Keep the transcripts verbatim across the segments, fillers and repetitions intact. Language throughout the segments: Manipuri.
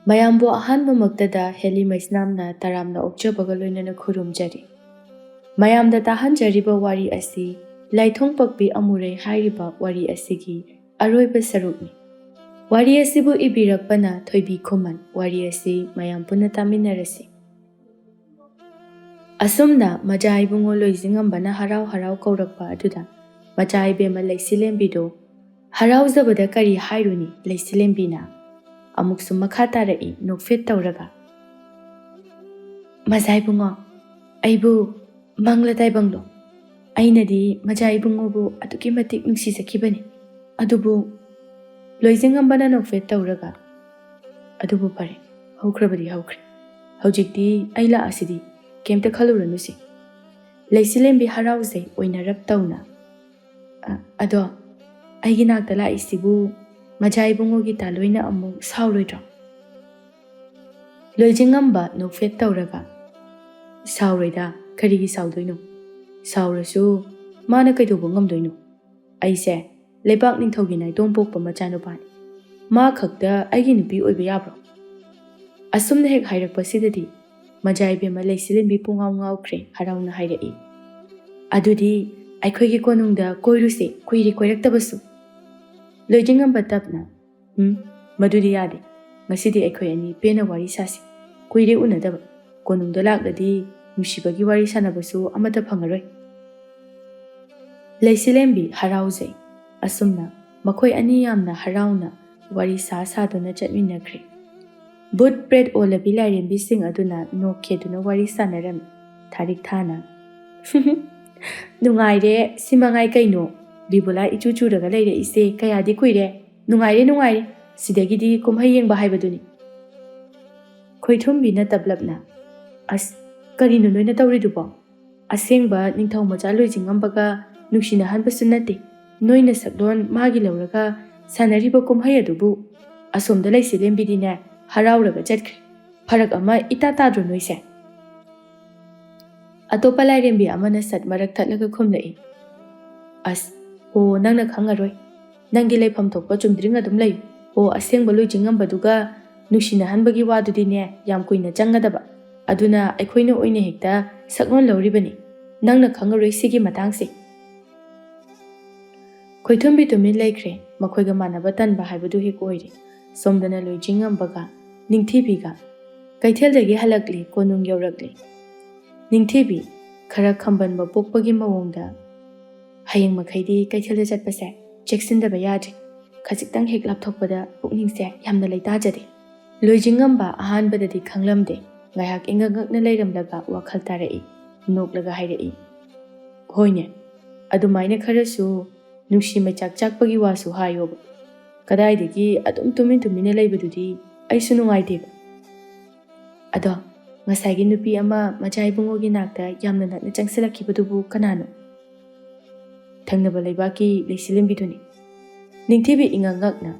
ꯃꯌꯥꯝꯕꯨ ꯑꯍꯥꯟꯕꯃꯛꯇꯗ ꯍꯦꯂꯤ ꯃꯩꯁꯅꯥꯝꯅ ꯇꯔꯥꯝꯅ ꯑꯣꯛꯆꯕꯒ ꯂꯣꯏꯅꯅ ꯈꯨꯔꯨꯝꯖꯔꯤ꯫ ꯃꯌꯥꯝꯗ ꯇꯥꯍꯟꯖꯔꯤꯕ ꯋꯥꯔꯤ ꯑꯁꯤ ꯂꯥꯏꯊꯣꯡ ꯄꯛꯄꯤ ꯑꯃꯨꯔꯩ ꯍꯥꯏꯔꯤꯕ ꯋꯥꯔꯤ ꯑꯁꯤꯒꯤ ꯑꯔꯣꯏꯕ ꯁꯔꯨꯛꯅꯤ꯫ ꯋꯥꯔꯤ ꯑꯁꯤꯕꯨ ꯏꯕꯤꯔꯛꯄꯅ ꯊꯣꯏꯕꯤ ꯈꯨꯃꯟ꯫ ꯋꯥꯔꯤ ꯑꯁꯤ ꯃꯌꯥꯝ ꯄꯨꯟꯅ ꯇꯥꯃꯤꯟꯅꯔꯁꯤ꯫ ꯑꯁꯨꯝꯅ ꯃꯖꯥ ꯏꯕꯨꯡꯉꯣ ꯂꯣꯏꯖꯤꯡꯉꯝꯕꯅ ꯍꯔꯥꯎ ꯍꯔꯥꯎ ꯀꯧꯔꯛꯄ ꯑꯗꯨꯗ ꯃꯆꯥ ꯏꯕꯦꯝꯃ ꯂꯩꯁꯤꯂꯦꯝꯕꯤꯗꯣ ꯍꯔꯥꯎꯖꯕꯗ ꯀꯔꯤ ꯍꯥꯏꯔꯨꯅꯤ, ꯂꯩꯁꯤꯂꯦꯝꯕꯤꯅ ꯑꯃꯨꯛꯁꯨ ꯃꯈꯥ ꯇꯥꯔꯛꯏ ꯅꯣꯛꯐꯦꯠ ꯇꯧꯔꯒ, "ꯃꯖꯥ ꯏꯕꯨꯡꯉꯣ, ꯑꯩꯕꯨ ꯃꯪꯂ ꯇꯥꯏꯕꯪꯂꯣ? ꯑꯩꯅꯗꯤ ꯃꯖꯥ ꯏꯕꯨꯡꯉꯣꯕꯨ ꯑꯗꯨꯛꯀꯤ ꯃꯇꯤꯛ ꯅꯨꯡꯁꯤꯖꯈꯤꯕꯅꯤ꯫ ꯑꯗꯨꯕꯨ," ꯂꯣꯏꯖꯤꯡꯉꯝꯕꯅ ꯅꯣꯛꯐꯦꯠ ꯇꯧꯔꯒ, "ꯑꯗꯨꯕꯨ ꯐꯔꯦ, ꯍꯧꯈ꯭ꯔꯕꯗꯤ ꯍꯧꯈ꯭ꯔꯦ꯫ ꯍꯧꯖꯤꯛꯇꯤ ꯑꯩ ꯂꯥꯛꯑꯁꯤꯗꯤ, ꯀꯩꯝꯇ ꯈꯜꯂꯨꯔꯅꯨꯁꯦ꯫" ꯂꯩꯁꯤꯂꯦꯝꯕꯤ ꯍꯔꯥꯎꯖꯩ ꯑꯣꯏꯅꯔꯞ ꯇꯧꯅ, "ꯑ, ꯑꯗꯣ ꯑꯩꯒꯤ ꯅꯥꯛꯇ ꯂꯥꯛꯏꯁꯤꯕꯨ ꯃꯖꯥ ꯏꯕꯨꯡꯉꯣꯒꯤ ꯇꯥꯂꯣꯏꯅ ꯑꯃꯨꯛ ꯁꯥꯎꯔꯣꯏꯗ꯭ꯔꯣ?" ꯂꯣꯏꯖꯤꯡꯉꯝꯕ ꯅꯣꯛꯐꯦꯠ ꯇꯧꯔꯒ, "ꯁꯥꯎꯔꯣꯏꯗ, ꯀꯔꯤꯒꯤ ꯁꯥꯎꯗꯣꯏꯅꯣ? ꯁꯥꯎꯔꯁꯨ ꯃꯥꯅ ꯀꯩꯗꯧꯕ ꯉꯝꯗꯣꯏꯅꯣ? ꯑꯩꯁꯦ ꯂꯩꯕꯥꯛ ꯅꯤꯡꯊꯧꯒꯤ ꯅꯥꯏꯇꯣꯝ ꯄꯣꯛꯄ ꯃꯆꯥꯅꯨꯄꯥꯅꯤ꯫ ꯃꯥ ꯈꯛꯇ ꯑꯩꯒꯤ ꯅꯨꯄꯤ ꯑꯣꯏꯕ ꯌꯥꯕ꯭ꯔꯣ?" ꯑꯁꯨꯝꯅ ꯍꯦꯛ ꯍꯥꯏꯔꯛꯄꯁꯤꯗꯗꯤ ꯃꯖꯥ ꯏꯕꯦꯝꯃ ꯂꯩꯁꯤꯂꯦꯝꯕꯤ ꯄꯨꯡꯉꯥꯎ ꯉꯥꯎꯈ꯭ꯔꯦ, ꯍꯔꯥꯎꯅ ꯍꯥꯏꯔꯛꯏ, "ꯑꯗꯨꯗꯤ ꯑꯩꯈꯣꯏꯒꯤ ꯀꯣꯅꯨꯡꯗ ꯀꯣꯏꯔꯨꯁꯦ, ꯀꯨꯏꯔꯦ ꯀꯣꯏꯔꯛꯇꯕꯁꯨ꯫" ꯂꯣꯏꯖꯤꯡꯉꯝꯕ ꯇꯞꯅ, "ꯎꯝ, ꯃꯗꯨꯗꯤ ꯌꯥꯗꯦ꯫ ꯉꯁꯤꯗꯤ ꯑꯩꯈꯣꯏ ꯑꯅꯤ ꯄꯦꯟꯅ ꯋꯥꯔꯤ ꯁꯥꯁꯤ꯫ ꯀꯨꯏꯔꯦ ꯎꯅꯗꯕ꯫ ꯀꯣꯅꯨꯡꯗ ꯂꯥꯛꯂꯗꯤ ꯅꯨꯡꯁꯤꯕꯒꯤ ꯋꯥꯔꯤ ꯁꯥꯟꯅꯕꯁꯨ ꯑꯃꯠꯇ ꯐꯪꯉꯔꯣꯏ꯫" ꯂꯩꯁꯤꯂꯦꯝꯕꯤ ꯍꯔꯥꯎꯖꯩ꯫ ꯑꯁꯨꯝꯅ ꯃꯈꯣꯏ ꯑꯅꯤ ꯌꯥꯝꯅ ꯍꯔꯥꯎꯅ ꯋꯥꯔꯤ ꯁꯥ ꯁꯥꯗꯨꯅ ꯆꯠꯃꯤꯟꯅꯈ꯭ꯔꯦ꯫ ꯚꯨꯠ ꯄ꯭ꯔꯦꯠ ꯑꯣꯜꯂꯕꯤ ꯂꯥꯏꯔꯦꯝꯕꯤꯁꯤꯡ ꯑꯗꯨꯅ ꯅꯣꯛ ꯈꯦꯗꯨꯅ ꯋꯥꯔꯤ ꯁꯥꯟꯅꯔꯝꯃꯤ꯫ ꯊꯥꯔꯤꯛ ꯊꯥꯅ, "ꯅꯨꯡꯉꯥꯏꯔꯦ, ꯁꯤ ꯃꯉꯥꯏ ꯀꯩꯅꯣ꯫ ꯕꯤꯕꯨꯂꯥ ꯏꯆꯨ ꯆꯨꯔꯒ ꯂꯩꯔꯛꯏꯁꯦ ꯀꯌꯥꯗꯤ ꯀꯨꯏꯔꯦ꯫ ꯅꯨꯡꯉꯥꯏꯔꯦ, ꯅꯨꯡꯉꯥꯏꯔꯦ꯫ ꯁꯤꯗꯒꯤꯗꯤ ꯀꯨꯝꯍꯩ ꯌꯦꯡꯕ ꯍꯥꯏꯕꯗꯨꯅꯤ꯫" ꯈꯣꯏꯊꯨꯝꯕꯤꯅ ꯇꯞꯂꯞꯅ, "ꯑꯁ, ꯀꯔꯤꯅꯣ ꯅꯣꯏꯅ ꯇꯧꯔꯤꯗꯨꯕꯣ? ꯑꯁꯦꯡꯕ ꯅꯤꯡꯊꯧ ꯃꯆꯥ ꯂꯣꯏꯖꯤꯡꯉꯝꯕꯒ ꯅꯨꯡꯁꯤꯅꯍꯟꯕꯁꯨ ꯅꯠꯇꯦ꯫ ꯅꯣꯏꯅ ꯁꯛꯂꯣꯟ ꯃꯥꯒꯤ ꯂꯧꯔꯒ ꯁꯥꯟꯅꯔꯤꯕ ꯀꯨꯝꯍꯩ ꯑꯗꯨꯕꯨ?" ꯑꯁꯣꯝꯗ ꯂꯩꯁꯤꯂꯦꯝꯕꯤꯗꯤꯅꯦ, ꯍꯔꯥꯎꯔꯒ ꯆꯠꯈ꯭ꯔꯦ꯫ ꯐꯔꯛ ꯑꯃ ꯏꯇꯥ ꯇꯥꯗ꯭ꯔꯣ ꯅꯣꯏꯁꯦ? ꯑꯇꯣꯞꯄ ꯂꯥꯏꯔꯦꯝꯕꯤ ꯑꯃꯅ ꯁꯠ ꯃꯔꯛ ꯊꯠꯂꯒ ꯈꯨꯝꯂꯛꯏ, "ꯑꯁ, ꯍꯣ, ꯅꯪꯅ ꯈꯪꯉꯔꯣꯏ꯫ ꯅꯪꯒꯤ ꯂꯩꯐꯝ ꯊꯣꯛꯄ ꯆꯨꯝꯗ꯭ꯔꯤꯡ ꯑꯗꯨꯝ ꯂꯩꯌꯨ꯫ ꯍꯣ, ꯑꯁꯦꯡꯕ ꯂꯣꯏꯖꯤꯡꯉꯝꯕꯗꯨꯒ ꯅꯨꯡꯁꯤꯅꯍꯟꯕꯒꯤ ꯋꯥꯗꯨꯗꯤꯅꯦ ꯌꯥꯝ ꯀꯨꯏꯅ ꯆꯪꯒꯗꯕ꯫ ꯑꯗꯨꯅ ꯑꯩꯈꯣꯏꯅ ꯑꯣꯏꯅ ꯍꯦꯛꯇ ꯁꯛꯂꯣꯟ ꯂꯧꯔꯤꯕꯅꯤ꯫ ꯅꯪꯅ ꯈꯪꯉꯔꯣꯏ ꯁꯤꯒꯤ ꯃꯇꯥꯡꯁꯦ꯫ ꯈꯣꯏꯊꯨꯝꯕꯤ ꯇꯨꯃꯤꯟ ꯂꯩꯈ꯭ꯔꯦ꯫ ꯃꯈꯣꯏꯒ ꯃꯥꯟꯅꯕ ꯇꯟꯕ ꯍꯥꯏꯕꯗꯨ ꯍꯦꯛ ꯑꯣꯏꯔꯦ꯫ ꯁꯣꯝꯗꯅ ꯂꯣꯏꯖꯤꯡꯉꯝꯕꯒ ꯅꯤꯡꯊꯤꯕꯤꯒ ꯀꯩꯊꯦꯜꯗꯒꯤ ꯍꯜꯂꯛꯂꯦ, ꯀꯣꯅꯨꯡ ꯌꯧꯔꯛꯂꯦ꯫ ꯅꯤꯡꯊꯤꯕꯤ ꯈꯔ ꯈꯝꯕꯟꯕ ꯄꯣꯛꯄꯒꯤ ꯃꯑꯣꯡꯗ, "ꯍꯌꯦꯡ ꯃꯈꯩꯗꯤ ꯀꯩꯊꯦꯜꯗ ꯆꯠꯄꯁꯦ ꯆꯦꯛꯁꯤꯟꯗꯕ ꯌꯥꯗ꯭ꯔꯦ꯫ ꯈꯖꯤꯛꯇꯪ ꯍꯦꯛ ꯂꯥꯞꯊꯣꯛꯄꯗ ꯄꯨꯛꯅꯤꯡꯁꯦ ꯌꯥꯝꯅ ꯂꯩꯇꯥꯖꯗꯦ꯫" ꯂꯣꯏꯖꯤꯡꯉꯝꯕ ꯑꯍꯥꯟꯕꯗꯗꯤ ꯈꯪꯂꯝꯗꯦ꯫ ꯉꯥꯏꯍꯥꯛ ꯏꯉꯛ ꯉꯛꯅ ꯂꯩꯔꯝꯂꯒ ꯋꯥꯈꯜ ꯇꯥꯔꯛꯏ꯫ ꯅꯣꯛꯂꯒ ꯍꯥꯏꯔꯛꯏ, "ꯍꯣꯏꯅꯦ, ꯑꯗꯨꯃꯥꯏꯅ ꯈꯔꯁꯨ ꯅꯨꯡꯁꯤ ꯃꯩꯆꯥꯛ ꯆꯥꯛꯄꯒꯤ ꯋꯥꯁꯨ ꯍꯥꯏꯌꯣꯕ꯫ ꯀꯗꯥꯏꯗꯒꯤ ꯑꯗꯨꯝ ꯇꯨꯃꯤꯟ ꯇꯨꯃꯤꯟꯅ ꯂꯩꯕꯗꯨꯗꯤ ꯑꯩꯁꯨ ꯅꯨꯡꯉꯥꯏꯇꯦꯕ꯫ ꯑꯗꯣ ꯉꯁꯥꯏꯒꯤ ꯅꯨꯄꯤ ꯑꯃ ꯃꯆꯥ ꯏꯕꯨꯡꯉꯣꯒꯤ ꯅꯥꯛꯇ ꯌꯥꯝꯅ ꯅꯛꯅ ꯆꯪꯁꯤꯜꯂꯛꯈꯤꯕꯗꯨꯕꯨ ꯀꯅꯥꯅꯣ?" "ꯊꯪꯅꯕ ꯂꯩꯕꯥꯛꯀꯤ ꯂꯩꯁꯤꯂꯦꯝꯕꯤꯗꯨꯅꯤ꯫" ꯅꯤꯡꯊꯤꯕꯤ ꯏꯉꯛ ꯉꯛꯅ,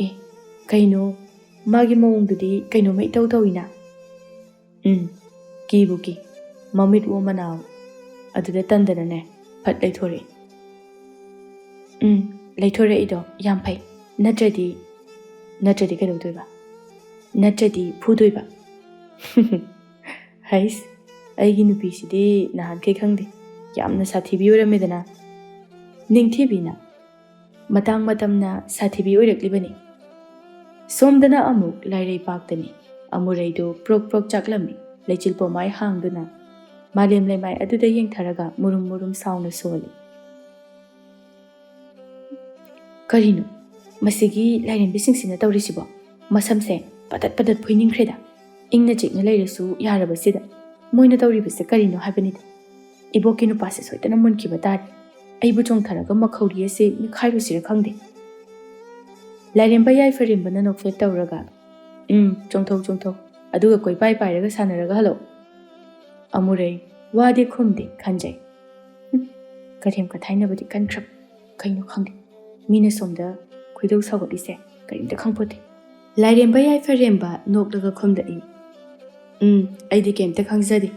"ꯑꯦ, ꯀꯩꯅꯣ? ꯃꯥꯒꯤ ꯃꯑꯣꯡꯗꯨꯗꯤ ꯀꯩꯅꯣꯝꯃ ꯏꯇꯧ ꯇꯧꯏꯅ꯫" "ꯎꯝ, ꯀꯤꯕꯨ ꯀꯤ꯫ ꯃꯃꯤꯠ ꯑꯣ ꯃꯅꯥꯎ ꯑꯗꯨꯗ ꯇꯟꯗꯅꯅꯦ ꯐꯠ ꯂꯩꯊꯣꯔꯛꯏ꯫" "ꯎꯝ, ꯂꯩꯊꯣꯔꯛꯏꯗꯣ ꯌꯥꯝ ꯐꯩ꯫ ꯅꯠꯇ꯭ꯔꯗꯤ, ꯅꯠꯇ꯭ꯔꯗꯤ ꯀꯩꯗꯧꯗꯣꯏꯕ? ꯅꯠꯇ꯭ꯔꯗꯤ ꯐꯨꯗꯣꯏꯕ?" "ꯍꯩꯁ, ꯑꯩꯒꯤ ꯅꯨꯄꯤꯁꯤꯗꯤ ꯅꯍꯥꯟꯈꯩ ꯈꯪꯗꯦ, ꯌꯥꯝꯅ ꯁꯥꯊꯤꯕꯤ ꯑꯣꯏꯔꯝꯃꯦꯗꯅ꯫" ꯅꯤꯡꯊꯤꯕꯤꯅ, "ꯃꯇꯥꯡ ꯃꯇꯝꯅ ꯁꯥꯊꯤꯕꯤ ꯑꯣꯏꯔꯛꯂꯤꯕꯅꯤ꯫" ꯁꯣꯝꯗꯅ ꯑꯃꯨꯛ ꯂꯥꯏꯔꯩ ꯄꯥꯛꯇꯅꯤ꯫ ꯑꯃꯨꯔꯩꯗꯨ ꯄ꯭ꯔꯣꯛ ꯄ꯭ꯔꯣꯛ ꯆꯥꯛꯂꯝꯃꯤ꯫ ꯂꯩꯆꯤꯜ ꯄꯣꯃꯥꯏ ꯍꯥꯡꯗꯨꯅ ꯃꯥꯂꯦꯝ ꯂꯩꯃꯥꯏ ꯑꯗꯨꯗ ꯌꯦꯡꯊꯔꯒ ꯃꯨꯔꯨꯝ ꯃꯨꯔꯨꯝ ꯁꯥꯎꯅ ꯁꯣꯜꯂꯤ꯫ "ꯀꯔꯤꯅꯣ ꯃꯁꯤꯒꯤ ꯂꯥꯏꯔꯦꯝꯕꯤꯁꯤꯡꯁꯤꯅ ꯇꯧꯔꯤꯁꯤꯕꯣ? ꯃꯁꯝꯁꯦ ꯄꯇꯠ ꯄꯇꯠ ꯐꯣꯏꯅꯤꯡꯈ꯭ꯔꯦꯗ꯫ ꯏꯪꯅ ꯆꯤꯛꯅ ꯂꯩꯔꯁꯨ ꯌꯥꯔꯕꯁꯤꯗ ꯃꯣꯏꯅ ꯇꯧꯔꯤꯕꯁꯦ ꯀꯔꯤꯅꯣ ꯍꯥꯏꯕꯅꯤꯗ꯫ ꯏꯕꯣꯛꯀꯤ ꯅꯨꯄꯥꯁꯦ ꯁꯣꯏꯗꯅ ꯃꯨꯟꯈꯤꯕ ꯇꯥꯔꯦ꯫ ꯑꯩꯕꯨ ꯆꯣꯡꯊꯔꯒ ꯃꯈꯧꯔꯤ ꯑꯁꯦ ꯅꯤꯛꯈꯥꯏꯔꯨꯁꯤꯔ ꯈꯪꯗꯦ꯫" ꯂꯥꯏꯔꯦꯝꯕ ꯌꯥꯏꯐꯔꯦꯝꯕꯅ ꯅꯣꯛꯐꯦꯠ ꯇꯧꯔꯒ, "ꯎꯝ, ꯆꯣꯡꯊꯧ, ꯆꯣꯡꯊꯧ꯫ ꯑꯗꯨꯒ ꯀꯣꯏꯄꯥꯏ ꯄꯥꯏꯔꯒ ꯁꯥꯟꯅꯔꯒ ꯍꯜꯂꯛꯑꯣ꯫" ꯑꯃꯨꯔꯩ ꯋꯥꯗꯤ ꯈꯨꯝꯗꯦ ꯈꯟꯖꯩ꯫ "ꯍꯨꯝ, ꯀꯔꯦꯝ ꯀꯊꯥꯏꯅꯕꯗꯤ ꯀꯟꯈ꯭ꯔꯕ ꯀꯩꯅꯣ ꯈꯪꯗꯦ꯫ ꯃꯤꯅ ꯁꯣꯝꯗ ꯈꯣꯏꯗꯧ ꯁꯥꯎꯒꯠꯂꯤꯁꯦ ꯀꯔꯤꯝꯇ ꯈꯪꯄꯣꯠꯇꯦ꯫" ꯂꯥꯏꯔꯦꯝꯕ ꯌꯥꯏꯐꯔꯦꯝꯕ ꯅꯣꯛꯂꯒ ꯈꯨꯝꯂꯛꯏ, "ꯎꯝ, ꯑꯩꯗꯤ ꯀꯩꯝꯇ ꯈꯪꯖꯗꯦ꯫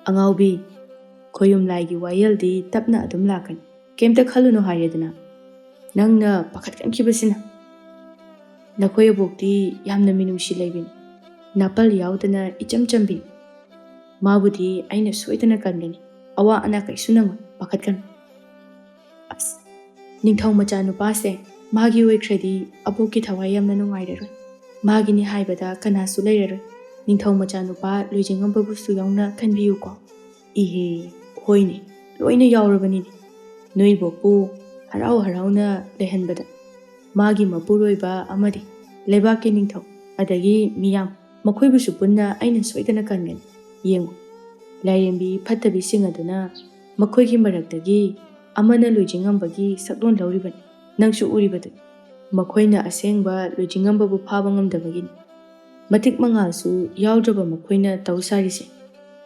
ꯑꯉꯥꯎꯕꯤ, ꯈꯣꯌꯨꯝ ꯂꯥꯏꯒꯤ ꯋꯥꯌꯦꯜꯗꯤ ꯇꯞꯅ ꯑꯗꯨꯝ ꯂꯥꯛꯀꯅꯤ꯫ ꯀꯩꯝꯇ ꯈꯜꯂꯨꯅꯨ ꯍꯥꯏꯔꯦꯗꯅ꯫ ꯅꯪꯅ ꯄꯥꯈꯠꯀꯟꯈꯤꯕꯁꯤꯅ꯫" ꯅꯈꯣꯏ ꯑꯕꯣꯛꯇꯤ ꯌꯥꯝꯅ ꯃꯤꯅꯨꯡꯁꯤ ꯂꯩꯕꯤꯅꯤ꯫ ꯅꯥꯄꯜ ꯌꯥꯎꯗꯅ ꯏꯆꯝ ꯆꯝꯕꯤ꯫ ꯃꯥꯕꯨꯗꯤ ꯑꯩꯅ ꯁꯣꯏꯗꯅ ꯀꯟꯒꯅꯤ꯫ ꯑꯋꯥ ꯑꯅꯥ ꯀꯩꯁꯨ ꯅꯪꯉꯣꯏ, ꯄꯥꯈꯠꯀꯅꯨ꯫ ꯑꯁ, ꯅꯤꯡꯊꯧ ꯃꯆꯥꯅꯨꯄꯥꯁꯦ ꯃꯥꯒꯤ ꯑꯣꯏꯈ꯭ꯔꯗꯤ ꯑꯕꯣꯛꯀꯤ ꯊꯋꯥꯏ ꯌꯥꯝꯅ ꯅꯨꯡꯉꯥꯏꯔꯔꯣꯏ꯫ ꯃꯥꯒꯤꯅꯤ ꯍꯥꯏꯕꯗ ꯀꯅꯥꯁꯨ ꯂꯩꯔꯔꯣꯏ꯫ ꯅꯤꯡꯊꯧ ꯃꯆꯥꯅꯨꯄꯥ ꯂꯣꯏꯖꯤꯡꯉꯝꯕꯕꯨꯁꯨ ꯌꯥꯎꯅ ꯈꯟꯕꯤꯌꯨꯀꯣ꯫ ꯏꯍꯦ, ꯍꯣꯏꯅꯦ, ꯂꯣꯏꯅ ꯌꯥꯎꯔꯕꯅꯤꯅꯦ꯫ ꯅꯣꯏꯕꯣꯛꯄꯨ ꯍꯔꯥꯎ ꯍꯔꯥꯎꯅ ꯂꯩꯍꯟꯕꯗ ꯃꯥꯒꯤ ꯃꯄꯨꯔꯣꯏꯕ ꯑꯃꯗꯤ ꯂꯩꯕꯥꯛꯀꯤ ꯅꯤꯡꯊꯧ, ꯑꯗꯒꯤ ꯃꯤꯌꯥꯝ, ꯃꯈꯣꯏꯕꯨꯁꯨ ꯄꯨꯟꯅ ꯑꯩꯅ ꯁꯣꯏꯗꯅ ꯀꯟꯒꯅꯤ꯫ ꯌꯦꯡꯉꯨ, ꯂꯥꯏꯔꯦꯝꯕꯤ ꯐꯠꯇꯕꯤꯁꯤꯡ ꯑꯗꯨꯅ ꯃꯈꯣꯏꯒꯤ ꯃꯔꯛꯇꯒꯤ ꯑꯃꯅ ꯂꯣꯏꯖꯤꯡꯉꯝꯕꯒꯤ ꯁꯛꯂꯣꯟ ꯂꯧꯔꯤꯕꯅꯤ꯫ ꯅꯪꯁꯨ ꯎꯔꯤꯕꯗꯨꯅꯤ꯫ ꯃꯈꯣꯏꯅ ꯑꯁꯦꯡꯕ ꯂꯣꯏꯖꯤꯡꯉꯝꯕꯕꯨ ꯐꯥꯕ ꯉꯝꯗꯕꯒꯤꯅꯤ꯫ ꯃꯇꯤꯛ ꯃꯉꯥꯜꯁꯨ ꯌꯥꯎꯗ꯭ꯔꯕ ꯃꯈꯣꯏꯅ ꯇꯧ ꯁꯥꯔꯤꯁꯦ꯫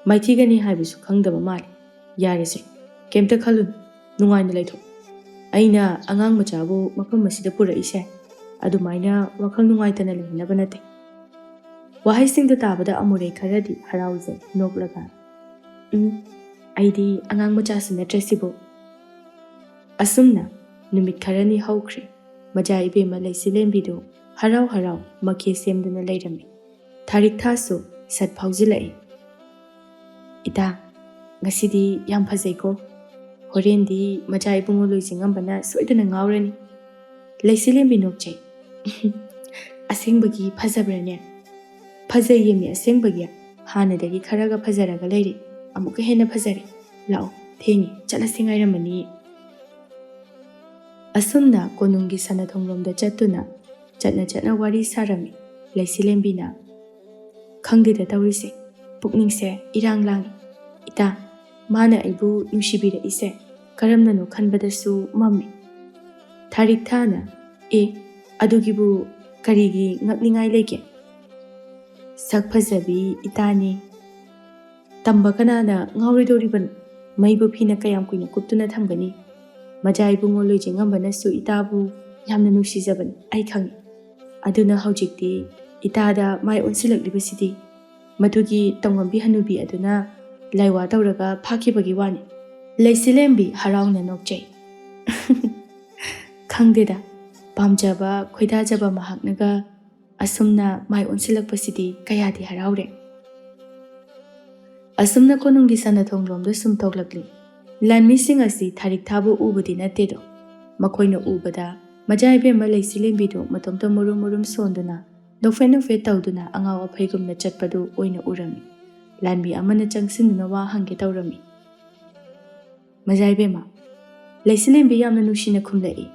ꯃꯥꯏꯊꯤꯒꯅꯤ ꯍꯥꯏꯕꯁꯨ ꯈꯪꯗꯕ ꯃꯥꯜꯂꯤ꯫ ꯌꯥꯔꯦꯁꯦ, ꯀꯩꯝꯇ ꯈꯜꯂꯨꯅꯨ, ꯅꯨꯡꯉꯥꯏꯅ ꯂꯩꯊꯣꯛ꯫ ꯑꯩꯅ ꯑꯉꯥꯡ ꯃꯆꯥꯕꯨ ꯃꯐꯝ ꯑꯁꯤꯗ ꯄꯨꯔꯛꯏꯁꯦ ꯑꯗꯨꯃꯥꯏꯅ ꯋꯥꯈꯜ ꯅꯨꯡꯉꯥꯏꯇꯅ ꯂꯩꯍꯟꯅꯕ ꯅꯠꯇꯦ꯫ ꯋꯥꯍꯩꯁꯤꯡꯗꯨ ꯇꯥꯕꯗ ꯑꯃꯨꯔꯩ ꯈꯔꯗꯤ ꯍꯔꯥꯎꯖꯩ, ꯅꯣꯛꯂꯒ, "ꯎꯝ, ꯑꯩꯗꯤ ꯑꯉꯥꯡ ꯃꯆꯥꯁꯨ ꯅꯠꯇ꯭ꯔꯦ ꯁꯤꯕꯨ"꯫ ꯑꯁꯨꯝꯅ ꯅꯨꯃꯤꯠ ꯈꯔꯅꯤ ꯍꯧꯈ꯭ꯔꯦ꯫ ꯃꯖꯥ ꯏꯕꯦꯝꯃ ꯂꯩꯆꯤꯂꯦꯝꯕꯤꯗꯨ ꯍꯔꯥꯎ ꯍꯔꯥꯎ ꯃꯈꯦ ꯁꯦꯝꯗꯨꯅ ꯂꯩꯔꯝꯃꯤ꯫ ꯊꯥꯔꯤꯛꯊꯥꯁꯨ ꯁꯠ ꯐꯥꯎꯖꯤꯜꯂꯛꯏ꯫ "ꯏꯇꯥ, ꯉꯁꯤꯗꯤ ꯌꯥꯝ ꯐꯖꯩꯀꯣ꯫ ꯍꯣꯔꯦꯟꯗꯤ ꯃꯆꯥ ꯏꯕꯨꯡꯉꯣ ꯂꯣꯏꯖꯤꯡꯉꯝꯕꯅ ꯁꯣꯏꯗꯅ ꯉꯥꯎꯔꯅꯤ"꯫ ꯂꯩꯆꯤꯂꯦꯝꯕꯤ ꯅꯣꯛꯆꯩ꯫ "ꯑꯁꯦꯡꯕꯒꯤ ꯐꯖꯕ꯭ꯔꯅꯦ?" "ꯐꯖꯩꯌꯦꯃꯤ, ꯑꯁꯦꯡꯕꯒꯤ꯫ ꯍꯥꯟꯅꯗꯒꯤ ꯈꯔꯒ ꯐꯖꯔꯒ ꯂꯩꯔꯦ꯫ ꯑꯃꯨꯛꯀ ꯍꯦꯟꯅ ꯐꯖꯔꯦ꯫ ꯂꯥꯛꯑꯣ, ꯊꯦꯡꯉꯦ, ꯆꯠꯂꯁꯤ ꯉꯥꯏꯔꯝꯃꯅꯤ"꯫ ꯑꯁꯨꯝꯅ ꯀꯣꯅꯨꯡꯒꯤ ꯁꯅꯥꯊꯣꯡꯂꯣꯝꯗ ꯆꯠꯇꯨꯅ ꯆꯠꯅ ꯆꯠꯅ ꯋꯥꯔꯤ ꯁꯥꯔꯝꯃꯤ ꯂꯩꯆꯤꯂꯦꯝꯕꯤꯅ꯫ "ꯈꯪꯗꯦꯗ ꯇꯧꯔꯤꯁꯦ, ꯄꯨꯛꯅꯤꯡꯁꯦ ꯏꯔꯥꯡ ꯂꯥꯡꯉꯤ꯫ ꯏꯇꯥ, ꯃꯥꯅ ꯑꯩꯕꯨ ꯅꯨꯡꯁꯤꯕꯤꯔꯛꯏꯁꯦ ꯀꯔꯝꯅꯅꯣ ꯈꯟꯕꯗꯁꯨ ꯃꯝꯃꯤ"꯫ ꯊꯥꯔꯤꯛꯊꯥꯅ, "ꯑꯦ, ꯑꯗꯨꯒꯤꯕꯨ ꯀꯔꯤꯒꯤ ꯉꯛꯅꯤꯡꯉꯥꯏ ꯂꯩꯒꯦ? ꯁꯛ ꯐꯖꯕꯤ ꯏꯇꯥꯅꯤ꯫ ꯇꯝꯕ ꯀꯅꯥꯅ ꯉꯥꯎꯔꯣꯏꯗꯧꯔꯤꯕꯅꯣ? ꯃꯩꯕꯨ ꯐꯤꯅ ꯀꯌꯥꯝ ꯀꯨꯏꯅ ꯀꯨꯞꯇꯨꯅ ꯊꯝꯒꯅꯤ? ꯃꯖꯥ ꯏꯕꯨꯡꯉꯣ ꯂꯣꯏꯖꯤꯡꯉꯝꯕꯅꯁꯨ ꯏꯇꯥꯕꯨ ꯌꯥꯝꯅ ꯅꯨꯡꯁꯤꯖꯕꯅꯤ, ꯑꯩ ꯈꯪꯏ꯫ ꯑꯗꯨꯅ ꯍꯧꯖꯤꯛꯇꯤ ꯏꯇꯥꯗ ꯃꯥꯏ ꯑꯣꯟꯁꯤꯜꯂꯛꯂꯤꯕꯁꯤꯗꯤ ꯃꯗꯨꯒꯤ ꯇꯧꯉꯝꯕꯤ ꯍꯅꯨꯕꯤ ꯑꯗꯨꯅ ꯂꯥꯏꯋꯥ ꯇꯧꯔꯒ ꯐꯥꯈꯤꯕꯒꯤ ꯋꯥꯅꯤ"꯫ ꯂꯩꯆꯤꯂꯦꯝꯕꯤ ꯍꯔꯥꯎꯅ ꯅꯣꯛꯆꯩ꯫ "ꯈꯪꯗꯦꯗ, ꯄꯥꯝꯖꯕ, ꯈꯣꯏꯗꯥꯖꯕ ꯃꯍꯥꯛꯅꯒ ꯑꯁꯨꯝꯅ ꯃꯥꯏ ꯑꯣꯟꯁꯤꯜꯂꯛꯄꯁꯤꯗꯤ ꯀꯌꯥꯗꯤ ꯍꯔꯥꯎꯔꯦ꯫ ꯑꯁꯨꯝꯅ ꯀꯣꯅꯨꯡꯒꯤ ꯁꯅꯥꯊꯣꯡꯂꯣꯝꯗ ꯁꯨꯝ ꯊꯣꯛꯂꯛꯂꯤ꯫ ꯂꯥꯟꯃꯤꯁꯤꯡ ꯑꯁꯤ ꯊꯥꯔꯤꯛ ꯊꯥꯕ ꯎꯕꯗꯤ ꯅꯠꯇꯦꯗꯣ꯫ ꯃꯈꯣꯏꯅ ꯎꯕꯗ ꯃꯖꯥ ꯏꯕꯦꯝꯃ ꯂꯩꯁꯤ ꯂꯦꯝꯕꯤꯗꯨ ꯃꯇꯣꯝꯇ ꯃꯨꯔꯨꯝ ꯃꯨꯔꯨꯝ ꯁꯣꯟꯗꯨꯅ, ꯅꯣꯛꯐꯦꯠ ꯅꯣꯛꯐꯦꯠ ꯇꯧꯗꯨꯅ ꯑꯉꯥꯎ ꯑꯐꯩꯒꯨꯝꯅ ꯆꯠꯄꯗꯨ ꯑꯣꯏꯅ ꯎꯔꯝꯃꯤ꯫ ꯂꯥꯟꯃꯤ ꯑꯃꯅ ꯆꯪꯁꯤꯟꯗꯨꯅ ꯋꯥ ꯍꯪꯒꯦ ꯇꯧꯔꯝꯃꯤ꯫ "ꯃꯖꯥ ꯏꯕꯦꯝꯃ, ꯂꯩꯁꯤ ꯂꯦꯝꯕꯤ ꯌꯥꯝꯅ ꯅꯨꯡꯁꯤꯅ ꯈꯨꯝꯂꯛꯏ꯫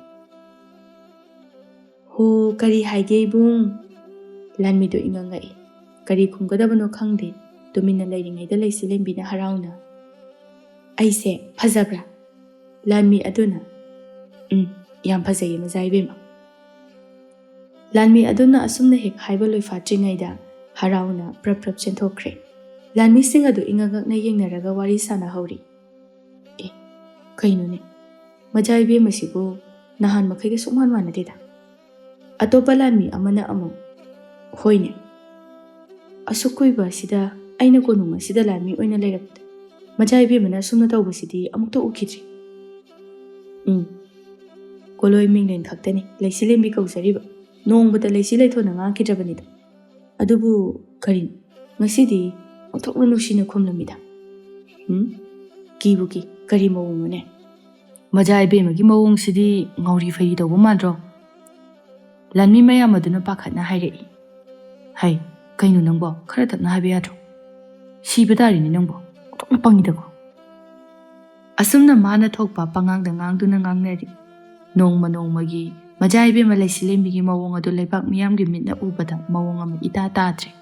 ꯍꯣ, ꯀꯔꯤ ꯍꯥꯏꯒꯦ ꯏꯕꯨꯡ?" ꯂꯥꯟꯃꯤꯗꯨ ꯏꯉꯛ ꯉꯛꯏ꯫ ꯀꯔꯤ ꯈꯨꯝꯒꯗꯕꯅꯣ ꯈꯪꯗꯦ꯫ ꯇꯨꯃꯤꯟꯅ ꯂꯩꯔꯤꯉꯩꯗ ꯂꯩꯁꯤ ꯂꯦꯝꯕꯤꯅ ꯍꯔꯥꯎꯅ, "ꯑꯩꯁꯦ ꯐꯖꯕ꯭ꯔꯥ?" ꯂꯥꯟꯃꯤ ꯑꯗꯨꯅ, "ꯎꯝ, ꯌꯥꯝ ꯐꯖꯩꯌꯦ ꯃꯖꯥ ꯏꯕꯦꯝꯃ꯫" ꯂꯥꯟꯃꯤ ꯑꯗꯨꯅ ꯑꯁꯨꯝꯅ ꯍꯦꯛ ꯍꯥꯏꯕ ꯂꯣꯏꯐꯥꯠꯇ꯭ꯔꯤꯉꯩꯗ ꯍꯔꯥꯎꯅ ꯄ꯭ꯔꯞ ꯄ꯭ꯔꯞ ꯆꯦꯟꯊꯣꯛꯈ꯭ꯔꯦ꯫ ꯂꯥꯟꯃꯤꯁꯤꯡ ꯑꯗꯨ ꯏꯉꯛ ꯉꯛꯅ ꯌꯦꯡꯅꯔꯒ ꯋꯥꯔꯤ ꯁꯥꯟꯅꯍꯧꯔꯤ꯫ "ꯑꯦ, ꯀꯩꯅꯣꯅꯦ? ꯃꯖꯥ ꯏꯕꯦꯝꯃꯁꯤꯕꯨ ꯅꯍꯥꯟ ꯃꯈꯩꯒ ꯁꯨꯡꯃꯥꯟ ꯃꯥꯟꯅꯗꯦꯗ꯫" ꯑꯇꯣꯞꯄ ꯂꯥꯟꯃꯤ ꯑꯃꯅ ꯑꯃꯨꯛ, "ꯍꯣꯏꯅꯦ, ꯑꯁꯨꯛ ꯀꯨꯏꯕ ꯑꯁꯤꯗ ꯑꯩꯅ ꯀꯣꯅꯨꯡ ꯑꯁꯤꯗ ꯂꯥꯟꯃꯤ ꯑꯣꯏꯅ ꯂꯩꯔꯛꯄꯗ ꯃꯖꯥ ꯏꯕꯦꯝꯃꯅ ꯑꯁꯨꯝꯅ ꯇꯧꯕꯁꯤꯗꯤ ꯑꯃꯨꯛꯇ ꯎꯈꯤꯗ꯭ꯔꯤ꯫" "ꯎꯝ, ꯀꯣꯂꯣꯏ ꯃꯤꯡꯂꯦꯟ ꯈꯛꯇꯅꯤ ꯂꯩꯁꯤ ꯂꯦꯝꯕꯤ ꯀꯧꯖꯔꯤꯕ꯫ ꯅꯣꯡꯃꯇ ꯂꯩꯁꯤ ꯂꯩꯊꯣꯟꯅ ꯉꯥꯡꯈꯤꯗ꯭ꯔꯕꯅꯤꯗ꯫ ꯑꯗꯨꯕꯨ ꯀꯔꯤꯅꯣ, ꯉꯁꯤꯗꯤ ꯑꯣꯟꯊꯣꯛꯅ ꯅꯨꯡꯁꯤꯅ ꯈꯨꯝꯂꯝꯃꯤꯗ꯫ ꯎꯝ? ꯀꯤꯕꯨ ꯀꯤ, ꯀꯔꯤ ꯃꯑꯣꯡꯅꯣꯅꯦ? ꯃꯖꯥ ꯏꯕꯦꯝꯃꯒꯤ ꯃꯑꯣꯡꯁꯤꯗꯤ ꯉꯥꯎꯔꯤ ꯐꯩꯔꯤ ꯇꯧꯕ ꯃꯥꯟꯗ꯭ꯔꯣ?" ꯂꯥꯟꯃꯤ ꯃꯌꯥꯝ ꯑꯗꯨꯅ ꯄꯥꯈꯠꯅ ꯍꯥꯏꯔꯛꯏ꯫ "ꯍꯩ, ꯀꯩꯅꯣ ꯅꯪꯕꯣ? ꯈꯔ ꯇꯞꯅ ꯍꯥꯏꯕ ꯌꯥꯗ꯭ꯔꯣ? ꯁꯤꯕ ꯇꯥꯔꯤꯅꯦ ꯅꯪꯕꯣ꯫ ꯑꯣꯟꯊꯣꯛꯅ ꯄꯪꯉꯤꯗꯀꯣ꯫" ꯑꯁꯨꯝꯅ ꯃꯥꯅ ꯊꯣꯛꯄ ꯄꯉꯥꯡꯗ ꯉꯥꯡꯗꯨꯅ ꯉꯥꯡꯅꯔꯤ꯫ ꯅꯣꯡꯃ ꯅꯣꯡꯃꯒꯤ ꯃꯖꯥ ꯏꯕꯦꯝꯃ ꯂꯩꯁꯤ ꯂꯦꯝꯕꯤꯒꯤ ꯃꯑꯣꯡ ꯑꯗꯨ ꯂꯩꯕꯥꯛ ꯃꯤꯌꯥꯝꯒꯤ ꯃꯤꯠꯅ ꯎꯕꯗ ꯃꯑꯣꯡ ꯑꯃ ꯏꯇꯥ ꯇꯥꯗ꯭ꯔꯦ꯫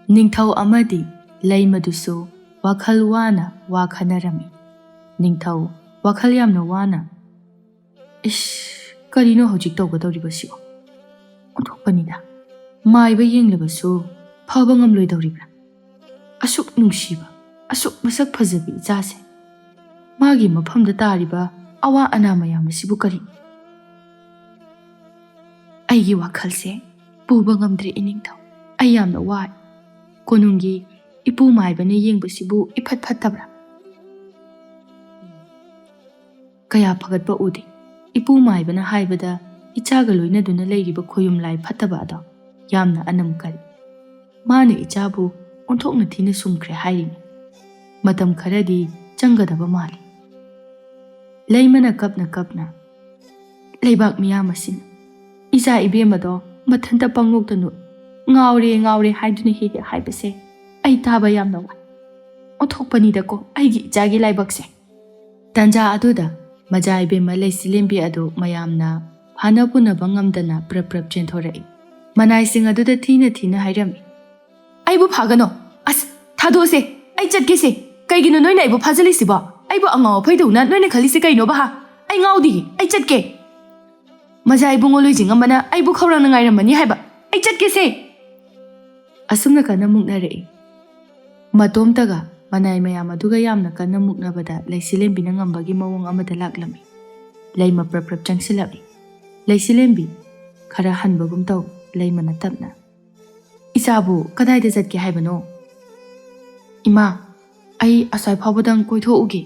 ꯅꯤꯡꯊꯧ ꯑꯃꯗꯤ ꯂꯩꯃꯗꯨꯁꯨ ꯋꯥꯈꯜ ꯋꯥꯅ ꯋꯥ ꯈꯟꯅꯔꯝꯃꯤ꯫ ꯅꯤꯡꯊꯧ ꯋꯥꯈꯜ ꯌꯥꯝꯅ ꯋꯥꯅ, "ꯏꯁ, ꯀꯔꯤꯅꯣ ꯍꯧꯖꯤꯛ ꯇꯧꯒꯗꯧꯔꯤꯕꯁꯤꯕꯣ? ꯑꯣꯟꯊꯣꯛꯄꯅꯤꯗ꯫ ꯃꯥꯏꯕ ꯌꯦꯡꯂꯕꯁꯨ ꯐꯕ ꯉꯝꯂꯣꯏꯗꯧꯔꯤꯕ꯭ꯔꯥ? ꯑꯁꯨꯛ ꯅꯨꯡꯁꯤꯕ, ꯑꯁꯨꯛ ꯃꯁꯛ ꯐꯖꯕꯤ ꯏꯆꯥꯁꯦ, ꯃꯥꯒꯤ ꯃꯐꯝꯗ ꯇꯥꯔꯤꯕ ꯑꯋꯥ ꯑꯅꯥ ꯃꯌꯥꯝ ꯑꯁꯤꯕꯨ ꯀꯔꯤ?" "ꯑꯩꯒꯤ ꯋꯥꯈꯜꯁꯦ ꯄꯨꯕ ꯉꯝꯗ꯭ꯔꯦ ꯏꯅꯤꯡꯊꯧ꯫ ꯑꯩ ꯌꯥꯝꯅ ꯋꯥꯏ꯫ ꯀꯣꯅꯨꯡꯒꯤ ꯏꯄꯨ ꯃꯥꯏꯕꯅ ꯌꯦꯡꯕꯁꯤꯕꯨ ꯏꯐꯠ ꯐꯠꯇꯕ꯭ꯔꯥ? ꯀꯌꯥ ꯐꯒꯠꯄ ꯎꯗꯦ꯫ ꯏꯄꯨ ꯃꯥꯏꯕꯅ ꯍꯥꯏꯕꯗ ꯏꯆꯥꯒ ꯂꯣꯏꯅꯗꯨꯅ ꯂꯩꯔꯤꯕ ꯈꯣꯌꯨꯝ ꯂꯥꯏ ꯐꯠꯇꯕ ꯑꯗꯣ ꯌꯥꯝꯅ ꯑꯅꯝ ꯀꯜꯂꯤ꯫ ꯃꯥꯅ ꯏꯆꯥꯕꯨ ꯑꯣꯟꯊꯣꯛꯅ ꯊꯤꯅ ꯁꯨꯝꯈ꯭ꯔꯦ ꯍꯥꯏꯔꯤꯅꯤ꯫ ꯃꯇꯝ ꯈꯔꯗꯤ ꯆꯪꯒꯗꯕ ꯃꯥꯜꯂꯤ꯫ ꯂꯩꯃꯅ ꯀꯞꯅ ꯀꯞꯅ, "ꯂꯩꯕꯥꯛ ꯃꯤꯌꯥꯝ ꯑꯁꯤꯅ ꯏꯆꯥ ꯏꯕꯦꯝꯃꯗꯣ ꯃꯊꯟꯇ ꯄꯪꯅꯣꯛꯇ ꯅꯣꯛꯏ꯫ ꯉꯥꯎꯔꯦ, ꯉꯥꯎꯔꯦ ꯍꯥꯏꯗꯨꯅ ꯍꯦꯛ ꯍꯦꯛ ꯍꯥꯏꯕꯁꯦ ꯑꯩ ꯇꯥꯕ ꯌꯥꯝꯅ ꯋꯥꯏ꯫ ꯑꯣꯟꯊꯣꯛꯄꯅꯤꯗꯀꯣ ꯑꯩꯒꯤ ꯏꯆꯥꯒꯤ ꯂꯥꯏꯕꯛꯁꯦ"꯫ ꯇꯥꯟꯖꯥ ꯑꯗꯨꯗ ꯃꯖꯥ ꯏꯕꯦꯝꯃ ꯂꯩꯁꯤꯂꯦꯝꯕꯤ ꯑꯗꯨ ꯃꯌꯥꯝꯅ ꯐꯥꯅ ꯄꯨꯅꯕ ꯉꯝꯗꯅ ꯄ꯭ꯔꯞ ꯄ꯭ꯔꯞ ꯆꯦꯟꯊꯣꯔꯛꯏ꯫ ꯃꯅꯥꯏꯁꯤꯡ ꯑꯗꯨꯗ ꯊꯤꯅ ꯊꯤꯅ ꯍꯥꯏꯔꯝꯃꯤ, "ꯑꯩꯕꯨ ꯐꯥꯒꯅꯣ! ꯑꯁ, ꯊꯥꯗꯣꯛꯑꯁꯦ! ꯑꯩ ꯆꯠꯀꯦꯁꯦ! ꯀꯩꯒꯤꯅꯣ ꯅꯣꯏꯅ ꯑꯩꯕꯨ ꯐꯥꯖꯤꯜꯂꯤꯁꯤꯕꯣ? ꯑꯩꯕꯨ ꯑꯉꯥꯎ ꯑꯐꯩꯗꯧꯅ ꯅꯣꯏꯅ ꯈꯜꯂꯤꯁꯦ ꯀꯩꯅꯣꯕ, ꯍꯥ? ꯑꯩ ꯉꯥꯎꯗꯤꯌꯦ! ꯑꯩ ꯆꯠꯀꯦ! ꯃꯖꯥ ꯏꯕꯨꯡꯉꯣ ꯂꯣꯏꯖꯤꯡꯉꯝꯕꯅ ꯑꯩꯕꯨ ꯈꯧꯔꯥꯡꯅ ꯉꯥꯏꯔꯝꯃꯅꯤ ꯍꯥꯏꯕ! ꯑꯩ ꯆꯠꯀꯦꯁꯦ!" ꯑꯁꯨꯝꯅ ꯀꯟꯅ ꯃꯨꯛꯅꯔꯛꯏ꯫ ꯃꯇꯣꯝꯇꯒ ꯃꯅꯥꯏ ꯃꯌꯥꯝ ꯑꯗꯨꯒ ꯌꯥꯝꯅ ꯀꯟꯅ ꯃꯨꯛꯅꯕꯗ ꯂꯩꯁꯤꯂꯦꯝꯕꯤꯅ ꯉꯝꯕꯒꯤ ꯃꯑꯣꯡ ꯑꯃꯗ ꯂꯥꯛꯂꯝꯃꯤ꯫ ꯂꯩꯃ ꯄ꯭ꯔꯞ ꯄ꯭ꯔꯞ ꯆꯪꯁꯤꯜꯂꯛꯏ꯫ ꯂꯩꯁꯤꯂꯦꯝꯕꯤ, ꯈꯔ ꯍꯟꯕꯒꯨꯝ ꯇꯧ, ꯂꯩꯃꯅ ꯇꯞꯅ, "ꯏꯆꯥꯕꯨ ꯀꯗꯥꯏꯗ ꯆꯠꯀꯦ ꯍꯥꯏꯕꯅꯣ?" "ꯏꯃꯥ, ꯑꯩ ꯑꯁ꯭ꯋꯥꯏ ꯐꯥꯎꯕꯗꯪ ꯀꯣꯏꯊꯣꯛꯎꯒꯦ꯫"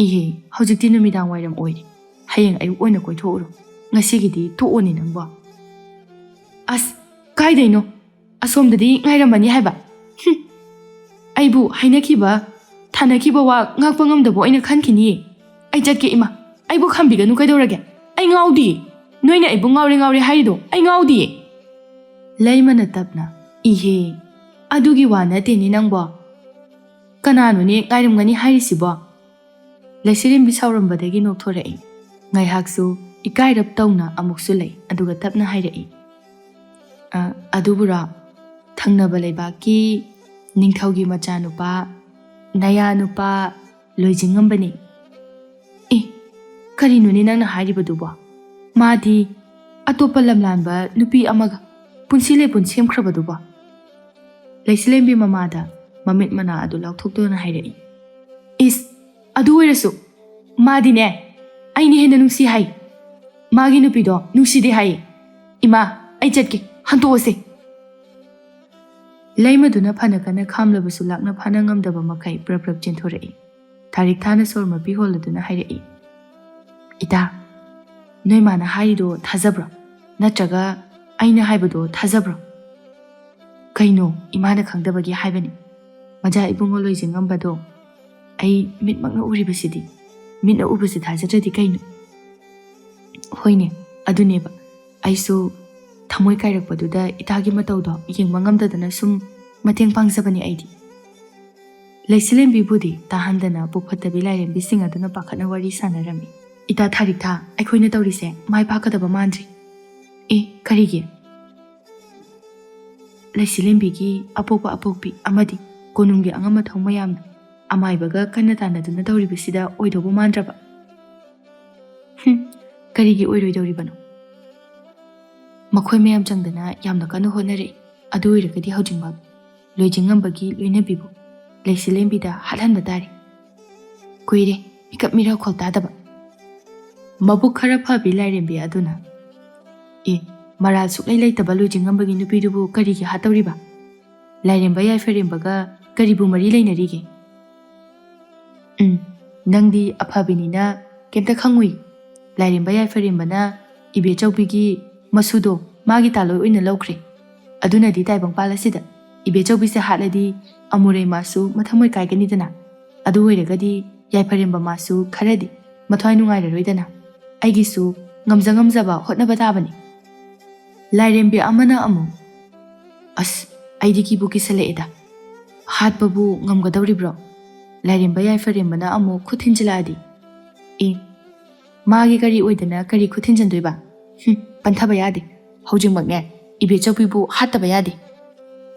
"ꯏꯍꯦ, ꯍꯧꯖꯤꯛꯇꯤ ꯅꯨꯃꯤꯗꯥꯡ ꯋꯥꯏꯔꯝ ꯑꯣꯏꯔꯦ꯫ ꯍꯌꯦꯡ ꯑꯌꯨꯛ ꯑꯣꯏꯅ ꯀꯣꯏꯊꯣꯛꯎꯔꯣ꯫ ꯉꯁꯤꯒꯤꯗꯤ ꯇꯣꯛꯑꯣꯅꯦ ꯅꯪꯕꯣ꯫" "ꯑꯁ, ꯀꯥꯏꯗꯩꯅꯣ? ꯑꯁꯣꯝꯗꯗꯤ ꯉꯥꯏꯔꯝꯃꯅꯤ ꯍꯥꯏꯕ꯫ ꯍꯨꯝ꯫ ꯑꯩꯕꯨ ꯍꯥꯏꯅꯈꯤꯕ, ꯊꯥꯅꯈꯤꯕ ꯋꯥ ꯉꯥꯛꯄ ꯉꯝꯗꯕ ꯑꯣꯏꯅ ꯈꯟꯈꯤꯅꯤꯌꯦ꯫ ꯑꯩ ꯆꯠꯀꯦ ꯏꯃꯥ꯫ ꯑꯩꯕꯨ ꯈꯥꯝꯕꯤꯒꯅꯨ ꯀꯩꯗꯧꯔꯒꯦ? ꯑꯩ ꯉꯥꯎꯗꯤꯌꯦ꯫ ꯅꯣꯏꯅ ꯑꯩꯕꯨ ꯉꯥꯎꯔꯦ ꯉꯥꯎꯔꯦ ꯍꯥꯏꯔꯤꯗꯣ ꯑꯩ ꯉꯥꯎꯗꯤꯌꯦ꯫" ꯂꯩꯃꯅ ꯇꯞꯅ, "ꯏꯍꯦ, ꯑꯗꯨꯒꯤ ꯋꯥ ꯅꯠꯇꯦꯅꯦ ꯅꯪꯕꯣ꯫ ꯀꯅꯥꯅꯣꯅꯦ ꯉꯥꯏꯔꯝꯒꯅꯤ ꯍꯥꯏꯔꯤꯁꯤꯕꯣ?" ꯂꯩꯁꯤꯔꯦꯝꯕꯤ ꯁꯥꯎꯔꯝꯕꯗꯒꯤ ꯅꯣꯛꯊꯣꯔꯛꯏ꯫ ꯉꯥꯏꯍꯥꯛꯁꯨ ꯏꯀꯥꯏꯔꯞ ꯇꯧꯅ ꯑꯃꯨꯛꯁꯨ ꯂꯩ, ꯑꯗꯨꯒ ꯇꯞꯅ ꯍꯥꯏꯔꯛꯏ, "ꯑ, ꯑꯗꯨꯕꯨꯔꯣ, ꯊꯪꯅꯕ ꯂꯩꯕꯥꯛꯀꯤ ꯅꯤꯡꯊꯧꯒꯤ ꯃꯆꯥꯅꯨꯄꯥ, ꯅꯌꯥ ꯅꯨꯄꯥ ꯂꯣꯏꯖꯤꯡꯉꯝꯕꯅꯤ꯫" "ꯑꯦ, ꯀꯔꯤꯅꯣꯅꯦ ꯅꯪꯅ ꯍꯥꯏꯔꯤꯕꯗꯨꯕꯣ? ꯃꯥꯗꯤ ꯑꯇꯣꯞꯄ ꯂꯝꯂꯥꯟꯕ ꯅꯨꯄꯤ ꯑꯃꯒ ꯄꯨꯟꯁꯤ ꯂꯦꯄꯨꯟ ꯁꯦꯝꯈ꯭ꯔꯕꯗꯨꯕꯣ?" ꯂꯩꯁꯤꯂꯦꯝꯕꯤ ꯃꯃꯥꯗ ꯃꯃꯤꯠ ꯃꯅꯥ ꯑꯗꯨ ꯂꯥꯎꯊꯣꯛꯇꯨꯅ ꯍꯥꯏꯔꯛꯏ꯫ "ꯏꯁ, ꯑꯗꯨ ꯑꯣꯏꯔꯁꯨ ꯃꯥꯗꯤꯅꯦ, ꯑꯩꯅ ꯍꯦꯟꯅ ꯅꯨꯡꯁꯤ ꯍꯥꯏ꯫ ꯃꯥꯒꯤ ꯅꯨꯄꯤꯗꯣ ꯅꯨꯡꯁꯤꯗꯦ ꯍꯥꯏ꯫ ꯏꯃꯥ, ꯑꯩ ꯆꯠꯀꯦ, ꯍꯟꯇꯣꯛꯑꯁꯦ꯫" ꯂꯩꯃꯗꯨꯅ ꯐꯅ ꯀꯟꯅ ꯈꯥꯝꯂꯕꯁꯨ ꯂꯥꯛꯅ ꯐꯥꯅ ꯉꯝꯗꯕ ꯃꯈꯩ ꯄ꯭ꯔꯞ ꯄ꯭ꯔꯞ ꯆꯦꯟꯊꯣꯔꯛꯏ꯫ ꯊꯥꯔꯤꯛ ꯊꯥꯅ ꯁꯣꯔ ꯃꯄꯤ ꯍꯣꯜꯂꯗꯨꯅ ꯍꯥꯏꯔꯛꯏ, "ꯏꯇꯥ, ꯅꯣꯏ ꯃꯥꯅ ꯍꯥꯏꯔꯤꯗꯣ ꯊꯥꯖꯕ꯭ꯔꯣ? ꯅꯠꯇ꯭ꯔꯒ ꯑꯩꯅ ꯍꯥꯏꯕꯗꯣ ꯊꯥꯖꯕ꯭ꯔꯣ? ꯀꯩꯅꯣ, ꯏꯃꯥꯅ ꯈꯪꯗꯕꯒꯤ ꯍꯥꯏꯕꯅꯤ꯫ ꯃꯖꯥ ꯏꯕꯨꯡꯉꯣ ꯂꯣꯏꯖꯤꯡꯉꯝꯕꯗꯣ ꯑꯩ ꯃꯤꯠꯃꯛꯅ ꯎꯔꯤꯕꯁꯤꯗꯤ꯫ ꯃꯤꯠꯅ ꯎꯕꯁꯤ ꯊꯥꯖꯗ꯭ꯔꯗꯤ ꯀꯩꯅꯣ? ꯍꯣꯏꯅꯦ, ꯑꯗꯨꯅꯦꯕ꯫ ꯑꯩꯁꯨ ꯊꯃꯣꯏ ꯀꯥꯏꯔꯛꯄꯗꯨꯗ ꯏꯇꯥꯒꯤ ꯃꯇꯧꯗꯣ ꯌꯦꯡꯕ ꯉꯝꯗꯗꯅ ꯁꯨꯝ ꯃꯇꯦꯡ ꯄꯥꯡꯖꯕꯅꯤ ꯑꯩꯗꯤ꯫ ꯂꯩꯁꯤꯂꯦꯝꯕꯤꯕꯨꯗꯤ ꯇꯥꯍꯟꯗꯅ ꯄꯨꯛ ꯐꯠꯇꯕꯤ ꯂꯥꯏꯔꯦꯝꯕꯤꯁꯤꯡ ꯑꯗꯨꯅ ꯄꯥꯈꯠꯅ ꯋꯥꯔꯤ ꯁꯥꯟꯅꯔꯝꯃꯤ꯫ "ꯏꯇꯥ ꯊꯥꯔꯤꯛꯊꯥ, ꯑꯩꯈꯣꯏꯅ ꯇꯧꯔꯤꯁꯦ ꯃꯥꯏ ꯄꯥꯛꯀꯗꯕ ꯃꯥꯟꯗ꯭ꯔꯤ꯫" "ꯑꯦ, ꯀꯔꯤꯒꯤ?" "ꯂꯩꯁꯤꯂꯦꯝꯕꯤꯒꯤ ꯑꯄꯣꯛꯄ ꯑꯄꯣꯛꯄꯤ ꯑꯃꯗꯤ ꯀꯣꯅꯨꯡꯒꯤ ꯑꯉꯝ ꯑꯊꯧ ꯃꯌꯥꯝꯅ ꯑꯃꯥꯏꯕꯒ ꯀꯟꯅ ꯇꯥꯟꯅꯗꯨꯅ ꯇꯧꯔꯤꯕꯁꯤꯗ ꯑꯣꯏꯗꯧꯕ ꯃꯥꯟꯗ꯭ꯔꯕ?" "ꯍꯨꯝ, ꯀꯔꯤꯒꯤ ꯑꯣꯏꯔꯣꯏꯗꯧꯔꯤꯕꯅꯣ? ꯃꯈꯣꯏ ꯃꯌꯥꯝ ꯆꯪꯗꯅ ꯌꯥꯝꯅ ꯀꯟꯅ ꯍꯣꯠꯅꯔꯛꯏ꯫ ꯑꯗꯨ ꯑꯣꯏꯔꯒꯗꯤ ꯍꯧꯖꯤꯛꯃꯛ ꯂꯣꯏꯖꯤꯡꯉꯝꯕꯒꯤ ꯂꯣꯏꯅꯕꯤꯕꯨ ꯂꯩꯁꯤꯂꯦꯝꯕꯤꯗ ꯍꯥꯠꯍꯟꯕ ꯇꯥꯔꯦ꯫ ꯀꯨꯏꯔꯦ ꯃꯤꯀꯞ ꯃꯤꯔꯥꯎꯈꯣꯜ ꯇꯥꯗꯕ꯫" ꯃꯕꯨꯛ ꯈꯔ ꯐꯕꯤ ꯂꯥꯏꯔꯦꯝꯕꯤ ꯑꯗꯨꯅ, "ꯑꯦ, ꯃꯔꯥꯜ ꯁꯨꯛꯂꯩ ꯂꯩꯇꯕ ꯂꯣꯏꯖꯤꯡꯉꯝꯕꯒꯤ ꯅꯨꯄꯤꯗꯨꯕꯨ ꯀꯔꯤꯒꯤ ꯍꯥꯠꯇꯧꯔꯤꯕ? ꯂꯥꯏꯔꯦꯝꯕ ꯌꯥꯏꯐꯔꯦꯝꯕꯒ ꯀꯔꯤꯕꯨ ꯃꯔꯤ ꯂꯩꯅꯔꯤꯒꯦ?" "ꯎꯝ, ꯅꯪꯗꯤ ꯑꯐꯕꯤꯅꯤꯅ ꯀꯩꯝꯇ ꯈꯪꯉꯨꯏ꯫ ꯂꯥꯏꯔꯦꯝꯕ ꯌꯥꯏꯐꯔꯦꯝꯕꯅ ꯏꯕꯦꯆꯧꯕꯤꯒꯤ ꯃꯁꯨꯗꯣ ꯃꯥꯒꯤ ꯇꯥꯂꯣꯏ ꯑꯣꯏꯅ ꯂꯧꯈ꯭ꯔꯦ꯫ ꯑꯗꯨꯅꯗꯤ ꯇꯥꯏꯕꯪꯄꯥꯜ ꯑꯁꯤꯗ ꯏꯕꯦꯆꯧꯕꯤꯁꯦ ꯍꯥꯠꯂꯗꯤ ꯑꯃꯨꯔꯩ ꯃꯥꯁꯨ ꯃꯊꯃꯣꯏ ꯀꯥꯏꯒꯅꯤꯗꯅ꯫ ꯑꯗꯨ ꯑꯣꯏꯔꯒꯗꯤ ꯌꯥꯏꯐꯔꯦꯝꯕ ꯃꯥꯁꯨ ꯈꯔꯗꯤ ꯃꯊ꯭ꯋꯥꯏ ꯅꯨꯡꯉꯥꯏꯔꯔꯣꯏꯗꯅ꯫ ꯑꯩꯒꯤꯁꯨ ꯉꯝꯖ ꯉꯝꯖꯕ ꯍꯣꯠꯅꯕ ꯇꯥꯕꯅꯤ꯫" ꯂꯥꯏꯔꯦꯝꯕꯤ ꯑꯃꯅ ꯑꯃꯨꯛ, "ꯑꯁ, ꯑꯩꯗꯤ ꯀꯤꯕꯨ ꯀꯤꯁꯜꯂꯛꯑꯦꯗ꯫ ꯍꯥꯠꯄꯕꯨ ꯉꯝꯒꯗꯧꯔꯤꯕ꯭ꯔꯣ? ꯂꯥꯏꯔꯦꯝꯕ ꯌꯥꯏꯐꯔꯦꯝꯕꯅ ꯑꯃꯨꯛ ꯈꯨꯠ ꯊꯤꯟꯖꯤꯜꯂꯛꯑꯗꯤ? ꯑꯦ, ꯃꯥꯒꯤ ꯀꯔꯤ ꯑꯣꯏꯗꯅ ꯀꯔꯤ ꯈꯨꯠ ꯊꯤꯟꯖꯤꯟꯗꯣꯏꯕ? ꯍꯨꯝ, ꯄꯟꯊꯕ ꯌꯥꯗꯦ꯫ ꯍꯧꯖꯤꯛꯃꯛꯅꯦ ꯏꯕꯦꯆꯧꯕꯤꯕꯨ ꯍꯥꯠꯇꯕ ꯌꯥꯗꯦ꯫"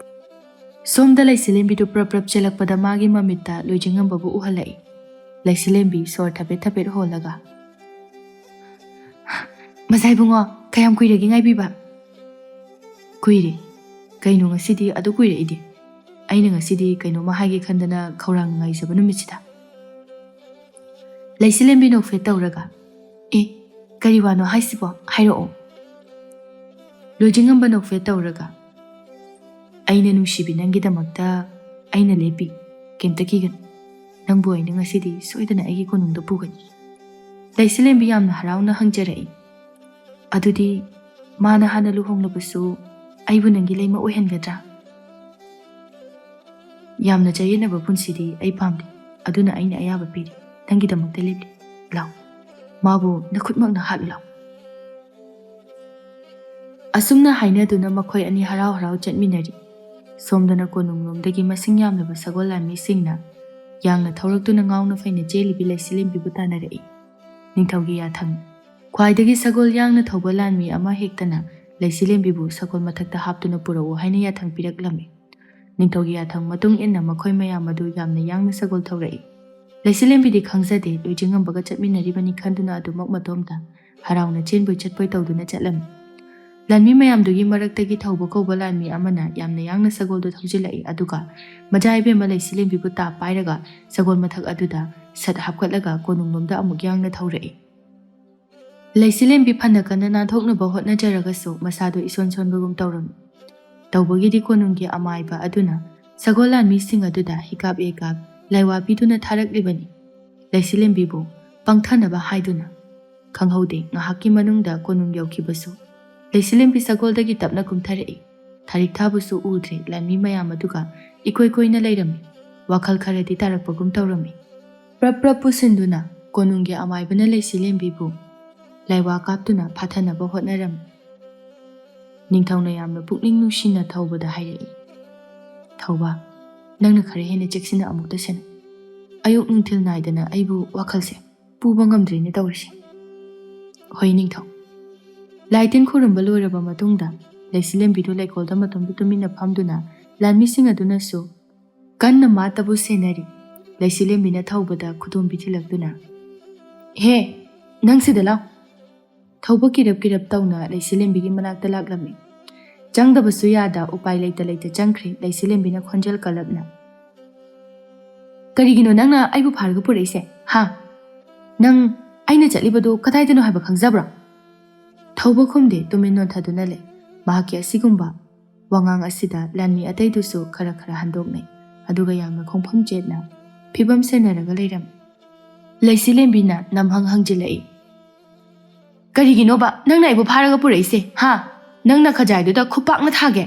ꯁꯣꯝꯗ ꯂꯩꯁꯤꯂꯦꯝꯕꯤꯗꯨ ꯄ꯭ꯔꯞ ꯄ꯭ꯔꯞ ꯆꯦꯜꯂꯛꯄꯗ ꯃꯥꯒꯤ ꯃꯃꯤꯠꯇ ꯂꯣꯏꯖꯤꯡꯉꯝꯕꯕꯨ ꯎꯍꯜꯂꯛꯏ꯫ ꯂꯩꯁꯤꯂꯦꯝꯕꯤ ꯁꯣꯔ ꯊꯕꯦꯠ ꯊꯕꯦꯠ ꯍꯣꯜꯂꯒ, "ꯃꯖꯥ ꯏꯕꯨꯡꯉꯣ, ꯀꯌꯥꯝ ꯀꯨꯏꯔꯒꯦ ꯉꯥꯏꯕꯤꯕ?" "ꯀꯨꯏꯔꯦ꯫ ꯀꯩꯅꯣ ꯉꯁꯤꯗꯤ ꯑꯗꯨ ꯀꯨꯏꯔꯛꯏꯗꯤ? ꯑꯩꯅ ꯉꯁꯤꯗꯤ ꯀꯩꯅꯣꯝꯃ ꯍꯥꯏꯒꯦ ꯈꯟꯗꯅ ꯈꯧꯔꯥꯡꯅ ꯉꯥꯏꯖꯕ ꯅꯨꯃꯤꯠꯁꯤꯗ꯫" ꯂꯩꯁꯤꯂꯦꯝꯕꯤ ꯅꯣꯛꯐꯦꯠ ꯇꯧꯔꯒ, "ꯑꯦ, ꯀꯔꯤ ꯋꯥꯅꯣ ꯍꯥꯏꯁꯤꯕꯣ? ꯍꯥꯏꯔꯛꯑꯣ꯫" ꯂꯣꯏꯖꯤꯡꯉꯝꯕ ꯅꯣꯛꯐꯦꯠ ꯇꯧꯔꯒ, "ꯑꯩꯅ ꯅꯨꯡꯁꯤꯕꯤ ꯅꯪꯒꯤꯗꯃꯛꯇ ꯑꯩꯅ ꯂꯦꯞꯄꯤ꯫ ꯀꯩꯝꯇ ꯀꯤꯒꯅꯨ꯫ ꯅꯪꯕꯨ ꯑꯩꯅ ꯉꯁꯤꯗꯤ ꯁꯣꯏꯗꯅ ꯑꯩꯒꯤ ꯀꯣꯅꯨꯡꯗ ꯄꯨꯒꯅꯤ꯫" ꯂꯩꯁꯤꯂꯦꯝꯕꯤ ꯌꯥꯝꯅ ꯍꯔꯥꯎꯅ ꯍꯪꯖꯔꯛꯏ꯫ ꯑꯗꯨꯗꯤ ꯃꯥꯅ ꯍꯥꯟꯅ ꯂꯨꯍꯣꯡꯂꯕꯁꯨ ꯑꯩꯕꯨ ꯅꯪꯒꯤ ꯂꯩꯃ ꯑꯣꯏꯍꯟꯒꯗ꯭ꯔꯥ? ꯌꯥꯝꯅ ꯆꯌꯦꯠꯅꯕ ꯄꯨꯟꯁꯤꯗꯤ ꯑꯩ ꯄꯥꯝꯗꯦ꯫ ꯑꯗꯨꯅ ꯑꯩꯅ ꯑꯌꯥꯕ ꯄꯤꯔꯤ꯫ ꯅꯪꯒꯤꯗꯃꯛꯇ ꯂꯦꯞꯂꯤ꯫ ꯂꯥꯎ, ꯃꯥꯕꯨ ꯅꯈꯨꯠꯃꯛꯅ ꯍꯥꯠꯂꯨ ꯂꯥꯎ꯫ ꯑꯁꯨꯝꯅ ꯍꯥꯏꯅꯗꯨꯅ ꯃꯈꯣꯏ ꯑꯅꯤ ꯍꯔꯥꯎ ꯍꯔꯥꯎ ꯆꯠꯃꯤꯟꯅꯔꯤ꯫ ꯁꯣꯝꯗꯅ ꯀꯣꯅꯨꯡꯂꯣꯝꯗꯒꯤ ꯃꯁꯤꯡ ꯌꯥꯝꯂꯕ ꯁꯒꯣꯜ ꯂꯥꯟꯃꯤꯁꯤꯡꯅ ꯌꯥꯡꯅ ꯊꯧꯔꯛꯇꯨꯅ ꯉꯥꯎꯅ ꯐꯩꯅ ꯆꯦꯜꯂꯤꯕꯤ ꯂꯩꯆꯤꯂꯦꯝꯕꯤꯕꯨ ꯇꯥꯟꯅꯔꯛꯏ꯫ ꯅꯤꯡꯊꯧꯒꯤ ꯌꯥꯊꯪ꯫ ꯈ꯭ꯋꯥꯏꯗꯒꯤ ꯁꯒꯣꯜ ꯌꯥꯡꯅ ꯊꯧꯕ ꯂꯥꯟꯃꯤ ꯑꯃ ꯍꯦꯛꯇꯅ ꯂꯩꯆꯤꯂꯦꯝꯕꯤꯕꯨ ꯁꯒꯣꯜ ꯃꯊꯛꯇ ꯍꯥꯞꯇꯨꯅ ꯄꯨꯔꯛꯎ ꯍꯥꯏꯅ ꯌꯥꯊꯪ ꯄꯤꯔꯛꯂꯝꯃꯤ꯫ ꯅꯤꯡꯊꯧꯒꯤ ꯌꯥꯊꯪ ꯃꯇꯨꯡ ꯏꯟꯅ ꯃꯈꯣꯏ ꯃꯌꯥꯝ ꯑꯗꯨ ꯌꯥꯝꯅ ꯌꯥꯡꯅ ꯁꯒꯣꯜ ꯊꯧꯔꯛꯏ꯫ ꯂꯩꯆꯤꯂꯦꯝꯕꯤꯗꯤ ꯈꯪꯖꯗꯦ, ꯂꯣꯏꯖꯤꯡꯉꯝꯕꯒ ꯆꯠꯃꯤꯟꯅꯔꯤꯕꯅꯤ ꯈꯟꯗꯨꯅ ꯑꯗꯨꯃꯛ ꯃꯇꯣꯝꯇ ꯍꯔꯥꯎꯅ ꯆꯦꯟꯕꯣꯏ ꯆꯠꯄꯣꯏ ꯇꯧꯗꯨꯅ ꯆꯠꯂꯝꯃꯤ꯫ ꯂꯥꯟꯃꯤ ꯃꯌꯥꯝꯗꯨꯒꯤ ꯃꯔꯛꯇꯒꯤ ꯊꯧꯕ ꯀꯧꯕ ꯂꯥꯟꯃꯤ ꯑꯃꯅ ꯌꯥꯝꯅ ꯌꯥꯡꯅ ꯁꯒꯣꯜꯗꯨ ꯊꯧꯖꯤꯜꯂꯛꯏ, ꯑꯗꯨꯒ ꯃꯖꯥ ꯏꯕꯦꯝꯃ ꯂꯩꯆꯤꯂꯦꯝꯕꯤꯕꯨ ꯇꯥꯞ ꯄꯥꯏꯔꯒ ꯁꯒꯣꯜ ꯃꯊꯛ ꯑꯗꯨꯗ ꯁꯠ ꯍꯥꯞꯀꯠꯂꯒ ꯀꯣꯅꯨꯡꯂꯣꯝꯗ ꯑꯃꯨꯛ ꯌꯥꯡꯅ ꯊꯧꯔꯛꯏ꯫ ꯂꯩꯆꯤꯂꯦꯝꯕꯤ ꯐꯅ ꯀꯟꯅ ꯅꯥꯟꯊꯣꯛꯅꯕ ꯍꯣꯠꯅꯖꯔꯒꯁꯨ ꯃꯁꯥꯗꯨ ꯏꯁꯣꯟ ꯁꯣꯟꯕꯒꯨꯝ ꯇꯧꯔꯝꯃꯤ꯫ ꯇꯧꯕꯒꯤꯗꯤ ꯀꯣꯅꯨꯡꯒꯤ ꯑꯃꯥꯏꯕ ꯑꯗꯨꯅ ꯁꯒꯣꯜ ꯂꯥꯟꯃꯤꯁꯤꯡ ꯑꯗꯨꯗ ꯍꯤꯀꯥꯞ ꯌꯩꯀꯥꯞ ꯂꯥꯏꯋꯥ ꯄꯤꯗꯨꯅ ꯊꯥꯔꯛꯂꯤꯕꯅꯤ꯫ ꯂꯩꯆꯤꯂꯦꯝꯕꯤꯕꯨ ꯄꯪꯊꯅꯕ ꯍꯥꯏꯗꯨꯅ꯫ ꯈꯪꯍꯧꯗꯦ, ꯉꯥꯏꯍꯥꯛꯀꯤ ꯃꯅꯨꯡꯗ ꯀꯣꯅꯨꯡ ꯌꯧꯈꯤꯕꯁꯨ꯫ ꯂꯩꯆꯤꯂꯦꯝꯕꯤ ꯁꯒꯣꯜꯗꯒꯤ ꯇꯞꯅ ꯀꯨꯝꯊꯔꯛꯏ꯫ ꯊꯥꯔꯤꯛ ꯊꯥꯕꯨꯁꯨ ꯎꯗ꯭ꯔꯦ, ꯂꯥꯟꯃꯤ ꯃꯌꯥꯝ ꯑꯗꯨꯒ ꯏꯀꯣꯏ ꯀꯣꯏꯅ ꯂꯩꯔꯝꯃꯤ꯫ ꯋꯥꯈꯜ ꯈꯔꯗꯤ ꯇꯥꯔꯛꯄꯒꯨꯝ ꯇꯧꯔꯝꯃꯤ꯫ ꯄ꯭ꯔꯞ ꯄ꯭ꯔꯞ ꯄꯨꯁꯤꯟꯗꯨꯅ ꯀꯣꯅꯨꯡꯒꯤ ꯑꯃꯥꯏꯕꯅ ꯂꯩꯆꯤꯂꯦꯝꯕꯤꯕꯨ ꯂꯥꯏꯋꯥ ꯀꯥꯞꯇꯨꯅ ꯐꯥꯊꯅꯕ ꯍꯣꯠꯅꯔꯝꯃꯤ꯫ ꯅꯤꯡꯊꯧꯅ ꯌꯥꯝꯅ ꯄꯨꯛꯅꯤꯡ ꯅꯨꯡꯁꯤꯅ ꯊꯧꯕꯗ ꯍꯥꯏꯔꯛꯏ, "ꯊꯧꯕ, ꯅꯪꯅ ꯈꯔ ꯍꯦꯟꯅ ꯆꯦꯛꯁꯤꯟꯅ ꯑꯃꯨꯛꯇ ꯁꯦꯟꯅꯧ꯫ ꯑꯌꯨꯛ ꯅꯨꯡꯊꯤꯜ ꯅꯥꯏꯗꯅ ꯑꯩꯕꯨ ꯋꯥꯈꯜꯁꯦ ꯄꯨꯕ ꯉꯝꯗ꯭ꯔꯦꯅꯦ ꯇꯧꯔꯤꯁꯦ꯫" ꯍꯣꯏ ꯅꯤꯡꯊꯧ꯫ ꯂꯥꯏ ꯇꯤꯟ ꯈꯨꯔꯨꯝꯕ ꯂꯣꯏꯔꯕ ꯃꯇꯨꯡꯗ ꯂꯩꯆꯤꯂꯦꯝꯕꯤꯗꯨ ꯂꯩꯀꯣꯜꯗ ꯃꯇꯣꯝꯗ ꯇꯨꯃꯤꯟꯅ ꯐꯝꯗꯨꯅ ꯂꯥꯟꯃꯤꯁꯤꯡ ꯑꯗꯨꯅꯁꯨ ꯀꯟꯅ ꯃꯥꯇꯕꯨ ꯁꯦꯟꯅꯔꯤ꯫ ꯂꯩꯆꯤꯂꯦꯝꯕꯤꯅ ꯊꯧꯕꯗ ꯈꯨꯗꯣꯝꯕꯤ ꯊꯤꯜꯂꯛꯇꯨꯅ, "ꯍꯦ, ꯅꯪ ꯁꯤꯗ ꯂꯥꯎ!" ꯊꯧꯕ ꯀꯤꯔꯞ ꯀꯤꯔꯞ ꯇꯧꯅ ꯂꯩꯆꯤꯂꯦꯝꯕꯤꯒꯤ ꯃꯅꯥꯛꯇ ꯂꯥꯛꯂꯝꯃꯤ꯫ ꯆꯪꯗꯕꯁꯨ ꯌꯥꯗ ꯎꯄꯥꯏ ꯂꯩꯇ ꯂꯩꯇ ꯆꯪꯈ꯭ꯔꯦ ꯂꯩꯆꯤꯂꯦꯝꯕꯤꯅ ꯈꯣꯟꯖꯦꯜ ꯀꯜꯂꯞꯅ꯫ "ꯀꯔꯤꯒꯤꯅꯣ ꯅꯪꯅ ꯑꯩꯕꯨ ꯐꯥꯔꯒ ꯄꯨꯔꯛꯏꯁꯦ? ꯍꯥ? ꯅꯪ ꯑꯩꯅ ꯆꯠꯂꯤꯕꯗꯣ ꯀꯗꯥꯏꯗꯅꯣ ꯍꯥꯏꯕ ꯈꯪꯖꯕ꯭ꯔꯣ?" ꯊꯧꯕ ꯈꯨꯝꯗꯦ, ꯇꯨꯃꯤꯟ ꯅꯣꯟꯊꯗꯨꯅ ꯂꯩ꯫ ꯃꯍꯥꯛꯀꯤ ꯑꯁꯤꯒꯨꯝꯕ ꯋꯥꯉꯥꯡ ꯑꯁꯤꯗ ꯂꯥꯟꯃꯤ ꯑꯇꯩꯗꯨꯁꯨ ꯈꯔ ꯈꯔ ꯍꯟꯗꯣꯛꯅꯩ, ꯑꯗꯨꯒ ꯌꯥꯝꯅ ꯈꯣꯡꯐꯝ ꯆꯦꯠꯅ ꯐꯤꯕꯝ ꯁꯦꯟꯅꯔꯒ ꯂꯩꯔꯝꯃꯤ꯫ ꯂꯩꯆꯤꯂꯦꯝꯕꯤꯅ ꯅꯝꯍꯪ ꯍꯪꯖꯤꯜꯂꯛꯏ, "ꯀꯔꯤꯒꯤꯅꯣꯕ ꯅꯪꯅ ꯑꯩꯕꯨ ꯐꯥꯔꯒ ꯄꯨꯔꯛꯏꯁꯦ, ꯍꯥ? ꯅꯪꯅ ꯈꯖꯥꯏꯗꯨꯗ ꯈꯨꯄꯥꯛꯅ ꯊꯥꯒꯦ?"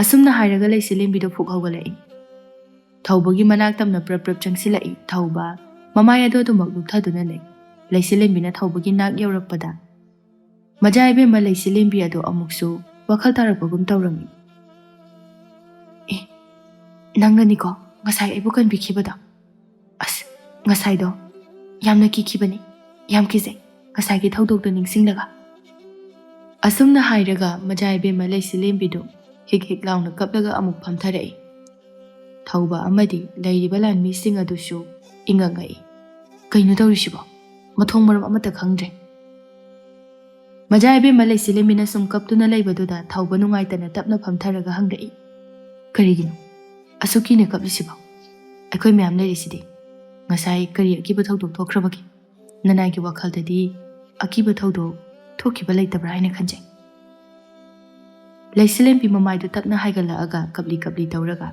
ꯑꯁꯨꯝꯅ ꯍꯥꯏꯔꯒ ꯂꯩꯆꯤꯂꯦꯝꯕꯤꯗꯣ ꯐꯨꯛ ꯍꯧꯒꯠꯂꯛꯏ꯫ ꯊꯧꯕꯒꯤ ꯃꯅꯥꯛ ꯇꯝꯅ ꯄ꯭ꯔꯞ ꯄ꯭ꯔꯞ ꯆꯪꯁꯤꯜꯂꯛꯏ꯫ ꯊꯧꯕ ꯃꯃꯥꯏ ꯑꯗꯨ ꯑꯗꯨꯃꯛ ꯂꯨꯞꯊꯗꯨꯅ ꯂꯩ꯫ ꯂꯩꯆꯤꯂꯦꯝꯕꯤꯅ ꯊꯧꯕꯒꯤ ꯅꯥꯛ ꯌꯧꯔꯛꯄꯗ ꯃꯖꯥ ꯏꯕꯦꯝꯃ ꯂꯩꯆꯤꯂꯦꯝꯕꯤ ꯑꯗꯨ ꯑꯃꯨꯛꯁꯨ ꯋꯥꯈꯜ ꯇꯥꯔꯛꯄꯒꯨꯝ ꯇꯧꯔꯝꯃꯤ꯫ "ꯑꯦ, ꯅꯪꯅꯅꯤꯀꯣ ꯉꯁꯥꯏ ꯑꯩꯕꯨ ꯀꯟꯕꯤꯈꯤꯕꯗꯣ? ꯑꯁ, ꯉꯁꯥꯏꯗꯣ ꯌꯥꯝꯅ ꯀꯤꯈꯤꯕꯅꯤ, ꯌꯥꯝ ꯀꯤꯖꯩ ꯉꯁꯥꯏꯒꯤ ꯊꯧꯗꯣꯛꯇꯣ ꯅꯤꯡꯁꯤꯡꯂꯒ"꯫ ꯑꯁꯨꯝꯅ ꯍꯥꯏꯔꯒ ꯃꯖꯥ ꯏꯕꯦꯝꯃ ꯂꯩꯆꯤꯂꯦꯝꯕꯤꯗꯨ ꯍꯤꯛ ꯍꯤꯛ ꯂꯥꯎꯅ ꯀꯞꯂꯒ ꯑꯃꯨꯛ ꯐꯝꯊꯔꯛꯏ꯫ ꯊꯧꯕ ꯑꯃꯗꯤ ꯂꯩꯔꯤꯕ ꯂꯥꯟꯃꯤꯁꯤꯡ ꯑꯗꯨꯁꯨ ꯏꯉꯛ ꯉꯛꯏ꯫ "ꯀꯩꯅꯣ ꯇꯧꯔꯤꯁꯤꯕꯣ? ꯃꯊꯣꯡ ꯃꯔꯝ ꯑꯃꯠꯇ ꯈꯪꯗ꯭ꯔꯦ"꯫ ꯃꯖꯥ ꯏꯕꯦꯝꯃ ꯂꯩꯆꯤꯂꯦꯝꯕꯤꯅ ꯁꯨꯝ ꯀꯞꯇꯨꯅ ꯂꯩꯕꯗꯨꯗ ꯊꯧꯕ ꯅꯨꯡꯉꯥꯏꯇꯅ ꯇꯞꯅ ꯐꯝꯊꯔꯒ ꯍꯪꯂꯛꯏ, "ꯀꯔꯤꯒꯤꯅꯣ ꯑꯁꯨꯛ ꯀꯤꯅ ꯀꯞꯂꯤꯁꯤꯕꯣ? ꯑꯩꯈꯣꯏ ꯃꯌꯥꯝ ꯂꯩꯔꯤꯁꯤꯗꯤ꯫ ꯉꯁꯥꯏ ꯀꯔꯤ ꯑꯀꯤꯕ ꯊꯧꯗꯣꯛ ꯊꯣꯛꯈ꯭ꯔꯕꯒꯦ? ꯅꯅꯥꯏꯒꯤ ꯋꯥꯈꯜꯗꯗꯤ ꯑꯀꯤꯕ ꯊꯧꯗꯣꯛ ꯊꯣꯛꯈꯤꯕ ꯂꯩꯇꯕ꯭ꯔꯥ ꯍꯥꯏꯅ ꯈꯟꯖꯩ"꯫ ꯂꯩꯆꯤꯂꯦꯝꯕꯤ ꯃꯃꯥꯏꯗꯨ ꯇꯞꯅ ꯍꯥꯏꯒꯠꯂꯛꯑꯒ ꯀꯞꯂꯤ ꯀꯞꯂꯤ ꯇꯧꯔꯒ,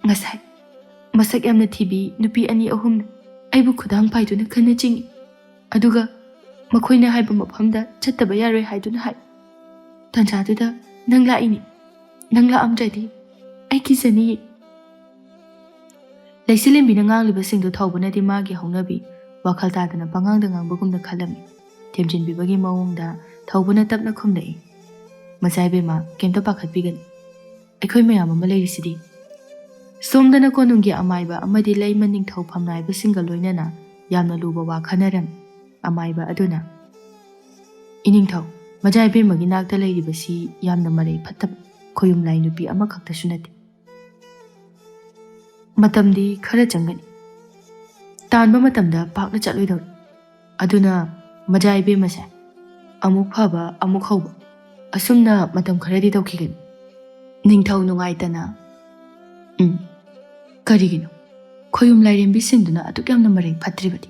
"ꯉꯁꯥꯏ ꯃꯁꯛ ꯌꯥꯝꯅ ꯊꯤꯕꯤ ꯅꯨꯄꯤ ꯑꯅꯤ ꯑꯍꯨꯝꯅ ꯑꯩꯕꯨ ꯈꯨꯗꯥꯡ ꯄꯥꯏꯗꯨꯅ ꯈꯠꯅ ꯆꯤꯡꯏ꯫ ꯑꯗꯨꯒ ꯃꯈꯣꯏꯅ ꯍꯥꯏꯕ ꯃꯐꯝꯗ ꯆꯠꯇꯕ ꯌꯥꯔꯣꯏ ꯍꯥꯏꯗꯨꯅ ꯍꯥꯏ꯫ ꯇꯥꯟꯖꯥꯗꯨꯗ ꯅꯪ ꯂꯥꯛꯏꯅꯤ꯫ ꯅꯪ ꯂꯥꯛꯑꯝꯗ꯭ꯔꯗꯤ ꯑꯩ ꯀꯤꯖꯅꯤꯌꯦ"꯫ ꯂꯩꯆꯤꯂꯦꯝꯕꯤꯅ ꯉꯥꯡꯂꯤꯕꯁꯤꯡꯗꯨ ꯊꯧꯕꯅꯗꯤ ꯃꯥꯒꯤ ꯍꯧꯅꯕꯤ ꯋꯥꯈꯜ ꯇꯥꯗꯅ ꯄꯉꯥꯡꯗ ꯉꯥꯡꯕꯒꯨꯝꯅ ꯈꯜꯂꯝꯃꯤ꯫ ꯊꯦꯝꯖꯤꯟꯕꯤꯕꯒꯤ ꯃꯑꯣꯡꯗ ꯊꯧꯕꯅ ꯇꯞꯅ ꯈꯨꯝꯂꯛꯏ, "ꯃꯆꯥ ꯏꯕꯦꯝꯃ, ꯀꯩꯝꯇ ꯄꯥꯈꯠꯄꯤꯒꯅꯨ꯫ ꯑꯩꯈꯣꯏ ꯃꯌꯥꯝ ꯑꯃ ꯂꯩꯔꯤꯁꯤꯗꯤ"꯫ ꯁꯣꯝꯗꯅ ꯀꯣꯅꯨꯡꯒꯤ ꯑꯃꯥꯏꯕ ꯑꯃꯗꯤ ꯂꯩꯃ ꯅꯤꯡꯊꯧ ꯐꯝꯅꯥꯏꯕꯁꯤꯡꯒ ꯂꯣꯏꯅꯅ ꯌꯥꯝꯅ ꯂꯨꯕ ꯋꯥ ꯈꯟꯅꯔꯝꯃꯤ꯫ ꯑꯃꯥꯏꯕ ꯑꯗꯨꯅ, "ꯏꯅꯤꯡꯊꯧ, ꯃꯖꯥ ꯏꯕꯦꯝꯃꯒꯤ ꯅꯥꯛꯇ ꯂꯩꯔꯤꯕꯁꯤ ꯌꯥꯝꯅ ꯃꯔꯩ ꯐꯠꯇꯕ ꯈꯣꯌꯨꯝ ꯂꯥꯏ ꯅꯨꯄꯤ ꯑꯃꯈꯛꯇꯁꯨ ꯅꯠꯇꯦ꯫ ꯃꯇꯝꯗꯤ ꯈꯔ ꯆꯪꯒꯅꯤ꯫ ꯇꯥꯟꯕ ꯃꯇꯝꯗ ꯄꯥꯛꯅ ꯆꯠꯂꯣꯏꯗꯧꯔꯤ꯫ ꯑꯗꯨꯅ ꯃꯖꯥ ꯏꯕꯦꯝꯃꯁꯦ ꯑꯃꯨꯛ ꯐꯕ, ꯑꯃꯨꯛ ꯍꯧꯕ, ꯑꯁꯨꯝꯅ ꯃꯇꯝ ꯈꯔꯗꯤ ꯇꯧꯈꯤꯒꯅꯤ"꯫ ꯅꯤꯡꯊꯧ ꯅꯨꯡꯉꯥꯏꯇꯅ, "ꯎꯝ, ꯀꯔꯤꯒꯤꯅꯣ? ꯈꯣꯌꯨꯝ ꯂꯥꯏꯔꯦꯝꯕꯤꯁꯤꯡꯗꯨꯅ ꯑꯗꯨꯛ ꯌꯥꯝꯅ ꯃꯔꯩ ꯐꯠꯇ꯭ꯔꯤꯕꯗꯤ?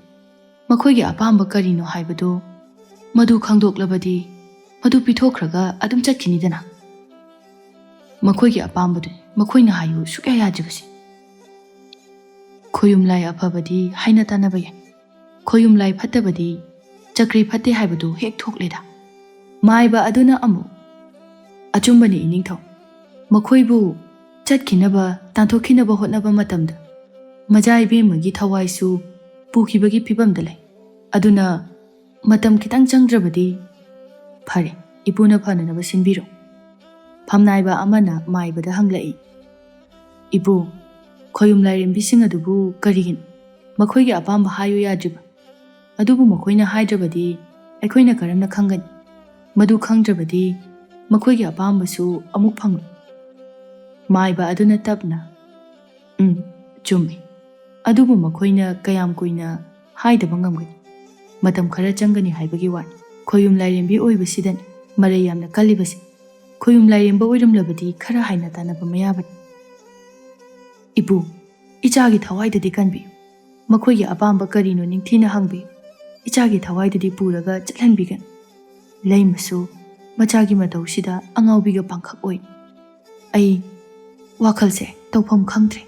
ꯃꯈꯣꯏꯒꯤ ꯑꯄꯥꯝꯕ ꯀꯔꯤꯅꯣ ꯍꯥꯏꯕꯗꯨ ꯃꯗꯨ ꯈꯪꯗꯣꯛꯂꯕꯗꯤ ꯃꯗꯨ ꯄꯤꯊꯣꯛꯈ꯭ꯔꯒ ꯑꯗꯨꯝ ꯆꯠꯈꯤꯅꯤꯗꯅ꯫ ꯃꯈꯣꯏꯒꯤ ꯑꯄꯥꯝꯕꯗꯨꯅꯤ ꯃꯈꯣꯏꯅ ꯍꯥꯏꯌꯨ ꯁꯨꯛꯌꯥ ꯌꯥꯗ꯭ꯔꯤꯕꯁꯤ꯫ ꯈꯣꯌꯨꯝ ꯂꯥꯏ ꯑꯐꯕꯗꯤ ꯍꯥꯏꯅ ꯇꯥꯟꯅꯕ ꯌꯥꯏ, ꯈꯣꯌꯨꯝ ꯂꯥꯏ ꯐꯠꯇꯕꯗꯤ ꯆꯀ꯭ꯔꯤ ꯐꯠꯇꯦ ꯍꯥꯏꯕꯗꯨ ꯍꯦꯛ ꯊꯣꯛꯂꯦꯗ꯫ ꯃꯥꯏꯕ ꯑꯗꯨꯅ ꯑꯃꯨꯛ, "ꯑꯆꯨꯝꯕꯅꯤ ꯏꯅꯤꯡꯊꯧ, ꯃꯈꯣꯏꯕꯨ ꯆꯠꯈꯤꯅꯕ, ꯇꯥꯟꯊꯣꯛꯈꯤꯅꯕ ꯍꯣꯠꯅꯕ ꯃꯇꯝꯗ ꯃꯖꯥ ꯏꯕꯦꯝꯃꯒꯤ ꯊꯋꯥꯏꯁꯨ ꯄꯨꯈꯤꯕꯒꯤ ꯐꯤꯕꯝꯗ ꯂꯩ꯫ ꯑꯗꯨꯅ ꯃꯇꯝ ꯈꯤꯇꯪ ꯆꯪꯗ꯭ꯔꯕꯗꯤ ꯐꯔꯦ, ꯏꯄꯨꯅ ꯐꯅꯅꯕ ꯁꯤꯟꯕꯤꯔꯣ꯫" ꯐꯝꯅꯥꯏꯕ ꯑꯃꯅ ꯃꯥꯏꯕꯗ ꯍꯪꯂꯛꯏ, "ꯏꯄꯨ, ꯈꯣꯌꯨꯝ ꯂꯥꯏꯔꯦꯝꯕꯤꯁꯤꯡ ꯑꯗꯨꯕꯨ ꯀꯔꯤꯒꯤꯅꯣ ꯃꯈꯣꯏꯒꯤ ꯑꯄꯥꯝꯕ ꯍꯥꯏꯌꯨ ꯌꯥꯗ꯭ꯔꯤꯕ? ꯑꯗꯨꯕꯨ ꯃꯈꯣꯏꯅ ꯍꯥꯏꯗ꯭ꯔꯕꯗꯤ ꯑꯩꯈꯣꯏꯅ ꯀꯔꯝꯅ ꯈꯪꯒꯅꯤ? ꯃꯗꯨ ꯈꯪꯗ꯭ꯔꯕꯗꯤ ꯃꯈꯣꯏꯒꯤ ꯑꯄꯥꯝꯕꯁꯨ ꯑꯃꯨꯛ ꯐꯪꯂꯣꯏ꯫" ꯃꯥꯏꯕ ꯑꯗꯨꯅ ꯇꯞꯅ, "ꯎꯝ, ꯆꯨꯝꯃꯤ꯫ ꯑꯗꯨꯕꯨ ꯃꯈꯣꯏꯅ ꯀꯌꯥꯝ ꯀꯨꯏꯅ ꯍꯥꯏꯗꯕ ꯉꯝꯒꯅꯤ? ꯃꯇꯝ ꯈꯔ ꯆꯪꯒꯅꯤ ꯍꯥꯏꯕꯒꯤ ꯋꯥꯅꯤ꯫ ꯈꯣꯌꯨꯝ ꯂꯥꯏꯔꯦꯝꯕꯤ ꯑꯣꯏꯕꯁꯤꯗꯅꯤ ꯃꯔꯩ ꯌꯥꯝꯅ ꯀꯜꯂꯤꯕꯁꯦ꯫ ꯈꯣꯌꯨꯝ ꯂꯥꯏꯔꯦꯝꯕ ꯑꯣꯏꯔꯝꯂꯕꯗꯤ ꯈꯔ ꯍꯥꯏꯅ ꯇꯥꯟꯅꯕ ꯃꯌꯥꯕꯅꯤ꯫" "ꯏꯄꯨ, ꯏꯆꯥꯒꯤ ꯊꯋꯥꯏꯗꯗꯤ ꯀꯟꯕꯤꯌꯨ꯫ ꯃꯈꯣꯏꯒꯤ ꯑꯄꯥꯝꯕ ꯀꯔꯤꯅꯣ ꯅꯤꯡꯊꯤꯅ ꯍꯪꯕꯤꯌꯨ꯫ ꯏꯆꯥꯒꯤ ꯊꯋꯥꯏꯗꯗꯤ ꯄꯨꯔꯒ ꯆꯠꯍꯟꯕꯤꯒꯅꯨ꯫ ꯂꯩꯃꯁꯨ ꯃꯆꯥꯒꯤ ꯃꯇꯧꯁꯤꯗ ꯑꯉꯥꯎꯕꯤꯒ ꯄꯥꯡꯈꯛ ꯑꯣꯏ꯫ ꯑꯩ ꯋꯥꯈꯜꯁꯦ ꯇꯧꯐꯝ ꯈꯪꯗ꯭ꯔꯦ꯫"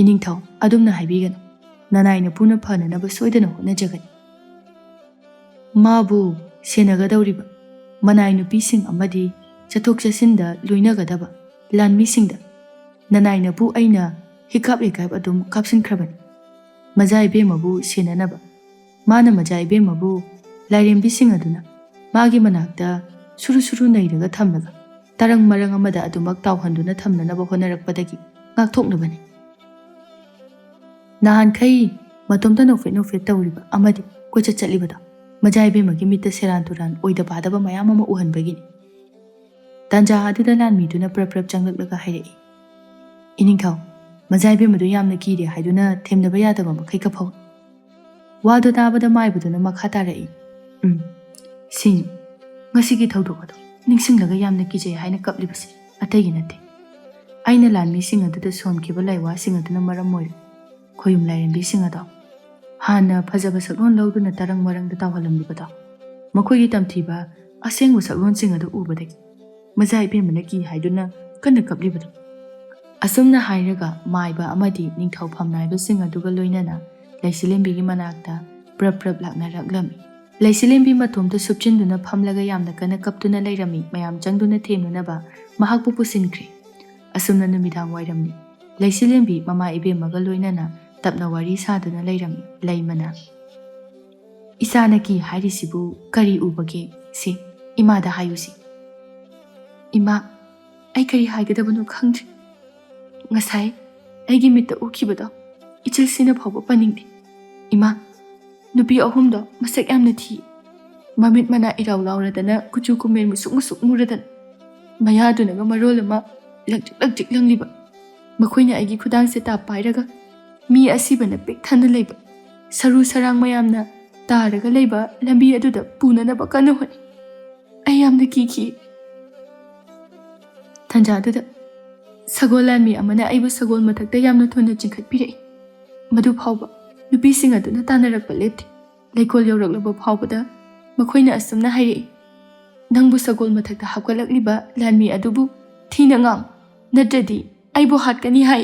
"ꯏꯅꯤꯡꯊꯧ, ꯑꯗꯨꯝꯅ ꯍꯥꯏꯕꯤꯒꯅꯨ꯫ ꯅꯅꯥꯏ ꯅꯄꯨꯅ ꯐꯅꯅꯕ ꯁꯣꯏꯗꯅ ꯍꯣꯠꯅꯖꯒꯅꯤ꯫" ꯃꯥꯕꯨ ꯁꯦꯟꯅꯒꯗꯧꯔꯤꯕ ꯃꯅꯥꯏ ꯅꯨꯄꯤꯁꯤꯡ ꯑꯃꯗꯤ ꯆꯠꯊꯣꯛ ꯆꯠꯁꯤꯟꯗ ꯂꯣꯏꯅꯒꯗꯕ ꯂꯥꯟꯃꯤꯁꯤꯡꯗ ꯅꯅꯥꯏ ꯅꯄꯨ ꯑꯩꯅ ꯍꯤꯀꯥꯞ ꯍꯤꯀꯥꯞ ꯑꯗꯨꯝ ꯀꯥꯞꯁꯤꯟꯈ꯭ꯔꯕꯅꯤ꯫ ꯃꯖꯥ ꯏꯕꯦꯝꯃꯕꯨ ꯁꯦꯟꯅꯅꯕ꯫ ꯃꯥꯅ ꯃꯖꯥ ꯏꯕꯦꯝꯃꯕꯨ ꯂꯥꯏꯔꯦꯝꯕꯤꯁꯤꯡ ꯑꯗꯨꯅ ꯃꯥꯒꯤ ꯃꯅꯥꯛꯇ ꯁꯨꯔꯨ ꯁꯨꯔꯨ ꯅꯩꯔꯒ ꯊꯝꯂꯒ ꯇꯔꯪ ꯃꯔꯪ ꯑꯃꯗ ꯑꯗꯨꯃꯛ ꯇꯥꯎꯍꯟꯗꯨꯅ ꯊꯝꯅꯅꯕ ꯍꯣꯠꯅꯔꯛꯄꯗꯒꯤ ꯉꯥꯛꯊꯣꯛꯅꯕꯅꯤ꯫ ꯅꯍꯥꯟꯈꯩ ꯃꯇꯣꯝꯇ ꯅꯣꯛꯐꯦꯠ ꯅꯣꯛꯐꯦꯠ ꯇꯧꯔꯤꯕ ꯑꯃꯗꯤ ꯀꯣꯏꯆꯠ ꯆꯠꯂꯤꯕꯗꯣ ꯃꯖꯥ ꯏꯕꯦꯝꯃꯒꯤ ꯃꯤꯠꯇ ꯁꯦꯔꯥꯟ ꯇꯨꯔꯥꯟ ꯑꯣꯏꯗ ꯄꯥꯗꯕ ꯃꯌꯥꯝ ꯑꯃ ꯎꯍꯟꯕꯒꯤꯅꯤ꯫ ꯇꯥꯟꯖꯥ ꯑꯗꯨꯗ ꯂꯥꯟꯃꯤꯗꯨꯅ ꯄ꯭ꯔꯞ ꯄ꯭ꯔꯞ ꯆꯪꯂꯛꯂꯒ ꯍꯥꯏꯔꯛꯏ, "ꯏꯅꯤꯡꯊꯧ, ꯃꯖꯥ ꯏꯕꯦꯝꯃꯗꯨ ꯌꯥꯝꯅ ꯀꯤꯔꯦ ꯍꯥꯏꯗꯨꯅ ꯊꯦꯝꯅꯕ ꯌꯥꯗꯕ ꯃꯈꯩ ꯀꯞꯍꯧ꯫" ꯋꯥꯗꯨ ꯇꯥꯕꯗ ꯃꯥꯏꯕꯗꯨꯅ ꯃꯈꯥ ꯇꯥꯔꯛꯏ, "ꯎꯝ, ꯁꯤꯅꯤ ꯉꯁꯤꯒꯤ ꯊꯧꯗꯣꯛ ꯑꯗꯨ ꯅꯤꯡꯁꯤꯡꯂꯒ ꯌꯥꯝꯅ ꯀꯤꯖꯩ ꯍꯥꯏꯅ ꯀꯞꯂꯤꯕꯁꯤ ꯑꯇꯩꯒꯤ ꯅꯠꯇꯦ꯫ ꯑꯩꯅ ꯂꯥꯟꯃꯤꯁꯤꯡ ꯑꯗꯨꯗ ꯁꯣꯟꯈꯤꯕ ꯂꯥꯏꯋꯥꯁꯤꯡ ꯑꯗꯨꯅ ꯃꯔꯝ ꯑꯣꯏꯔꯦ꯫ ꯈꯣꯌꯨꯝ ꯂꯥꯏꯔꯦꯝꯕꯤꯁꯤꯡ ꯑꯗꯣ ꯍꯥꯟꯅ ꯐꯖꯕ ꯁꯛꯂꯣꯟ ꯂꯧꯗꯨꯅ ꯇꯔꯪ ꯃꯔꯪꯗ ꯇꯥꯎꯍꯜꯂꯝꯂꯤꯕꯗꯣ, ꯃꯈꯣꯏꯒꯤ ꯇꯝꯊꯤꯕ ꯑꯁꯦꯡꯕ ꯁꯛꯂꯣꯟꯁꯤꯡ ꯑꯗꯨ ꯎꯕꯗꯒꯤ ꯃꯖꯥ ꯏꯕꯦꯝꯃꯅ ꯀꯤ ꯍꯥꯏꯗꯨꯅ ꯀꯟꯅ ꯀꯞꯂꯤꯕꯗꯣ꯫" ꯑꯁꯨꯝꯅ ꯍꯥꯏꯔꯒ ꯃꯥꯏꯕ ꯑꯃꯗꯤ ꯅꯤꯡꯊꯧ ꯐꯝꯅꯥꯏꯕꯁꯤꯡ ꯑꯗꯨꯒ ꯂꯣꯏꯅꯅ ꯂꯩꯆꯤꯂꯦꯝꯕꯤꯒꯤ ꯃꯅꯥꯛꯇ ꯄ꯭ꯔꯞ ꯄ꯭ꯔꯞ ꯂꯥꯛꯅꯔꯛꯂꯝꯃꯤ꯫ ꯂꯩꯆꯤꯂꯦꯝꯕꯤ ꯃꯇꯣꯝꯇ ꯁꯨꯞꯆꯤꯟꯗꯨꯅ ꯐꯝꯂꯒ ꯌꯥꯝꯅ ꯀꯟꯅ ꯀꯞꯇꯨꯅ ꯂꯩꯔꯝꯃꯤ꯫ ꯃꯌꯥꯝ ꯆꯪꯗꯨꯅ ꯊꯦꯝꯅꯅꯕ ꯃꯍꯥꯛꯄꯨ ꯄꯨꯁꯤꯟꯈ꯭ꯔꯦ꯫ ꯑꯁꯨꯝꯅ ꯅꯨꯃꯤꯗꯥꯡ ꯋꯥꯏꯔꯝꯅꯤ꯫ ꯂꯩꯆꯤꯂꯦꯝꯕꯤ ꯃꯃꯥ ꯏꯕꯦꯝꯃꯒ ꯂꯣꯏꯅꯅ ꯇꯞꯅ ꯋꯥꯔꯤ ꯁꯥꯗꯨꯅ ꯂꯩꯔꯝꯃꯤ꯫ ꯂꯩꯃꯅ, "ꯏꯆꯥꯅ ꯀꯤ ꯍꯥꯏꯔꯤꯁꯤꯕꯨ ꯀꯔꯤ ꯎꯕꯒꯦ? ꯁꯤ ꯏꯃꯥꯗ ꯍꯥꯏꯌꯨꯁꯤ꯫" "ꯏꯃꯥ, ꯑꯩ ꯀꯔꯤ ꯍꯥꯏꯒꯗꯕꯅꯣ ꯈꯪꯗ꯭ꯔꯦ꯫ ꯉꯁꯥꯏ ꯑꯩꯒꯤ ꯃꯤꯠꯇ ꯎꯈꯤꯕꯗꯣ ꯏꯆꯤꯜꯁꯤꯅ ꯐꯥꯎꯕ ꯄꯟꯅꯤꯡꯗꯦ꯫ ꯏꯃꯥ, ꯅꯨꯄꯤ ꯑꯍꯨꯝꯗꯣ ꯃꯁꯛ ꯌꯥꯝꯅ ꯊꯤ꯫ ꯃꯃꯤꯠ ꯃꯅꯥ ꯏꯔꯥꯎ ꯂꯥꯎꯔꯗꯅ, ꯀꯨꯆꯨ ꯀꯨꯃꯦꯟ ꯃꯨꯁꯨꯛ ꯃꯨꯁꯨꯛ ꯃꯨꯔꯗꯅ, ꯃꯌꯥꯗꯨꯅꯒ ꯃꯔꯣꯜ ꯑꯃ ꯂꯪꯇ꯭ꯔꯤꯛ ꯂꯪꯇ꯭ꯔꯤꯛ ꯂꯪꯂꯤꯕ꯫ ꯃꯈꯣꯏꯅ ꯑꯩꯒꯤ ꯈꯨꯗꯥꯡꯁꯦ ꯇꯥꯞ ꯄꯥꯏꯔꯒ ꯃꯤ ꯑꯁꯤꯕꯅ ꯄꯤꯛ ꯊꯟꯅ ꯂꯩꯕ ꯁꯔꯨ ꯁꯔꯥꯡ ꯃꯌꯥꯝꯅ ꯇꯥꯔꯒ ꯂꯩꯕ ꯂꯝꯕꯤ ꯑꯗꯨꯗ ꯄꯨꯅꯅꯕ ꯀꯟꯅ ꯍꯣꯠꯅꯩ꯫ ꯑꯩ ꯌꯥꯝꯅ ꯀꯤꯈꯤ꯫" ꯇꯟꯖꯥꯗꯨꯗ ꯁꯒꯣꯜ ꯂꯥꯟꯃꯤ ꯑꯃꯅ ꯑꯩꯕꯨ ꯁꯒꯣꯜ ꯃꯊꯛꯇ ꯌꯥꯝꯅ ꯊꯨꯅ ꯆꯤꯡꯈꯠꯄꯤꯔꯛꯏ꯫ ꯃꯗꯨ ꯐꯥꯎꯕ ꯅꯨꯄꯤꯁꯤꯡ ꯑꯗꯨꯅ ꯇꯥꯟꯅꯔꯛꯄ ꯂꯦꯞꯇꯦ꯫ ꯂꯩꯀꯣꯜ ꯌꯧꯔꯛꯂꯕ ꯐꯥꯎꯕꯗ ꯃꯈꯣꯏꯅ ꯑꯁꯨꯝꯅ ꯍꯥꯏꯔꯛꯏ, "ꯅꯪꯕꯨ ꯁꯒꯣꯜ ꯃꯊꯛꯇ ꯍꯥꯞꯀꯠꯂꯛꯂꯤꯕ ꯂꯥꯟꯃꯤ ꯑꯗꯨꯕꯨ ꯊꯤꯅ ꯉꯥꯡ, ꯅꯠꯇ꯭ꯔꯗꯤ ꯑꯩꯕꯨ ꯍꯥꯠꯀꯅꯤ ꯍꯥꯏ꯫"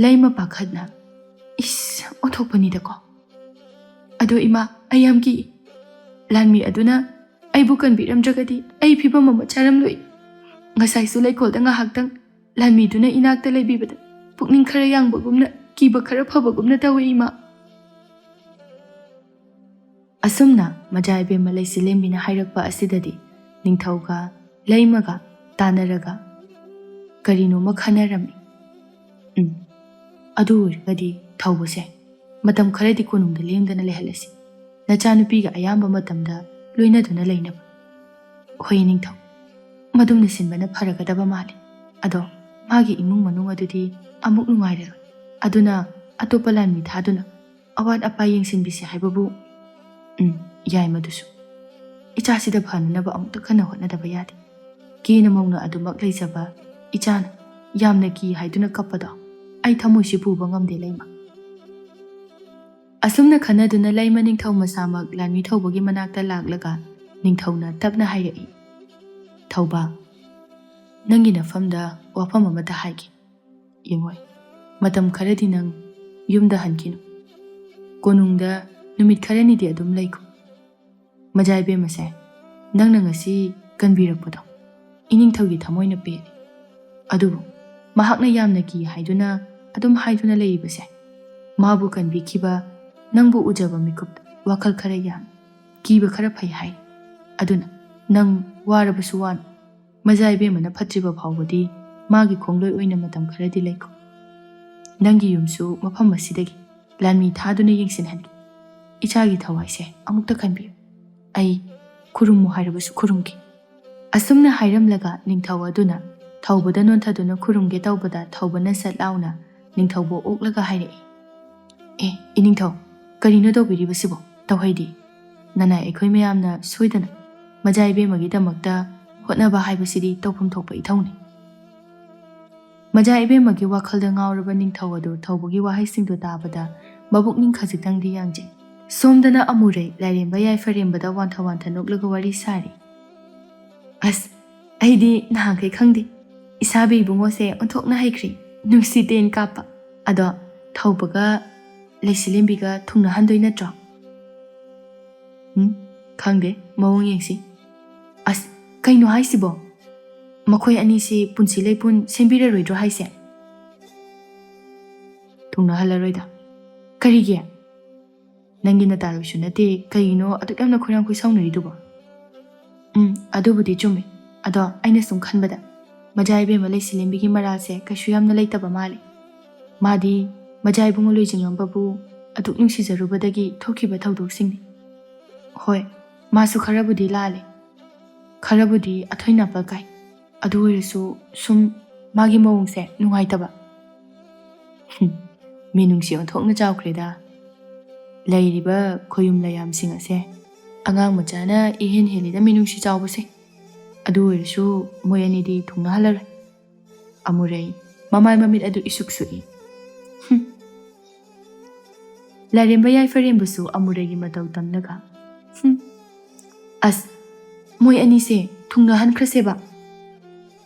ꯂꯩꯃ ꯄꯥꯈꯠꯅ, "ꯏꯁ, ꯑꯣꯟꯊꯣꯛꯄꯅꯤꯗꯀꯣ꯫ ꯑꯗꯣ ꯏꯃꯥ, ꯑꯩ ꯌꯥꯝ ꯀꯤ꯫ ꯂꯥꯟꯃꯤ ꯑꯗꯨꯅ ꯑꯩꯕꯨ ꯀꯟꯕꯤꯔꯝꯗ꯭ꯔꯒꯗꯤ ꯑꯩ ꯐꯤꯕꯝ ꯑꯃ ꯆꯥꯔꯝꯂꯣꯏ꯫ ꯉꯁꯥꯏꯁꯨ ꯂꯩꯀꯣꯜꯗ ꯉꯥꯏꯍꯥꯛꯇꯪ ꯂꯥꯟꯃꯤꯗꯨꯅ ꯏꯅꯥꯛꯇ ꯂꯩꯕꯤꯕꯗ ꯄꯨꯛꯅꯤꯡ ꯈꯔ ꯌꯥꯡꯕꯒꯨꯝꯅ, ꯀꯤꯕ ꯈꯔ ꯐꯕꯒꯨꯝꯅ ꯇꯧꯏ, ꯏꯃꯥ꯫" ꯑꯁꯨꯝꯅ ꯃꯖꯥ ꯏꯕꯦꯝꯃ ꯂꯩꯆꯤꯂꯦꯝꯕꯤꯅ ꯍꯥꯏꯔꯛꯄ ꯑꯁꯤꯗꯗꯤ ꯅꯤꯡꯊꯧꯒ ꯂꯩꯃꯒ ꯇꯥꯟꯅꯔꯒ ꯀꯔꯤꯅꯣꯃ ꯈꯟꯅꯔꯝꯃꯤ꯫ "ꯎꯝ, ꯑꯗꯨ ꯑꯣꯏꯔꯒꯗꯤ ꯊꯧꯕꯁꯦ ꯃꯇꯝ ꯈꯔꯗꯤ ꯀꯣꯅꯨꯡꯗ ꯂꯦꯡꯗꯅ ꯂꯩꯍꯜꯂꯁꯤ, ꯅꯆꯥꯅꯨꯄꯤꯒ ꯑꯌꯥꯝꯕ ꯃꯇꯝꯗ ꯂꯣꯏꯅꯗꯨꯅ ꯂꯩꯅꯕ꯫" "ꯍꯣꯏ ꯅꯤꯡꯊꯧ, ꯃꯗꯨꯝꯅ ꯁꯤꯟꯕꯅ ꯐꯔꯒꯗꯕ ꯃꯥꯜꯂꯤ꯫ ꯑꯗꯣ ꯃꯥꯒꯤ ꯏꯃꯨꯡ ꯃꯅꯨꯡ ꯑꯗꯨꯗꯤ ꯑꯃꯨꯛ ꯅꯨꯡꯉꯥꯏꯔꯔꯣꯏ꯫ ꯑꯗꯨꯅ ꯑꯇꯣꯞꯄ ꯂꯥꯟꯃꯤ ꯊꯥꯗꯨꯅ ꯑꯋꯥꯠ ꯑꯄꯥ ꯌꯦꯡꯁꯤꯟꯕꯤꯁꯤ ꯍꯥꯏꯕꯕꯨ꯫" "ꯎꯝ, ꯌꯥꯏ ꯃꯗꯨꯁꯨ꯫ ꯏꯆꯥꯁꯤꯗ ꯐꯅꯅꯕ ꯑꯃꯨꯛꯇ ꯀꯟꯅ ꯍꯣꯠꯅꯗꯕ ꯌꯥꯗꯦ꯫ ꯀꯦꯅ ꯃꯧꯅ ꯑꯗꯨꯃꯛ ꯂꯩꯖꯕ ꯏꯆꯥꯅ ꯌꯥꯝꯅ ꯀꯤ ꯍꯥꯏꯗꯨꯅ ꯀꯞꯄꯗꯣ ꯑꯩ ꯊꯃꯣꯏꯁꯤ ꯄꯨꯕ ꯉꯝꯗꯦ, ꯂꯩꯃ꯫" ꯑꯁꯨꯝꯅ ꯈꯟꯅꯗꯨꯅ ꯂꯩꯃ ꯅꯤꯡꯊꯧ ꯃꯁꯥꯃꯛ ꯂꯥꯟꯃꯤ ꯊꯧꯕꯒꯤ ꯃꯅꯥꯛꯇ ꯂꯥꯛꯂꯒ ꯅꯤꯡꯊꯧꯅ ꯇꯞꯅ ꯍꯥꯏꯔꯛꯏ, "ꯊꯧꯕ, ꯅꯪꯒꯤ ꯅꯐꯝꯗ ꯋꯥꯐꯝ ꯑꯃꯇ ꯍꯥꯏꯒꯦ꯫ ꯌꯦꯡꯉꯣꯏ, ꯃꯇꯝ ꯈꯔꯗꯤ ꯅꯪ ꯌꯨꯝꯗ ꯍꯟꯈꯤꯅꯨ꯫ ꯀꯣꯅꯨꯡꯗ ꯅꯨꯃꯤꯠ ꯈꯔꯅꯤꯗꯤ ꯑꯗꯨꯝ ꯂꯩꯈꯣ꯫ ꯃꯖꯥ ꯏꯕꯦꯝꯃꯁꯦ, ꯅꯪꯅ ꯉꯁꯤ ꯀꯟꯕꯤꯔꯛꯄꯗꯣ ꯏꯅꯤꯡꯊꯧꯒꯤ ꯊꯃꯣꯏꯅ ꯄꯦꯜꯂꯤ꯫ ꯑꯗꯨꯕꯨ ꯃꯍꯥꯛꯅ ꯌꯥꯝꯅ ꯀꯤ ꯍꯥꯏꯗꯨꯅ ꯑꯗꯨꯝ ꯍꯥꯏꯗꯨꯅ ꯂꯩꯔꯤꯕꯁꯦ, ꯃꯥꯕꯨ ꯀꯟꯕꯤꯈꯤꯕ ꯅꯪꯕꯨ ꯎꯖꯕ ꯃꯤꯀꯨꯞꯇ ꯋꯥꯈꯜ ꯈꯔ ꯌꯥꯡ, ꯀꯤꯕ ꯈꯔ ꯐꯩ ꯍꯥꯏ꯫ ꯑꯗꯨꯅ ꯅꯪ ꯋꯥꯔꯕꯁꯨ ꯋꯥꯅ, ꯃꯖꯥ ꯏꯕꯦꯝꯃꯅ ꯐꯠꯇ꯭ꯔꯤꯕ ꯐꯥꯎꯕꯗꯤ ꯃꯥꯒꯤ ꯈꯣꯡꯂꯣꯏ ꯑꯣꯏꯅ ꯃꯇꯝ ꯈꯔꯗꯤ ꯂꯩꯈꯣ꯫ ꯅꯪꯒꯤ ꯌꯨꯝꯁꯨ ꯃꯐꯝ ꯑꯁꯤꯗꯒꯤ ꯂꯥꯟꯃꯤ ꯊꯥꯗꯨꯅ ꯌꯦꯡꯁꯤꯟꯍꯟꯒꯦ꯫ ꯏꯆꯥꯒꯤ ꯊꯋꯥꯏꯁꯦ ꯑꯃꯨꯛꯇ ꯈꯟꯕꯤꯌꯨ꯫ ꯑꯩ ꯈꯨꯔꯨꯝꯃꯨ ꯍꯥꯏꯔꯕꯁꯨ ꯈꯨꯔꯨꯝꯒꯦ꯫ ꯑꯁꯨꯝꯅ ꯍꯥꯏꯔꯝꯂꯒ ꯅꯤꯡꯊꯧ ꯑꯗꯨꯅ ꯊꯧꯕꯗ ꯅꯣꯟꯊꯗꯨꯅ ꯈꯨꯔꯨꯝꯒꯦ ꯇꯧꯕꯗ ꯊꯧꯕꯅ ꯁꯠ ꯂꯥꯎꯅ ꯅꯤꯡꯊꯧꯕꯨ ꯑꯣꯛꯂꯒ ꯍꯥꯏꯔꯛꯏ, "ꯑꯦ, ꯏꯅꯤꯡꯊꯧ, ꯀꯔꯤꯅꯣ ꯇꯧꯕꯤꯔꯤꯕꯁꯤꯕꯣ? ꯇꯧꯍꯩꯗꯦ꯫ ꯅꯅꯥꯏ ꯑꯩꯈꯣꯏ ꯃꯌꯥꯝꯅ ꯁꯣꯏꯗꯅ ꯃꯖꯥ ꯏꯕꯦꯝꯃꯒꯤꯗꯃꯛꯇ ꯍꯣꯠꯅꯕ ꯍꯥꯏꯕꯁꯤꯗꯤ ꯇꯧꯐꯝ ꯊꯣꯛꯄ ꯏꯊꯧꯅꯤ꯫" ꯃꯖꯥ ꯏꯕꯦꯝꯃꯒꯤ ꯋꯥꯈꯜꯗ ꯉꯥꯎꯔꯕ ꯅꯤꯡꯊꯧ ꯑꯗꯨ ꯊꯧꯕꯒꯤ ꯋꯥꯍꯩꯁꯤꯡꯗꯨ ꯇꯥꯕꯗ ꯃꯕꯨꯛꯅꯤꯡ ꯈꯖꯤꯛꯇꯪꯗꯤ ꯌꯥꯡꯖꯩ꯫ ꯁꯣꯝꯗꯅ ꯑꯃꯨꯔꯩ ꯂꯥꯏꯔꯦꯝꯕ ꯌꯥꯏꯐꯔꯦꯝꯕꯗ ꯋꯥꯟꯊ ꯋꯥꯟꯊ ꯅꯣꯛꯂꯒ ꯋꯥꯔꯤ ꯁꯥꯔꯤ꯫ "ꯑꯁ, ꯑꯩꯗꯤ ꯅꯍꯥꯟꯈꯩ ꯈꯪꯗꯦ꯫ ꯏꯁꯥꯕꯤ ꯏꯕꯨꯡꯉꯣꯁꯦ ꯑꯣꯟꯊꯣꯛꯅ ꯍꯩꯈ꯭ꯔꯦ꯫ ꯅꯨꯡꯁꯤ ꯇꯦꯟ ꯀꯥꯞꯄ꯫ ꯑꯗꯣ ꯊꯧꯕꯒ ꯂꯩꯁꯤꯂꯦꯝꯕꯤꯒ ꯊꯨꯡꯅꯍꯟꯗꯣꯏ ꯅꯠꯇ꯭ꯔꯣ?" "ꯎꯝ, ꯈꯪꯗꯦ, ꯃꯑꯣꯡ ꯌꯦꯡꯁꯤ꯫" "ꯑꯁ, ꯀꯩꯅꯣ ꯍꯥꯏꯁꯤꯕꯣ? ꯃꯈꯣꯏ ꯑꯅꯤꯁꯤ ꯄꯨꯟꯁꯤ ꯂꯩꯄꯨꯟ ꯁꯦꯝꯕꯤꯔꯔꯣꯏꯗ꯭ꯔꯣ ꯍꯥꯏꯁꯦ?" "ꯊꯨꯡꯅꯍꯜꯂꯔꯣꯏꯗ꯫" "ꯀꯔꯤꯒꯤ? ꯅꯪꯒꯤ ꯅꯇꯥꯔꯣꯏꯁꯨ ꯅꯠꯇꯦ, ꯀꯩꯒꯤꯅꯣ ꯑꯗꯨꯛ ꯌꯥꯝꯅ ꯈꯣꯏꯔꯥꯡ ꯈꯣꯏꯁꯥꯎꯅꯔꯤꯗꯨꯕꯣ?" "ꯎꯝ, ꯑꯗꯨꯕꯨꯗꯤ ꯆꯨꯝꯃꯦ꯫ ꯑꯗꯣ ꯑꯩꯅ ꯁꯨꯝ ꯈꯟꯕꯗ ꯃꯖꯥ ꯏꯕꯦꯝꯃ ꯂꯩꯁꯤꯂꯦꯝꯕꯤꯒꯤ ꯃꯔꯥꯜꯁꯦ ꯀꯩꯁꯨ ꯌꯥꯝꯅ ꯂꯩꯇꯕ ꯃꯥꯜꯂꯦ꯫ ꯃꯥꯗꯤ ꯃꯖꯥ ꯏꯕꯨꯡꯉꯣ ꯂꯣꯏꯖꯤꯡꯉꯝꯕꯕꯨ ꯑꯗꯨꯛ ꯅꯨꯡꯁꯤꯖꯔꯨꯕꯗꯒꯤ ꯊꯣꯛꯈꯤꯕ ꯊꯧꯗꯣꯛꯁꯤꯡꯅꯤ꯫ ꯍꯣꯏ, ꯃꯥꯁꯨ ꯈꯔꯕꯨꯗꯤ ꯂꯥꯜꯂꯦ꯫ ꯈꯔꯕꯨꯗꯤ ꯑꯊꯣꯏ ꯅꯥꯄꯜ ꯀꯥꯏ꯫ ꯑꯗꯨ ꯑꯣꯏꯔꯁꯨ ꯁꯨꯝ ꯃꯥꯒꯤ ꯃꯑꯣꯡꯁꯦ ꯅꯨꯡꯉꯥꯏꯇꯕ꯫" "ꯍꯨꯝ, ꯃꯤꯅꯨꯡꯁꯤ ꯑꯣꯟꯊꯣꯛꯅ ꯆꯥꯎꯈ꯭ꯔꯦꯗ꯫ ꯂꯩꯔꯤꯕ ꯈꯣꯌꯨꯝ ꯂꯩꯌꯥꯝꯁꯤꯡ ꯑꯁꯦ ꯑꯉꯥꯡ ꯃꯆꯥꯅ ꯏꯍꯦꯟ ꯍꯦꯜꯂꯤꯗ ꯃꯤꯅꯨꯡꯁꯤ ꯆꯥꯎꯕꯁꯦ꯫ ꯑꯗꯨ ꯑꯣꯏꯔꯁꯨ ꯃꯣꯏ ꯑꯅꯤꯗꯤ ꯊꯨꯡꯅꯍꯜꯂꯔꯣꯏ꯫" ꯑꯃꯨꯔꯩ ꯃꯃꯥꯏ ꯃꯃꯤꯠ ꯑꯗꯨ ꯏꯁꯨꯛ ꯁꯨꯛꯏ꯫ "ꯍꯨꯝ꯫" ꯂꯥꯏꯔꯦꯝꯕ ꯌꯥꯏꯐꯔꯦꯝꯕꯁꯨ ꯑꯃꯨꯔꯩꯒꯤ ꯃꯇꯧ ꯇꯝꯂꯒ, "ꯍꯨꯝ, ꯑꯁ, ꯃꯣꯏ ꯑꯅꯤꯁꯦ ꯊꯨꯡꯅꯍꯟꯈ꯭ꯔꯁꯦꯕ꯫"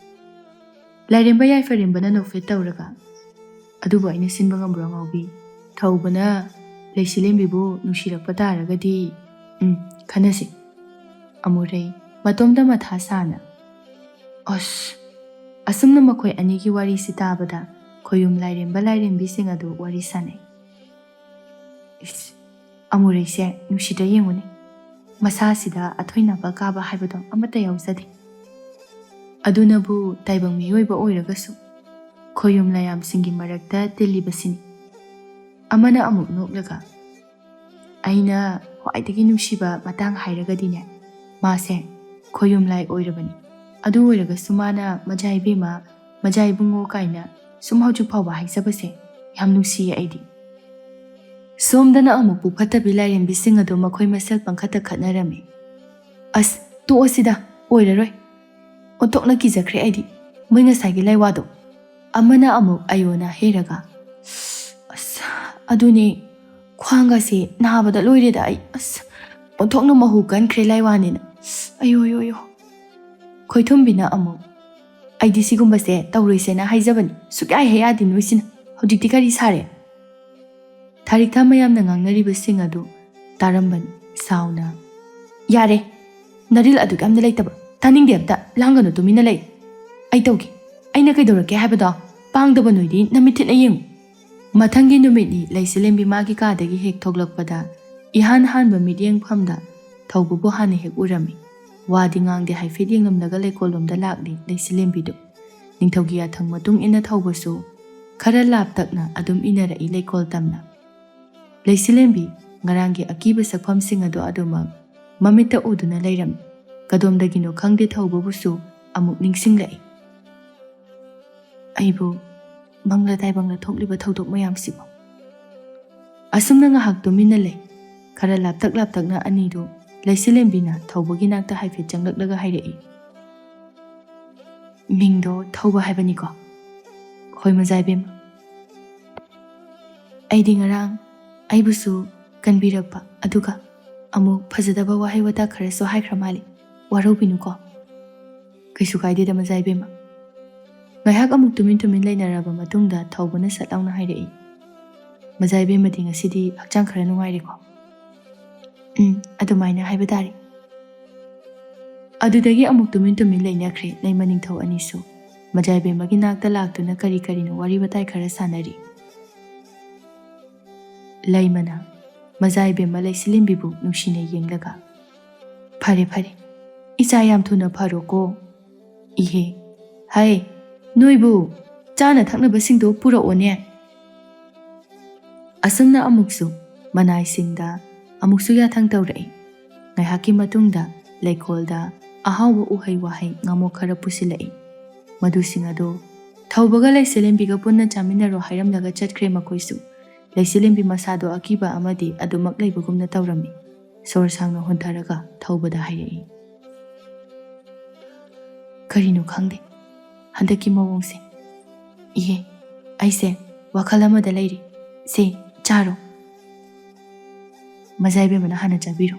ꯂꯥꯏꯔꯦꯝꯕ ꯌꯥꯏꯐꯔꯦꯝꯕꯅ ꯅꯣꯛꯐꯦꯠ ꯇꯧꯔꯒ, "ꯑꯗꯨꯕꯨ ꯑꯩꯅ ꯁꯤꯟꯕ ꯉꯝꯕ꯭ꯔꯣ ꯑꯉꯥꯎꯕꯤ? ꯊꯧꯕꯅ ꯂꯩꯁꯤꯂꯦꯝꯕꯤꯕꯨ ꯅꯨꯡꯁꯤꯔꯛꯄ ꯇꯥꯔꯒꯗꯤ, ꯎꯝ, ꯈꯟꯅꯁꯤ꯫ ꯑꯃꯨꯔꯩ ꯃꯇꯣꯝꯇ ꯃꯊꯥ ꯁꯥꯅ꯫ ꯑꯁ, ꯑꯁꯨꯝꯅ ꯃꯈꯣꯏ ꯑꯅꯤꯒꯤ ꯋꯥꯔꯤꯁꯤ ꯇꯥꯕꯗ ꯈꯣꯌꯨꯝ ꯂꯥꯏꯔꯦꯝꯕ ꯂꯥꯏꯔꯦꯝꯕꯤꯁꯤꯡ ꯑꯗꯨ ꯋꯥꯔꯤ ꯁꯥꯟꯅꯩ꯫ ꯏꯁ, ꯑꯃꯨꯔꯩꯁꯦ ꯅꯨꯡꯁꯤꯗ꯭ꯔꯥ ꯌꯦꯡꯉꯨꯅꯦ꯫ ꯃꯁꯥꯁꯤꯗ ꯑꯊꯣꯏꯅꯕ ꯀꯥꯕ ꯍꯥꯏꯕꯗꯣ ꯑꯃꯠꯇ ꯌꯥꯎꯖꯗꯦ꯫ ꯑꯗꯨꯅꯕꯨ ꯇꯥꯏꯕꯪ ꯃꯤꯑꯣꯏꯕ ꯑꯣꯏꯔꯒꯁꯨ ꯈꯣꯌꯨꯝ ꯂꯥꯏꯌꯥꯝꯁꯤꯡꯒꯤ ꯃꯔꯛꯇ ꯇꯤꯜꯂꯤꯕꯁꯤꯅꯤ꯫ ꯑꯃꯅ ꯑꯃꯨꯛ ꯅꯣꯛꯂꯒ, "ꯑꯩꯅ ꯈ꯭ꯋꯥꯏꯗꯒꯤ ꯅꯨꯡꯁꯤꯕ ꯃꯇꯥꯡ ꯍꯥꯏꯔꯒꯗꯤꯅꯦ, ꯃꯥꯁꯦ ꯈꯣꯌꯨꯝ ꯂꯥꯏ ꯑꯣꯏꯔꯕꯅꯤ꯫ ꯑꯗꯨ ꯑꯣꯏꯔꯒꯁꯨ ꯃꯥꯅ 'ꯃꯖꯥ ꯏꯕꯦꯝꯃ, ꯃꯖꯥ ꯏꯕꯨꯡꯉꯣ' ꯀꯥꯏꯅ ꯁꯨꯝ ꯍꯧꯖꯤꯛ ꯐꯥꯎꯕ ꯍꯥꯏꯖꯕꯁꯦ ꯌꯥꯝ ꯅꯨꯡꯁꯤꯌꯦ ꯑꯩꯗꯤ"꯫ ꯁꯣꯝꯗꯅ ꯑꯃꯨꯛ ꯄꯨ ꯐꯠꯇꯕꯤ ꯂꯥꯏꯔꯦꯝꯕꯤꯁꯤꯡ ꯑꯗꯨ ꯃꯈꯣꯏ ꯃꯁꯦꯜ ꯄꯪꯈꯠꯇ ꯈꯠꯅꯔꯝꯃꯤ꯫ "ꯑꯁ, ꯇꯣꯛꯑꯁꯤꯗ, ꯑꯣꯏꯔꯔꯣꯏ꯫ ꯑꯣꯟꯊꯣꯛꯅ ꯀꯤꯖꯈ꯭ꯔꯦ ꯑꯩꯗꯤ, ꯃꯣꯏ ꯉꯁꯥꯏꯒꯤ ꯂꯥꯏꯋꯥꯗꯣ"꯫ ꯑꯃꯅ ꯑꯃꯨꯛ ꯑꯌꯣꯟꯅ ꯍꯩꯔꯒ, "ꯑꯁ, ꯑꯗꯨꯅꯦ, ꯈ꯭ꯋꯥꯡꯒꯁꯦ ꯅꯥꯕꯗ ꯂꯣꯏꯔꯦꯗ ꯑꯩ꯫ ꯑꯁ, ꯑꯣꯟꯊꯣꯛꯅ ꯃꯍꯨ ꯀꯟꯈ꯭ꯔꯦ ꯂꯥꯏꯋꯥꯅꯤꯅ꯫ ꯑꯌꯣ, ꯑꯌꯣ, ꯑꯌꯣ"꯫ ꯈꯣꯏꯊꯨꯝꯕꯤꯅ ꯑꯃꯨꯛ, "ꯑꯩꯗꯤ ꯁꯤꯒꯨꯝꯕꯁꯦ ꯇꯧꯔꯣꯏꯁꯦꯅ ꯍꯥꯏꯖꯕꯅꯤ, ꯁꯨꯛꯌꯥ ꯍꯦꯛ ꯌꯥꯗꯦ ꯅꯣꯏꯁꯤꯅ꯫ ꯍꯧꯖꯤꯛꯇꯤ ꯀꯔꯤ ꯁꯥꯔꯦ?" ꯊꯥꯔꯤꯛꯊꯥ ꯃꯌꯥꯝꯅ ꯉꯥꯡꯅꯔꯤꯕꯁꯤꯡ ꯑꯗꯨ ꯇꯥꯔꯝꯕꯅꯤ꯫ ꯁꯥꯎꯅ, "ꯌꯥꯔꯦ, ꯅꯔꯤꯜ ꯑꯗꯨꯛ ꯌꯥꯝꯅ ꯂꯩꯇꯕ, ꯇꯥꯅꯤꯡꯗꯦ, ꯑꯝꯇ ꯂꯥꯡꯒꯅꯨ, ꯇꯨꯃꯤꯟꯅ ꯂꯩ꯫ ꯑꯩ ꯇꯧꯒꯦ, ꯑꯩꯅ ꯀꯩꯗꯧꯔꯛꯀꯦ ꯍꯥꯏꯕꯗꯣ꯫ ꯄꯥꯡꯗꯕ ꯅꯣꯏꯗꯤ ꯅꯃꯤꯠ ꯊꯤꯠꯅ ꯌꯦꯡꯉꯨ"꯫ ꯃꯊꯪꯒꯤ ꯅꯨꯃꯤꯠꯅꯤ ꯂꯩꯁꯤꯂꯦꯝꯕꯤ ꯃꯥꯒꯤ ꯀꯥꯗꯒꯤ ꯍꯦꯛ ꯊꯣꯛꯂꯛꯄꯗ ꯏꯍꯥꯟ ꯍꯥꯟꯕ ꯃꯤꯠꯌꯦꯡꯐꯝꯗ ꯊꯧꯕꯕꯨ ꯍꯥꯟꯅ ꯍꯦꯛ ꯎꯔꯝꯃꯤ꯫ ꯋꯥꯗꯤ ꯉꯥꯡꯗꯦ, ꯍꯥꯏꯐꯦꯠ ꯌꯦꯡꯂꯝꯂꯒ ꯂꯩꯀꯣꯜꯂꯣꯝꯗ ꯂꯥꯛꯂꯤ ꯂꯩꯁꯤꯂꯦꯝꯕꯤꯗꯨ꯫ ꯅꯤꯡꯊꯧꯒꯤ ꯌꯥꯊꯪ ꯃꯇꯨꯡ ꯏꯟꯅ ꯊꯧꯕꯁꯨ ꯈꯔ ꯂꯥꯞꯇꯛꯅ ꯑꯗꯨꯝ ꯏꯟꯅꯔꯛꯏ ꯂꯩꯀꯣꯜ ꯇꯝꯅ꯫ ꯂꯩꯁꯤꯂꯦꯝꯕꯤ ꯉꯔꯥꯡꯒꯤ ꯑꯀꯤꯕ ꯁꯛꯐꯝꯁꯤꯡ ꯑꯗꯨ ꯑꯗꯨꯃꯛ ꯃꯃꯤꯠꯇ ꯎꯗꯨꯅ ꯂꯩꯔꯝꯃꯤ꯫ ꯀꯗꯣꯝꯗꯒꯤꯅꯣ ꯈꯪꯗꯦ ꯊꯧꯕꯕꯨꯁꯨ ꯑꯃꯨꯛ ꯅꯤꯡꯁꯤꯡꯂꯛꯏ꯫ ꯑꯩꯕꯨ ꯃꯪꯂ ꯇꯥꯏꯕꯪꯂ ꯊꯣꯛꯂꯤꯕ ꯊꯧꯗꯣꯛ ꯃꯌꯥꯝꯁꯤꯕꯨ꯫ ꯑꯁꯨꯝꯅ ꯉꯥꯏꯍꯥꯛ ꯇꯨꯃꯤꯟꯅ ꯂꯩ꯫ ꯈꯔ ꯂꯥꯞꯇꯛ ꯂꯥꯞꯇꯛꯅ ꯑꯅꯤꯗꯨ ꯂꯩꯁꯤꯂꯦꯝꯕꯤꯅ ꯊꯧꯕꯒꯤ ꯅꯥꯛꯇ ꯍꯥꯏꯐꯦꯠ ꯆꯪꯂꯛꯂꯒ ꯍꯥꯏꯔꯛꯏ꯫ "ꯃꯤꯡꯗꯣ ꯊꯧꯕ ꯍꯥꯏꯕꯅꯤꯀꯣ?" "ꯍꯣꯏ, ꯃꯖꯥ ꯏꯕꯦꯝꯃ"꯫ "ꯑꯩꯗꯤ ꯉꯔꯥꯡ ꯑꯩꯕꯨꯁꯨ ꯀꯟꯕꯤꯔꯛꯄ, ꯑꯗꯨꯒ ꯑꯃꯨꯛ ꯐꯖꯗꯕ ꯋꯥꯍꯩ ꯋꯥꯇꯥ ꯈꯔꯁꯨ ꯍꯥꯏꯈ꯭ꯔ ꯃꯥꯜꯂꯤ꯫ ꯋꯥꯔꯧꯕꯤꯅꯨꯀꯣ"꯫ "ꯀꯩꯁꯨ ꯀꯥꯏꯗꯦꯗ, ꯃꯖꯥ ꯏꯕꯦꯝꯃ"꯫ ꯉꯥꯏꯍꯥꯛ ꯑꯃꯨꯛ ꯇꯨꯃꯤꯟ ꯇꯨꯃꯤꯟ ꯂꯩꯅꯔꯕ ꯃꯇꯨꯡꯗ ꯊꯧꯕꯅ ꯁꯠ ꯂꯥꯎꯅ ꯍꯥꯏꯔꯛꯏ꯫ "ꯃꯖꯥ ꯏꯕꯦꯝꯃꯗꯤ ꯉꯁꯤꯗꯤ ꯍꯛꯆꯥꯡ ꯈꯔ ꯅꯨꯡꯉꯥꯏꯔꯦꯀꯣ?" "ꯎꯝ, ꯑꯗꯨꯃꯥꯏꯅ ꯍꯥꯏꯕ ꯇꯥꯔꯦ꯫" ꯑꯗꯨꯗꯒꯤ ꯑꯃꯨꯛ ꯇꯨꯃꯤꯟ ꯇꯨꯃꯤꯟ ꯂꯩꯅꯈ꯭ꯔꯦ ꯂꯩꯃ ꯅꯤꯡꯊꯧ ꯑꯅꯤꯁꯨ꯫ ꯃꯖꯥ ꯏꯕꯦꯝꯃꯒꯤ ꯅꯥꯛꯇ ꯂꯥꯛꯇꯨꯅ ꯀꯔꯤ ꯀꯔꯤꯅꯣ ꯋꯥꯔꯤ ꯋꯥꯇꯥꯏ ꯈꯔ ꯁꯥꯟꯅꯔꯤ꯫ ꯂꯩꯃꯅ ꯃꯖꯥ ꯏꯕꯦꯝꯃ ꯂꯩꯁꯤꯂꯦꯝꯕꯤꯕꯨ ꯅꯨꯡꯁꯤꯅ ꯌꯦꯡꯂꯒ, "ꯐꯔꯦ, ꯐꯔꯦ, ꯏꯆꯥ ꯌꯥꯝ ꯊꯨꯅ ꯐꯔꯣꯀꯣ꯫" "ꯏꯍꯦ, ꯍꯥꯏ, ꯅꯣꯏꯕꯨ ꯆꯥꯅ ꯊꯛꯅꯕꯁꯤꯡꯗꯣ ꯄꯨꯔꯛꯑꯣꯅꯦ꯫" ꯑꯁꯨꯝꯅ ꯑꯃꯨꯛꯁꯨ ꯃꯅꯥꯏꯁꯤꯡꯗ ꯑꯃꯨꯛꯁꯨ ꯌꯥꯊꯪ ꯇꯧꯔꯛꯏ꯫ ꯉꯥꯏꯍꯥꯛꯀꯤ ꯃꯇꯨꯡꯗ ꯂꯩꯀꯣꯜꯗ ꯑꯍꯥꯎꯕ ꯎꯍꯩ ꯋꯥꯍꯩ ꯉꯥꯃꯣꯛ ꯈꯔ ꯄꯨꯁꯤꯜꯂꯛꯏ꯫ ꯃꯗꯨꯁꯤꯡ ꯑꯗꯨ ꯊꯧꯕꯒ ꯂꯩꯁꯤꯂꯦꯝꯕꯤꯒ ꯄꯨꯟꯅ ꯆꯥꯃꯤꯟꯅꯔꯣ ꯍꯥꯏꯔꯝꯂꯒ ꯆꯠꯈ꯭ꯔꯦ ꯃꯈꯣꯏꯁꯨ꯫ ꯂꯩꯁꯤꯂꯦꯝꯕꯤ ꯃꯁꯥꯗꯣ ꯑꯀꯤꯕ ꯑꯃꯗꯤ ꯑꯗꯨꯃꯛ ꯂꯩꯕꯒꯨꯝꯅ ꯇꯧꯔꯝꯃꯤ꯫ ꯁꯣꯔ ꯁꯥꯡꯅ ꯍꯣꯟꯊꯔꯒ ꯊꯧꯕꯗ ꯍꯥꯏꯔꯛꯏ, "ꯀꯔꯤꯅꯣ ꯈꯪꯗꯦ ꯍꯟꯗꯛꯀꯤ ꯃꯑꯣꯡꯁꯦ꯫ ꯏꯍꯦ, ꯑꯩꯁꯦ ꯋꯥꯈꯜ ꯑꯃꯗ ꯂꯩꯔꯤ꯫ ꯁꯦ, ꯆꯥꯔꯣ꯫" "ꯃꯖꯥ ꯏꯕꯦꯝꯃꯅ ꯍꯥꯟꯅ ꯆꯥꯕꯤꯔꯣ꯫"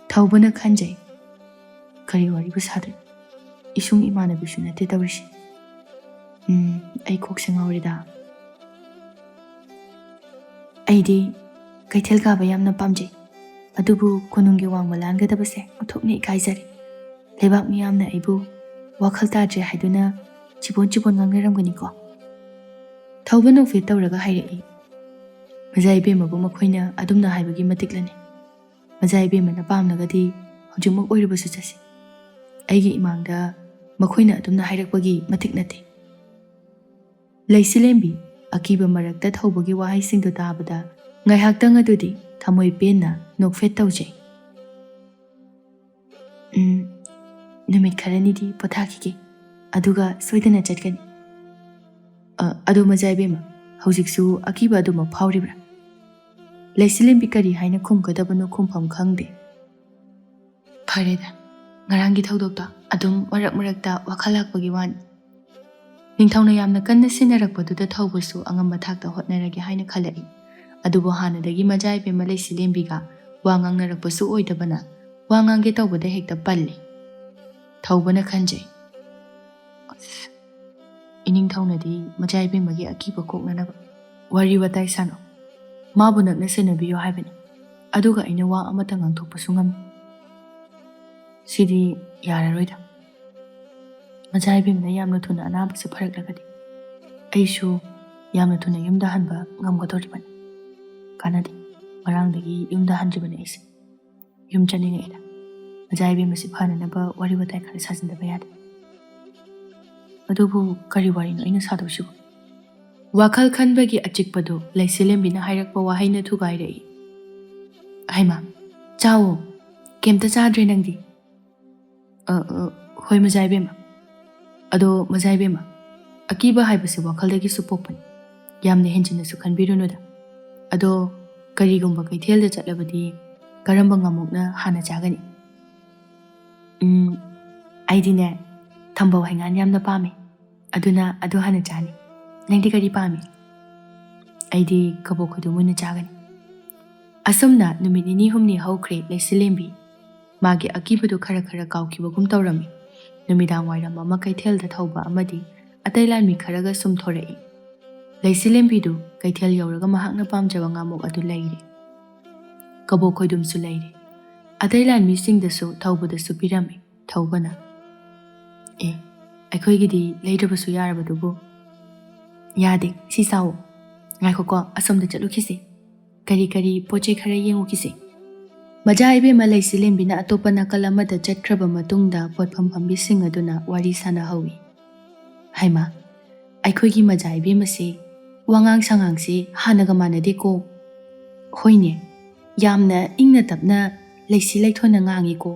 ꯊꯧꯕꯅ ꯈꯟꯖꯩ, "ꯀꯔꯤ ꯋꯥꯔꯤꯕꯨ ꯁꯥꯗꯣꯏꯅꯣ? ꯏꯁꯨꯡ ꯏꯃꯥꯟꯅꯕꯤꯁꯨ ꯅꯠꯇꯦ ꯇꯧꯔꯤꯁꯦ꯫ ꯎꯝ, ꯑꯩ ꯀꯣꯛꯁꯦ ꯉꯥꯎꯔꯦꯗ꯫ ꯑꯩꯗꯤ ꯀꯩꯊꯦꯜ ꯀꯥꯕ ꯌꯥꯝꯅ ꯄꯥꯝꯖꯩ, ꯑꯗꯨꯕꯨ ꯀꯣꯅꯨꯡꯒꯤ ꯋꯥꯡꯃ ꯂꯥꯟꯒꯗꯕꯁꯦ ꯑꯣꯟꯊꯣꯛꯅ ꯏꯀꯥꯏꯖꯔꯦ꯫ ꯂꯩꯕꯥꯛ ꯃꯤꯌꯥꯝꯅ ꯑꯩꯕꯨ ꯋꯥꯈꯜ ꯇꯥꯗ꯭ꯔꯦ ꯍꯥꯏꯗꯨꯅ ꯆꯤꯕꯣꯟ ꯆꯤꯕꯣꯟ ꯉꯥꯡꯅꯔꯝꯒꯅꯤꯀꯣ꯫" ꯊꯧꯕ ꯅꯣꯛꯐꯦꯠ ꯇꯧꯔꯒ ꯍꯥꯏꯔꯛꯏ, "ꯃꯖꯥ ꯏꯕꯦꯝꯃꯕꯨ ꯃꯈꯣꯏꯅ ꯑꯗꯨꯝꯅ ꯍꯥꯏꯕꯒꯤ ꯃꯇꯤꯛꯂꯅꯤ꯫ ꯃꯖꯥ ꯏꯕꯦꯝꯃꯅ ꯄꯥꯝꯂꯒꯗꯤ ꯍꯧꯖꯤꯛꯃꯛ ꯑꯣꯏꯔꯕꯁꯨ ꯆꯠꯁꯤ꯫ ꯑꯩꯒꯤ ꯏꯃꯥꯡꯗ ꯃꯈꯣꯏꯅ ꯑꯗꯨꯝꯅ ꯍꯥꯏꯔꯛꯄꯒꯤ ꯃꯇꯤꯛ ꯅꯠꯇꯦ꯫" ꯂꯩꯁꯤꯂꯦꯝꯕꯤ ꯑꯀꯤꯕ ꯃꯔꯛꯇ ꯊꯧꯕꯒꯤ ꯋꯥꯍꯩꯁꯤꯡꯗꯨ ꯇꯥꯕꯗ ꯉꯥꯏꯍꯥꯛꯇꯪ ꯑꯗꯨꯗꯤ ꯊꯃꯣꯏ ꯄꯦꯟꯅ ꯅꯣꯛꯐꯦꯠ ꯇꯧꯖꯩ꯫ "ꯎꯝ, ꯅꯨꯃꯤꯠ ꯈꯔꯅꯤꯗꯤ ꯄꯣꯊꯥꯈꯤꯒꯦ, ꯑꯗꯨꯒ ꯁꯣꯏꯗꯅ ꯆꯠꯀꯅꯤ꯫ ꯑ, ꯑꯗꯣ ꯃꯖꯥ ꯏꯕꯦꯝꯃ, ꯍꯧꯖꯤꯛꯁꯨ ꯑꯀꯤꯕ ꯑꯗꯨꯃꯛ ꯐꯥꯎꯔꯤꯕ꯭ꯔꯥ?" ꯂꯩꯁꯤꯂꯦꯝꯕꯤ ꯀꯔꯤ ꯍꯥꯏꯅ ꯈꯨꯝꯒꯗꯕꯅꯣ ꯈꯨꯝꯐꯝ ꯈꯪꯗꯦ꯫ "ꯐꯔꯦꯗ, ꯉꯔꯥꯡꯒꯤ ꯊꯧꯗꯣꯛꯇꯣ ꯑꯗꯨꯝ ꯃꯔꯛ ꯃꯔꯛꯇ ꯋꯥꯈꯜ ꯂꯥꯛꯄꯒꯤ ꯋꯥꯅꯤ꯫" ꯅꯤꯡꯊꯧꯅ ꯌꯥꯝꯅ ꯀꯟꯅ ꯁꯤꯟꯅꯔꯛꯄꯗꯨꯗ ꯊꯧꯕꯁꯨ ꯑꯉꯝꯕ ꯊꯥꯛꯇ ꯍꯣꯠꯅꯔꯒꯦ ꯍꯥꯏꯅ ꯈꯜꯂꯛꯏ꯫ ꯑꯗꯨꯕꯨ ꯍꯥꯟꯅꯗꯒꯤ ꯃꯖꯥ ꯏꯕꯦꯝꯃ ꯂꯩꯁꯤꯂꯦꯝꯕꯤꯒ ꯋꯥ ꯉꯥꯡꯅꯔꯛꯄꯁꯨ ꯑꯣꯏꯗꯕꯅ ꯋꯥ ꯉꯥꯡꯒꯦ ꯇꯧꯕꯗ ꯍꯦꯛꯇ ꯄꯜꯂꯤ꯫ ꯊꯧꯕꯅ ꯈꯟꯖꯩ, "ꯑꯁ, ꯏꯅꯤꯡꯊꯧꯅꯗꯤ ꯃꯖꯥ ꯏꯕꯦꯝꯃꯒꯤ ꯑꯀꯤꯕ ꯀꯣꯛꯅꯅꯕ ꯋꯥꯔꯤ ꯋꯥꯇꯥꯏ ꯁꯥꯟꯅꯧ꯫ ꯃꯥꯕꯨ ꯅꯛꯅ ꯁꯦꯟꯅꯕꯤꯌꯨ ꯍꯥꯏꯕꯅꯤ꯫ ꯑꯗꯨꯒ ꯑꯩꯅ ꯋꯥ ꯑꯃꯇ ꯉꯥꯡꯊꯣꯛꯄꯁꯨ ꯉꯝꯃꯤ꯫ ꯁꯤꯗꯤ ꯌꯥꯔꯔꯣꯏꯗ꯫ ꯃꯖꯥ ꯏꯕꯦꯝꯅ ꯌꯥꯝꯅ ꯊꯨꯅ ꯑꯅꯥꯕꯁꯦ ꯐꯔꯛꯂꯒꯗꯤ ꯑꯩꯁꯨ ꯌꯥꯝꯅ ꯊꯨꯅ ꯌꯨꯝꯗ ꯍꯟꯕ ꯉꯝꯒꯗꯧꯔꯤꯕꯅꯤ꯫ ꯀꯥꯟꯅꯗꯦ, ꯉꯔꯥꯡꯗꯒꯤ ꯌꯨꯝꯗ ꯍꯟꯗ꯭ꯔꯤꯕꯅꯤ ꯑꯩꯁꯦ꯫ ꯌꯨꯝ ꯆꯠꯅꯤꯡꯉꯛꯑꯦꯗ꯫ ꯃꯖꯥ ꯏꯕꯦꯝꯃꯁꯤ ꯐꯅꯅꯕ ꯋꯥꯔꯤ ꯋꯥꯇꯥꯏ ꯈꯔ ꯁꯥꯖꯤꯟꯗꯕ ꯌꯥꯗꯦ꯫ ꯑꯗꯨꯕꯨ ꯀꯔꯤ ꯋꯥꯔꯤꯅꯣ ꯑꯩꯅ ꯁꯥꯗꯧꯁꯤꯕꯨ? ꯋꯥꯈꯜ ꯈꯟꯕꯒꯤ ꯑꯆꯤꯛꯄꯗꯨ ꯂꯩꯁꯤꯂꯦꯝꯕꯤꯅ ꯍꯥꯏꯔꯛꯄ ꯋꯥꯍꯩꯅ ꯊꯨꯒꯥꯏꯔꯛꯏ꯫ "ꯍꯩꯃꯥ, ꯆꯥꯎꯋꯣ, ꯀꯩꯝꯇ ꯆꯥꯗ꯭ꯔꯦ ꯅꯪꯗꯤ?" "ꯑ, ꯑ, ꯍꯣꯏ ꯃꯖꯥ ꯏꯕꯦꯝꯃ꯫ ꯑꯗꯣ ꯃꯖꯥ ꯏꯕꯦꯝꯃ, ꯑꯀꯤꯕ ꯍꯥꯏꯕꯁꯤ ꯋꯥꯈꯜꯗꯒꯤꯁꯨ ꯄꯣꯛꯄꯅꯤ꯫ ꯌꯥꯝꯅ ꯍꯦꯟꯖꯤꯟꯅꯁꯨ ꯈꯟꯕꯤꯔꯨꯅꯨꯗ꯫ ꯑꯗꯣ ꯀꯔꯤꯒꯨꯝꯕ ꯀꯩꯊꯦꯜꯗ ꯆꯠꯂꯕꯗꯤ ꯀꯔꯝꯕ ꯉꯥꯃꯣꯛꯅ ꯍꯥꯟꯅ ꯆꯥꯒꯅꯤ?" "ꯎꯝ, ꯑꯩꯗꯤꯅꯦ, ꯊꯝꯕꯧ ꯍꯩꯉꯥꯟ ꯌꯥꯝꯅ ꯄꯥꯝꯃꯦ꯫ ꯑꯗꯨꯅ ꯑꯗꯨ ꯍꯥꯟꯅ ꯆꯥꯅꯤ꯫ ꯅꯪꯗꯤ ꯀꯔꯤ ꯄꯥꯝꯃꯤ?" "ꯑꯩꯗꯤ ꯀꯕꯣꯛ ꯈꯣꯏꯗꯨꯝ ꯑꯣꯏꯅ ꯆꯥꯒꯅꯤ꯫" ꯑꯁꯨꯝꯅ ꯅꯨꯃꯤꯠ ꯅꯤꯅꯤ ꯍꯨꯝꯅꯤ ꯍꯧꯈ꯭ꯔꯦ ꯂꯩꯁꯤꯂꯦꯝꯕꯤ꯫ ꯃꯥꯒꯤ ꯑꯀꯤꯕꯗꯨ ꯈꯔ ꯈꯔ ꯀꯥꯎꯈꯤꯕꯒꯨꯝ ꯇꯧꯔꯝꯃꯤ꯫ ꯅꯨꯃꯤꯗꯥꯡ ꯋꯥꯏꯔꯝ ꯑꯃ ꯀꯩꯊꯦꯜꯗ ꯊꯧꯕ ꯑꯃꯗꯤ ꯑꯇꯩ ꯂꯥꯟꯃꯤ ꯈꯔꯒ ꯁꯨꯝ ꯊꯣꯔꯛꯏ꯫ ꯂꯩꯁꯤꯂꯦꯝꯕꯤꯗꯨ ꯀꯩꯊꯦꯜ ꯌꯧꯔꯒ ꯃꯍꯥꯛꯅ ꯄꯥꯝꯖꯕ ꯉꯥꯃꯣꯛ ꯑꯗꯨ ꯂꯩꯔꯦ꯫ ꯀꯕꯣꯛ ꯈꯣꯏꯗꯨꯝꯁꯨ ꯂꯩꯔꯦ꯫ ꯑꯇꯩ ꯂꯥꯟꯃꯤꯁꯤꯡꯗꯁꯨ ꯊꯧꯕꯗꯁꯨ ꯄꯤꯔꯝꯃꯤ꯫ ꯊꯧꯕꯅ, "ꯑꯦ, ꯑꯩꯈꯣꯏꯒꯤꯗꯤ ꯂꯩꯗ꯭ꯔꯕꯁꯨ ꯌꯥꯔꯕꯗꯨꯕꯨ?" "ꯌꯥꯗꯦ, ꯁꯤ ꯆꯥꯎ꯫" "ꯉꯥꯏꯈꯣꯀꯣ, ꯑꯁꯣꯝꯗ ꯆꯠꯂꯨꯈꯤꯁꯦ꯫ ꯀꯔꯤ ꯀꯔꯤ ꯄꯣꯠ ꯆꯩ ꯈꯔ ꯌꯦꯡꯉꯨꯈꯤꯁꯦ꯫" ꯃꯖꯥ ꯏꯕꯦꯝꯃ ꯂꯩꯁꯤꯂꯦꯝꯕꯤꯅ ꯑꯇꯣꯞꯄ ꯅꯥꯀꯜ ꯑꯃꯗ ꯆꯠꯈ꯭ꯔꯕ ꯃꯇꯨꯡꯗ ꯄꯣꯠꯐꯝ ꯐꯝꯕꯤꯁꯤꯡ ꯑꯗꯨꯅ ꯋꯥꯔꯤ ꯁꯥꯟꯅꯍꯧꯏ꯫ "ꯍꯩꯃꯥ, ꯑꯩꯈꯣꯏꯒꯤ ꯃꯖꯥ ꯏꯕꯦꯝꯃꯁꯦ ꯋꯥꯉꯥꯡ ꯁꯉꯥꯡꯁꯦ ꯍꯥꯟꯅꯒ ꯃꯥꯟꯅꯗꯦꯀꯣ꯫ ꯍꯣꯏꯅꯦ, ꯌꯥꯝꯅ ꯏꯪꯅ ꯇꯞꯅ ꯂꯩꯁꯤ ꯂꯩꯊꯣꯟꯅ ꯉꯥꯡꯉꯤꯀꯣ꯫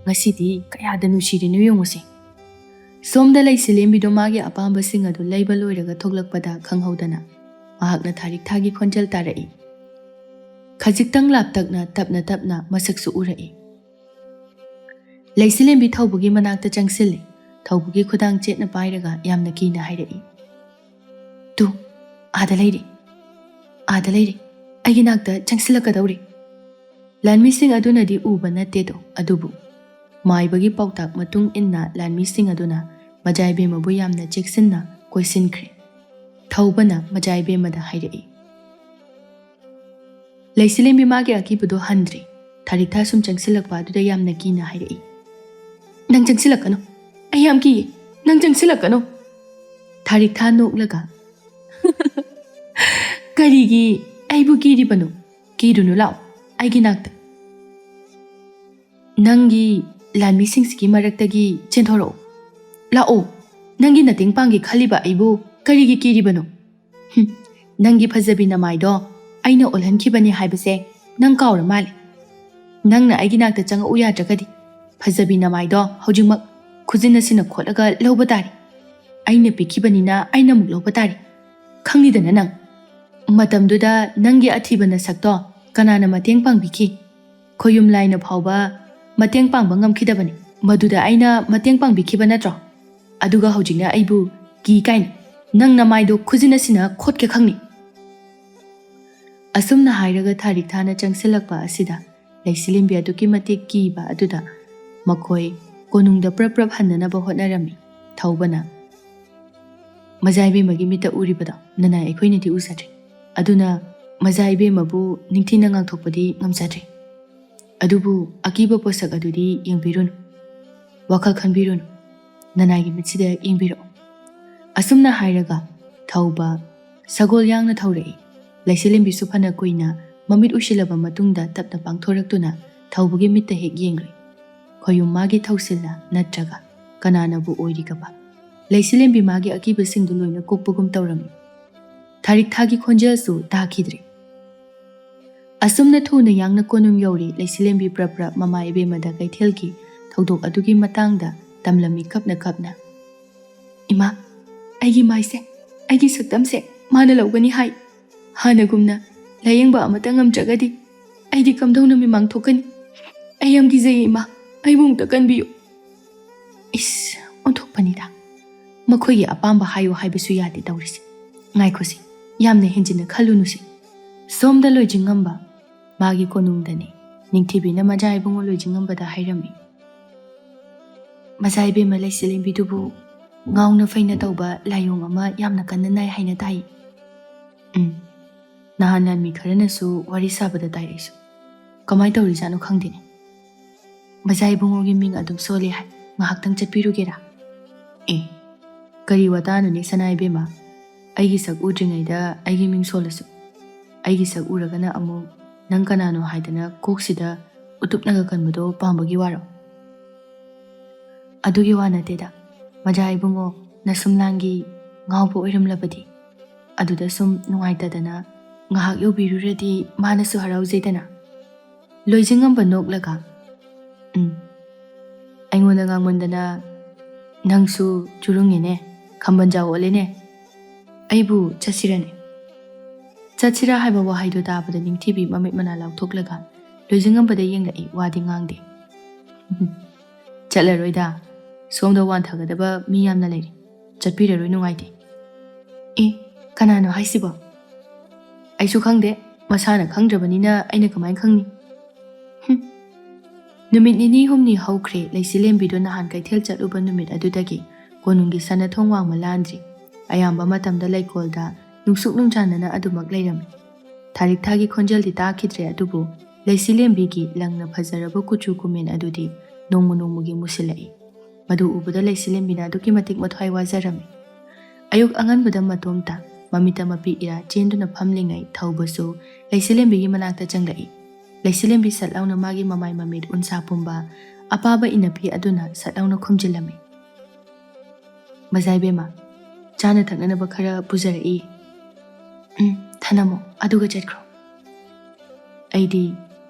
ꯉꯁꯤꯗꯤ ꯀꯌꯥꯗ ꯅꯨꯡꯁꯤꯔꯤꯅꯣ ꯌꯦꯡꯉꯨꯁꯦ꯫" ꯁꯣꯝꯗ ꯂꯩꯁꯤꯂꯦꯝꯕꯤꯗꯣ ꯃꯥꯒꯤ ꯑꯄꯥꯝꯕꯁꯤꯡ ꯑꯗꯨ ꯂꯩꯕ ꯂꯣꯏꯔꯒ ꯊꯣꯛꯂꯛꯄꯗ ꯈꯪꯍꯧꯗꯅ ꯃꯍꯥꯛꯅ ꯊꯥꯔꯤꯛ ꯊꯥꯒꯤ ꯈꯣꯟꯖꯦꯜ ꯇꯥꯔꯛꯏ꯫ ꯈꯖꯤꯛꯇꯪ ꯂꯥꯞꯇꯛꯅ ꯇꯞꯅ ꯇꯞꯅ ꯃꯁꯛꯁꯨ ꯎꯔꯛꯏ꯫ ꯂꯩꯁꯤꯂꯦꯝꯕꯤ ꯊꯧꯕꯒꯤ ꯃꯅꯥꯛꯇ ꯆꯪꯁꯤꯜꯂꯤ꯫ ꯊꯧꯕꯒꯤ ꯈꯨꯗꯥꯡ ꯆꯦꯠꯅ ꯄꯥꯏꯔꯒ ꯌꯥꯝꯅ ꯀꯤꯅ ꯍꯥꯏꯔꯛꯏ, "ꯇꯨ, ꯑꯥꯗ ꯂꯩꯔꯦ, ꯑꯥꯗ ꯂꯩꯔꯦ, ꯑꯩꯒꯤ ꯅꯥꯛꯇ ꯆꯪꯁꯤꯜꯂꯛꯀꯗꯧꯔꯦ꯫" ꯂꯥꯟꯃꯤꯁꯤꯡ ꯑꯗꯨꯅꯗꯤ ꯎꯕ ꯅꯠꯇꯦꯗꯣ, ꯑꯗꯨꯕꯨ ꯃꯥꯏꯕꯒꯤ ꯄꯥꯎꯇꯥꯛ ꯃꯇꯨꯡ ꯏꯟꯅ ꯂꯥꯟꯃꯤꯁꯤꯡ ꯑꯗꯨꯅ ꯃꯖꯥ ꯏꯕꯦꯝꯃꯕꯨ ꯌꯥꯝꯅ ꯆꯦꯛꯁꯤꯟꯅ ꯀꯣꯏꯁꯤꯟꯈ꯭ꯔꯦ꯫ ꯊꯧꯕꯅ ꯃꯖꯥ ꯏꯕꯦꯝꯃꯗ ꯍꯥꯏꯔꯛꯏ꯫ ꯂꯩꯁꯤꯂꯦꯝꯕꯤ ꯃꯥꯒꯤ ꯑꯀꯤꯕꯗꯣ ꯍꯟꯗ꯭ꯔꯤ꯫ ꯊꯥꯔꯤꯛꯊꯥ ꯁꯨꯝ ꯆꯪꯁꯤꯜꯂꯛꯄ ꯑꯗꯨꯗ ꯌꯥꯝꯅ ꯀꯤꯅ ꯍꯥꯏꯔꯛꯏ, "ꯅꯪ ꯆꯪꯁꯤꯜꯂꯛꯀꯅꯨ, ꯑꯩ ꯌꯥꯝ ꯀꯤꯌꯦ, ꯅꯪ ꯆꯪꯁꯤꯜꯂꯛꯀꯅꯨ꯫" ꯊꯥꯔꯤꯛꯊꯥ ꯅꯣꯛꯂꯒ, "ꯀꯔꯤꯒꯤ ꯑꯩꯕꯨ ꯀꯤꯔꯤꯕꯅꯣ? ꯀꯤꯔꯨꯅꯨ, ꯂꯥꯛꯑꯣ ꯑꯩꯒꯤ ꯅꯥꯛꯇ꯫ ꯅꯪꯒꯤ ꯂꯥꯟꯃꯤꯁꯤꯡꯁꯤꯒꯤ ꯃꯔꯛꯇꯒꯤ ꯆꯦꯟꯊꯣꯔꯛꯑꯣ꯫ ꯂꯥꯛꯑꯣ, ꯅꯪꯒꯤ ꯃꯇꯦꯡ ꯄꯥꯡꯒꯦ ꯈꯜꯂꯤꯕ ꯑꯩꯕꯨ ꯀꯔꯤꯒꯤ ꯀꯤꯔꯤꯕꯅꯣ? ꯍꯨꯝ, ꯅꯪꯒꯤ ꯐꯖꯕꯤ ꯅꯃꯥꯏꯗꯣ ꯑꯩꯅ ꯑꯣꯜꯍꯟꯈꯤꯕꯅꯤ ꯍꯥꯏꯕꯁꯦ ꯅꯪ ꯀꯥꯎꯔ ꯃꯥꯜꯂꯦ꯫ ꯅꯪꯅ ꯑꯩꯒꯤ ꯅꯥꯛꯇ ꯆꯪꯉꯛꯎ ꯌꯥꯗ꯭ꯔꯒꯗꯤ, ꯐꯖꯕꯤ ꯅꯃꯥꯏꯗꯣ ꯍꯧꯖꯤꯛꯃꯛ ꯈꯨꯖꯤꯟ ꯑꯁꯤꯅ ꯈꯣꯠꯂꯒ ꯂꯧꯕ ꯇꯥꯔꯦ꯫ ꯑꯩꯅ ꯄꯤꯈꯤꯕꯅꯤꯅ ꯑꯩꯅ ꯑꯃꯨꯛ ꯂꯧꯕ ꯇꯥꯔꯦ꯫ ꯈꯪꯉꯤꯗꯅ ꯅꯪ꯫ ꯃꯇꯝꯗꯨꯗ ꯅꯪꯒꯤ ꯑꯊꯤꯕ ꯅꯁꯛꯇꯣ ꯀꯅꯥꯅ ꯃꯇꯦꯡ ꯄꯥꯡꯕꯤꯈꯤ? ꯈꯣꯌꯨꯝ ꯂꯥꯏꯅ ꯐꯥꯎꯕ ꯃꯇꯦꯡ ꯄꯥꯡꯕ ꯉꯝꯈꯤꯗꯕꯅꯤ꯫ ꯃꯗꯨꯗ ꯑꯩꯅ ꯃꯇꯦꯡ ꯄꯥꯡꯕꯤꯈꯤꯕ ꯅꯠꯇ꯭ꯔꯣ? ꯑꯗꯨꯒ ꯍꯧꯖꯤꯛꯅ ꯑꯩꯕꯨ ꯀꯤ ꯀꯥꯏꯅ ꯅꯪ ꯅꯃꯥꯏꯗꯣ ꯈꯨꯖꯤꯟ ꯑꯁꯤꯅ ꯈꯣꯠꯀꯦ ꯈꯪꯅꯤ꯫" ꯑꯁꯨꯝꯅ ꯍꯥꯏꯔꯒ ꯊꯥꯔꯤꯛꯊꯥꯅ ꯆꯪꯁꯤꯜꯂꯛꯄ ꯑꯁꯤꯗ ꯂꯩꯁꯤꯂꯦꯝꯕꯤ ꯑꯗꯨꯛꯀꯤ ꯃꯇꯤꯛ ꯀꯤꯕ ꯑꯗꯨꯗ ꯃꯈꯣꯏ ꯀꯣꯅꯨꯡꯗ ꯄ꯭ꯔꯞ ꯄ꯭ꯔꯞ ꯍꯟꯅꯅꯕ ꯍꯣꯠꯅꯔꯝꯃꯤ꯫ ꯊꯧꯕꯅ, "ꯃꯖꯥ ꯏꯕꯦꯝꯃꯒꯤ ꯃꯤꯠꯇ ꯎꯔꯤꯕꯗꯣ ꯅꯅꯥꯏ ꯑꯩꯈꯣꯏꯅꯗꯤ ꯎꯖꯗ꯭ꯔꯤ꯫ ꯑꯗꯨꯅ ꯃꯖꯥ ꯏꯕꯦꯝꯃꯕꯨ ꯅꯤꯡꯊꯤꯅ ꯉꯥꯡꯊꯣꯛꯄꯗꯤ ꯉꯝꯖꯗ꯭ꯔꯤ꯫ ꯑꯗꯨꯕꯨ ꯑꯀꯤꯕ ꯄꯣꯠꯁꯛ ꯑꯗꯨꯗꯤ ꯌꯦꯡꯕꯤꯔꯨꯅꯨ꯫ ꯋꯥꯈꯜ ꯈꯟꯕꯤꯔꯨꯅꯨ꯫ ꯅꯅꯥꯏꯒꯤ ꯃꯤꯠꯁꯤꯗ ꯌꯦꯡꯕꯤꯔꯛꯎ꯫" ꯑꯁꯨꯝꯅ ꯍꯥꯏꯔꯒ ꯊꯧꯕ ꯁꯒꯣꯜ ꯌꯥꯡꯅ ꯊꯧꯔꯛꯏ꯫ ꯂꯩꯁꯤꯂꯦꯝꯕꯤꯁꯨ ꯐꯅ ꯀꯨꯏꯅ ꯃꯃꯤꯠ ꯎꯏꯁꯤꯜꯂꯕ ꯃꯇꯨꯡꯗ ꯇꯞꯅ ꯄꯥꯡꯊꯣꯔꯛꯇꯨꯅ ꯊꯧꯕꯒꯤ ꯃꯤꯠꯇ ꯍꯦꯛ ꯌꯦꯡꯂꯨꯏ꯫ ꯈꯣꯌꯨꯝ ꯃꯥꯒꯤ ꯊꯧꯁꯤꯜꯂ ꯅꯠꯇ꯭ꯔꯒ ꯀꯅꯥꯅꯕꯨ ꯑꯣꯏꯔꯤꯒꯕ? ꯂꯩꯁꯤꯂꯦꯝꯕꯤ ꯃꯥꯒꯤ ꯑꯀꯤꯕꯁꯤꯡꯗꯨ ꯂꯣꯏꯅ ꯀꯣꯛꯄꯒꯨꯝ ꯇꯧꯔꯝꯃꯤ꯫ ꯊꯥꯔꯤꯛꯊꯥꯒꯤ ꯈꯣꯟꯖꯦꯜꯁꯨ ꯇꯥꯈꯤꯗ꯭ꯔꯦ꯫ ꯑꯁꯨꯝꯅ ꯊꯨꯅ ꯌꯥꯡꯅ ꯀꯣꯅꯨꯡ ꯌꯧꯔꯦ꯫ ꯂꯩꯁꯤꯂꯦꯝꯕꯤ ꯄ꯭ꯔꯞ ꯄ꯭ꯔꯞ ꯃꯃꯥ ꯏꯕꯦꯝꯃꯗ ꯀꯩꯊꯦꯜꯒꯤ ꯊꯧꯗꯣꯛ ꯑꯗꯨꯒꯤ ꯃꯇꯥꯡꯗ ꯇꯝꯂꯝꯃꯤ ꯀꯞꯅ ꯀꯞꯅ꯫ "ꯏꯃꯥ, ꯑꯩꯒꯤ ꯃꯥꯏꯁꯦ, ꯑꯩꯒꯤ ꯁꯛꯇꯝꯁꯦ ꯃꯥꯅ ꯂꯧꯒꯅꯤ ꯍꯥꯏ꯫ ꯍꯥꯟꯅꯒꯨꯝꯅ ꯂꯥꯌꯦꯡꯕ ꯑꯃꯇ ꯉꯝꯗ꯭ꯔꯒꯗꯤ ꯑꯩꯗꯤ ꯀꯝꯗꯧꯅ ꯃꯤꯃꯥꯡ ꯊꯣꯛꯀꯅꯤ? ꯑꯩ ꯌꯥꯝ ꯀꯤꯖꯩꯌꯦ ꯏꯃꯥ, ꯑꯩꯕꯨ ꯑꯃꯨꯛꯇ ꯀꯟꯕꯤꯌꯨ꯫" ꯏꯁ, ꯑꯣꯟꯊꯣꯛꯄꯅꯤꯗ꯫ ꯃꯈꯣꯏꯒꯤ ꯑꯄꯥꯝꯕ ꯍꯥꯏꯌꯨ ꯍꯥꯏꯕꯁꯨ ꯌꯥꯗꯦ ꯇꯧꯔꯤꯁꯦ꯫ ꯉꯥꯏꯈꯣꯁꯦ, ꯌꯥꯝꯅ ꯍꯦꯟꯖꯤꯟꯅ ꯈꯜꯂꯨꯅꯨꯁꯦ꯫ ꯁꯣꯝꯗ ꯂꯣꯏꯖꯤꯡꯉꯝꯕ ꯃꯥꯒꯤ ꯀꯣꯅꯨꯡꯗꯅꯤ꯫ ꯅꯤꯡꯊꯤꯕꯤꯅ ꯃꯖꯥ ꯏꯕꯨꯡꯉꯣ ꯂꯣꯏꯖꯤꯡꯉꯝꯕꯗ ꯍꯥꯏꯔꯝꯃꯤ, "ꯃꯖꯥ ꯏꯕꯦꯝꯃ ꯂꯩꯁꯤꯂꯦꯝꯕꯤꯗꯨꯕꯨ ꯉꯥꯎꯅ ꯐꯩꯅ ꯇꯧꯕ ꯂꯥꯏꯑꯣꯡ ꯑꯃ ꯌꯥꯝꯅ ꯀꯟꯅ ꯅꯥꯏ ꯍꯥꯏꯅ ꯇꯥꯏ꯫ ꯎꯝ, ꯅꯍꯥꯟ ꯂꯥꯟꯃꯤ ꯈꯔꯅꯁꯨ ꯋꯥꯔꯤ ꯁꯥꯕꯗ ꯇꯥꯏ ꯑꯩꯁꯨ꯫ ꯀꯃꯥꯏꯅ ꯇꯧꯔꯤꯖꯥꯠꯅꯣ ꯈꯪꯗꯦꯅꯦ꯫ ꯃꯖꯥ ꯏꯕꯨꯡꯉꯣꯒꯤ ꯃꯤꯡ ꯑꯗꯨꯝ ꯁꯣꯜꯂꯤ ꯍꯥꯏ꯫ ꯉꯥꯏꯍꯥꯛꯇꯪ ꯆꯠꯄꯤꯔꯨꯒꯦꯔꯥ? ꯑꯦ, ꯀꯔꯤ ꯋꯥꯇꯥꯅꯣꯅꯦ ꯁꯅꯥ ꯏꯕꯦꯝꯃ? ꯑꯩꯒꯤ ꯁꯛ ꯎꯗ꯭ꯔꯤꯉꯩꯗ ꯑꯩꯒꯤ ꯃꯤꯡ ꯁꯣꯜꯂꯁꯨ, ꯑꯩꯒꯤ ꯁꯛ ꯎꯔꯒꯅ ꯑꯃꯨꯛ ꯅꯪ ꯀꯅꯥꯅꯣ ꯍꯥꯏꯗꯅ ꯀꯣꯛꯁꯤꯗ ꯎꯇꯨꯞꯅꯒ ꯀꯟꯕꯗꯣ ꯄꯥꯝꯕꯒꯤ ꯋꯥꯔꯣ? ꯑꯗꯨꯒꯤ ꯋꯥ ꯅꯠꯇꯦꯗ, ꯃꯖꯥ ꯏꯕꯨꯡꯉꯣ, ꯅꯁꯨꯝꯂꯥꯡꯒꯤ ꯉꯥꯎꯕ ꯑꯣꯏꯔꯝꯂꯕꯗꯤ꯫ ꯑꯗꯨꯗ ꯁꯨꯝ ꯅꯨꯡꯉꯥꯏꯇꯗꯅ ꯉꯥꯏꯍꯥꯛ ꯌꯧꯕꯤꯔꯨꯔꯗꯤ ꯃꯥꯅꯁꯨ ꯍꯔꯥꯎꯖꯩꯗꯅ꯫ ꯂꯣꯏꯖꯤꯡꯉꯝꯕ ꯅꯣꯛꯂꯒ, "ꯎꯝ, ꯑꯩꯉꯣꯟꯗ ꯉꯥꯡꯃꯟꯗꯅ ꯅꯪꯁꯨ ꯆꯨꯔꯨꯡꯉꯦꯅꯦ, ꯈꯝꯕꯟꯖꯥꯎ ꯑꯣꯜꯂꯦꯅꯦ꯫ ꯑꯩꯕꯨ ꯆꯠꯁꯤꯔꯅꯦ?" ꯆꯠꯁꯤꯔꯥ ꯍꯥꯏꯕ ꯋꯥꯍꯩꯗꯨ ꯇꯥꯕꯗ ꯅꯤꯡꯊꯤꯕꯤ ꯃꯃꯤꯠ ꯃꯅꯥ ꯂꯥꯎꯊꯣꯛꯂꯒ ꯂꯣꯏꯖꯤꯡꯉꯝꯕꯗ ꯌꯦꯡꯂꯛꯏ, ꯋꯥꯗꯤ ꯉꯥꯡꯗꯦ꯫ "ꯆꯠꯂꯔꯣꯏꯗ, ꯁꯣꯝꯗ ꯋꯥꯟꯊꯒꯗꯕ ꯃꯤ ꯌꯥꯝꯅ ꯂꯩꯔꯤ꯫ ꯆꯠꯄꯤꯔꯔꯣꯏ, ꯅꯨꯡꯉꯥꯏꯇꯦ꯫" "ꯑꯦ, ꯀꯅꯥꯅꯣ ꯍꯥꯏꯁꯤꯕꯣ?" "ꯑꯩꯁꯨ ꯈꯪꯗꯦ, ꯃꯁꯥꯅ ꯈꯪꯗ꯭ꯔꯕꯅꯤꯅ ꯑꯩꯅ ꯀꯃꯥꯏꯅ ꯈꯪꯅꯤ?" ꯍꯨꯝ꯫ ꯅꯨꯃꯤꯠ ꯅꯤꯅꯤ ꯍꯨꯝꯅꯤ ꯍꯧꯈ꯭ꯔꯦ, ꯂꯩꯆꯤꯂꯦꯝꯕꯤꯗꯨ ꯅꯍꯥꯟ ꯀꯩꯊꯦꯜ ꯆꯠꯂꯨꯕ ꯅꯨꯃꯤꯠ ꯑꯗꯨꯗꯒꯤ ꯀꯣꯅꯨꯡꯒꯤ ꯁꯅꯥꯊꯣꯡ ꯋꯥꯡꯃ ꯂꯥꯟꯗ꯭ꯔꯤ꯫ ꯑꯌꯥꯝꯕ ꯃꯇꯝꯗ ꯂꯩꯀꯣꯜꯗ ꯅꯨꯡꯁꯨꯛ ꯅꯨꯡꯖꯥꯟꯅꯅ ꯑꯗꯨꯃꯛ ꯂꯩꯔꯝꯃꯤ꯫ ꯊꯥꯔꯤꯛ ꯊꯥꯒꯤ ꯈꯣꯟꯖꯦꯜꯗꯤ ꯇꯥꯈꯤꯗ꯭ꯔꯦ, ꯑꯗꯨꯕꯨ ꯂꯩꯆꯤꯂꯦꯝꯕꯤꯒꯤ ꯂꯪꯅ ꯐꯖꯔꯕ ꯀꯨꯆꯨ ꯀꯨꯃꯦꯟ ꯑꯗꯨꯗꯤ ꯅꯣꯡꯃ ꯅꯣꯡꯃꯒꯤ ꯃꯨꯁꯤꯜꯂꯛꯏ꯫ ꯃꯗꯨ ꯎꯕꯗ ꯂꯩꯆꯤꯂꯦꯝꯕꯤꯅ ꯑꯗꯨꯛꯀꯤ ꯃꯇꯤꯛ ꯃꯊ꯭ꯋꯥꯏ ꯋꯥꯖꯔꯝꯃꯤ꯫ ꯑꯌꯨꯛ ꯑꯉꯟꯕꯗ ꯃꯇꯣꯝꯇ ꯃꯃꯤꯠꯇ ꯃꯄꯤ ꯏꯔꯥ ꯆꯦꯟꯗꯨꯅ ꯐꯝꯂꯤꯉꯩ ꯊꯧꯕꯁꯨ ꯂꯩꯆꯤꯂꯦꯝꯕꯤꯒꯤ ꯃꯅꯥꯛꯇ ꯆꯪꯂꯛꯏ꯫ ꯂꯩꯆꯤꯂꯦꯝꯕꯤ ꯁꯠ ꯂꯥꯎꯅ ꯃꯥꯒꯤ ꯃꯃꯥꯏ ꯃꯃꯤꯠ ꯎꯟꯁꯥ ꯄꯨꯝꯕ ꯑꯄꯥꯕ ꯏꯅꯐꯤ ꯑꯗꯨꯅ ꯁꯠ ꯂꯥꯎꯅ ꯈꯨꯝꯖꯤꯜꯂꯝꯃꯤ꯫ "ꯃꯖꯥ ꯏꯕꯦꯝꯃ, ꯆꯥꯅ ꯊꯛꯅꯅꯕ ꯈꯔ ꯄꯨꯖꯔꯛꯏ꯫ ꯎꯝ, ꯊꯅꯝꯃꯣ, ꯑꯗꯨꯒ ꯆꯠꯈ꯭ꯔꯣ꯫ ꯑꯩꯗꯤ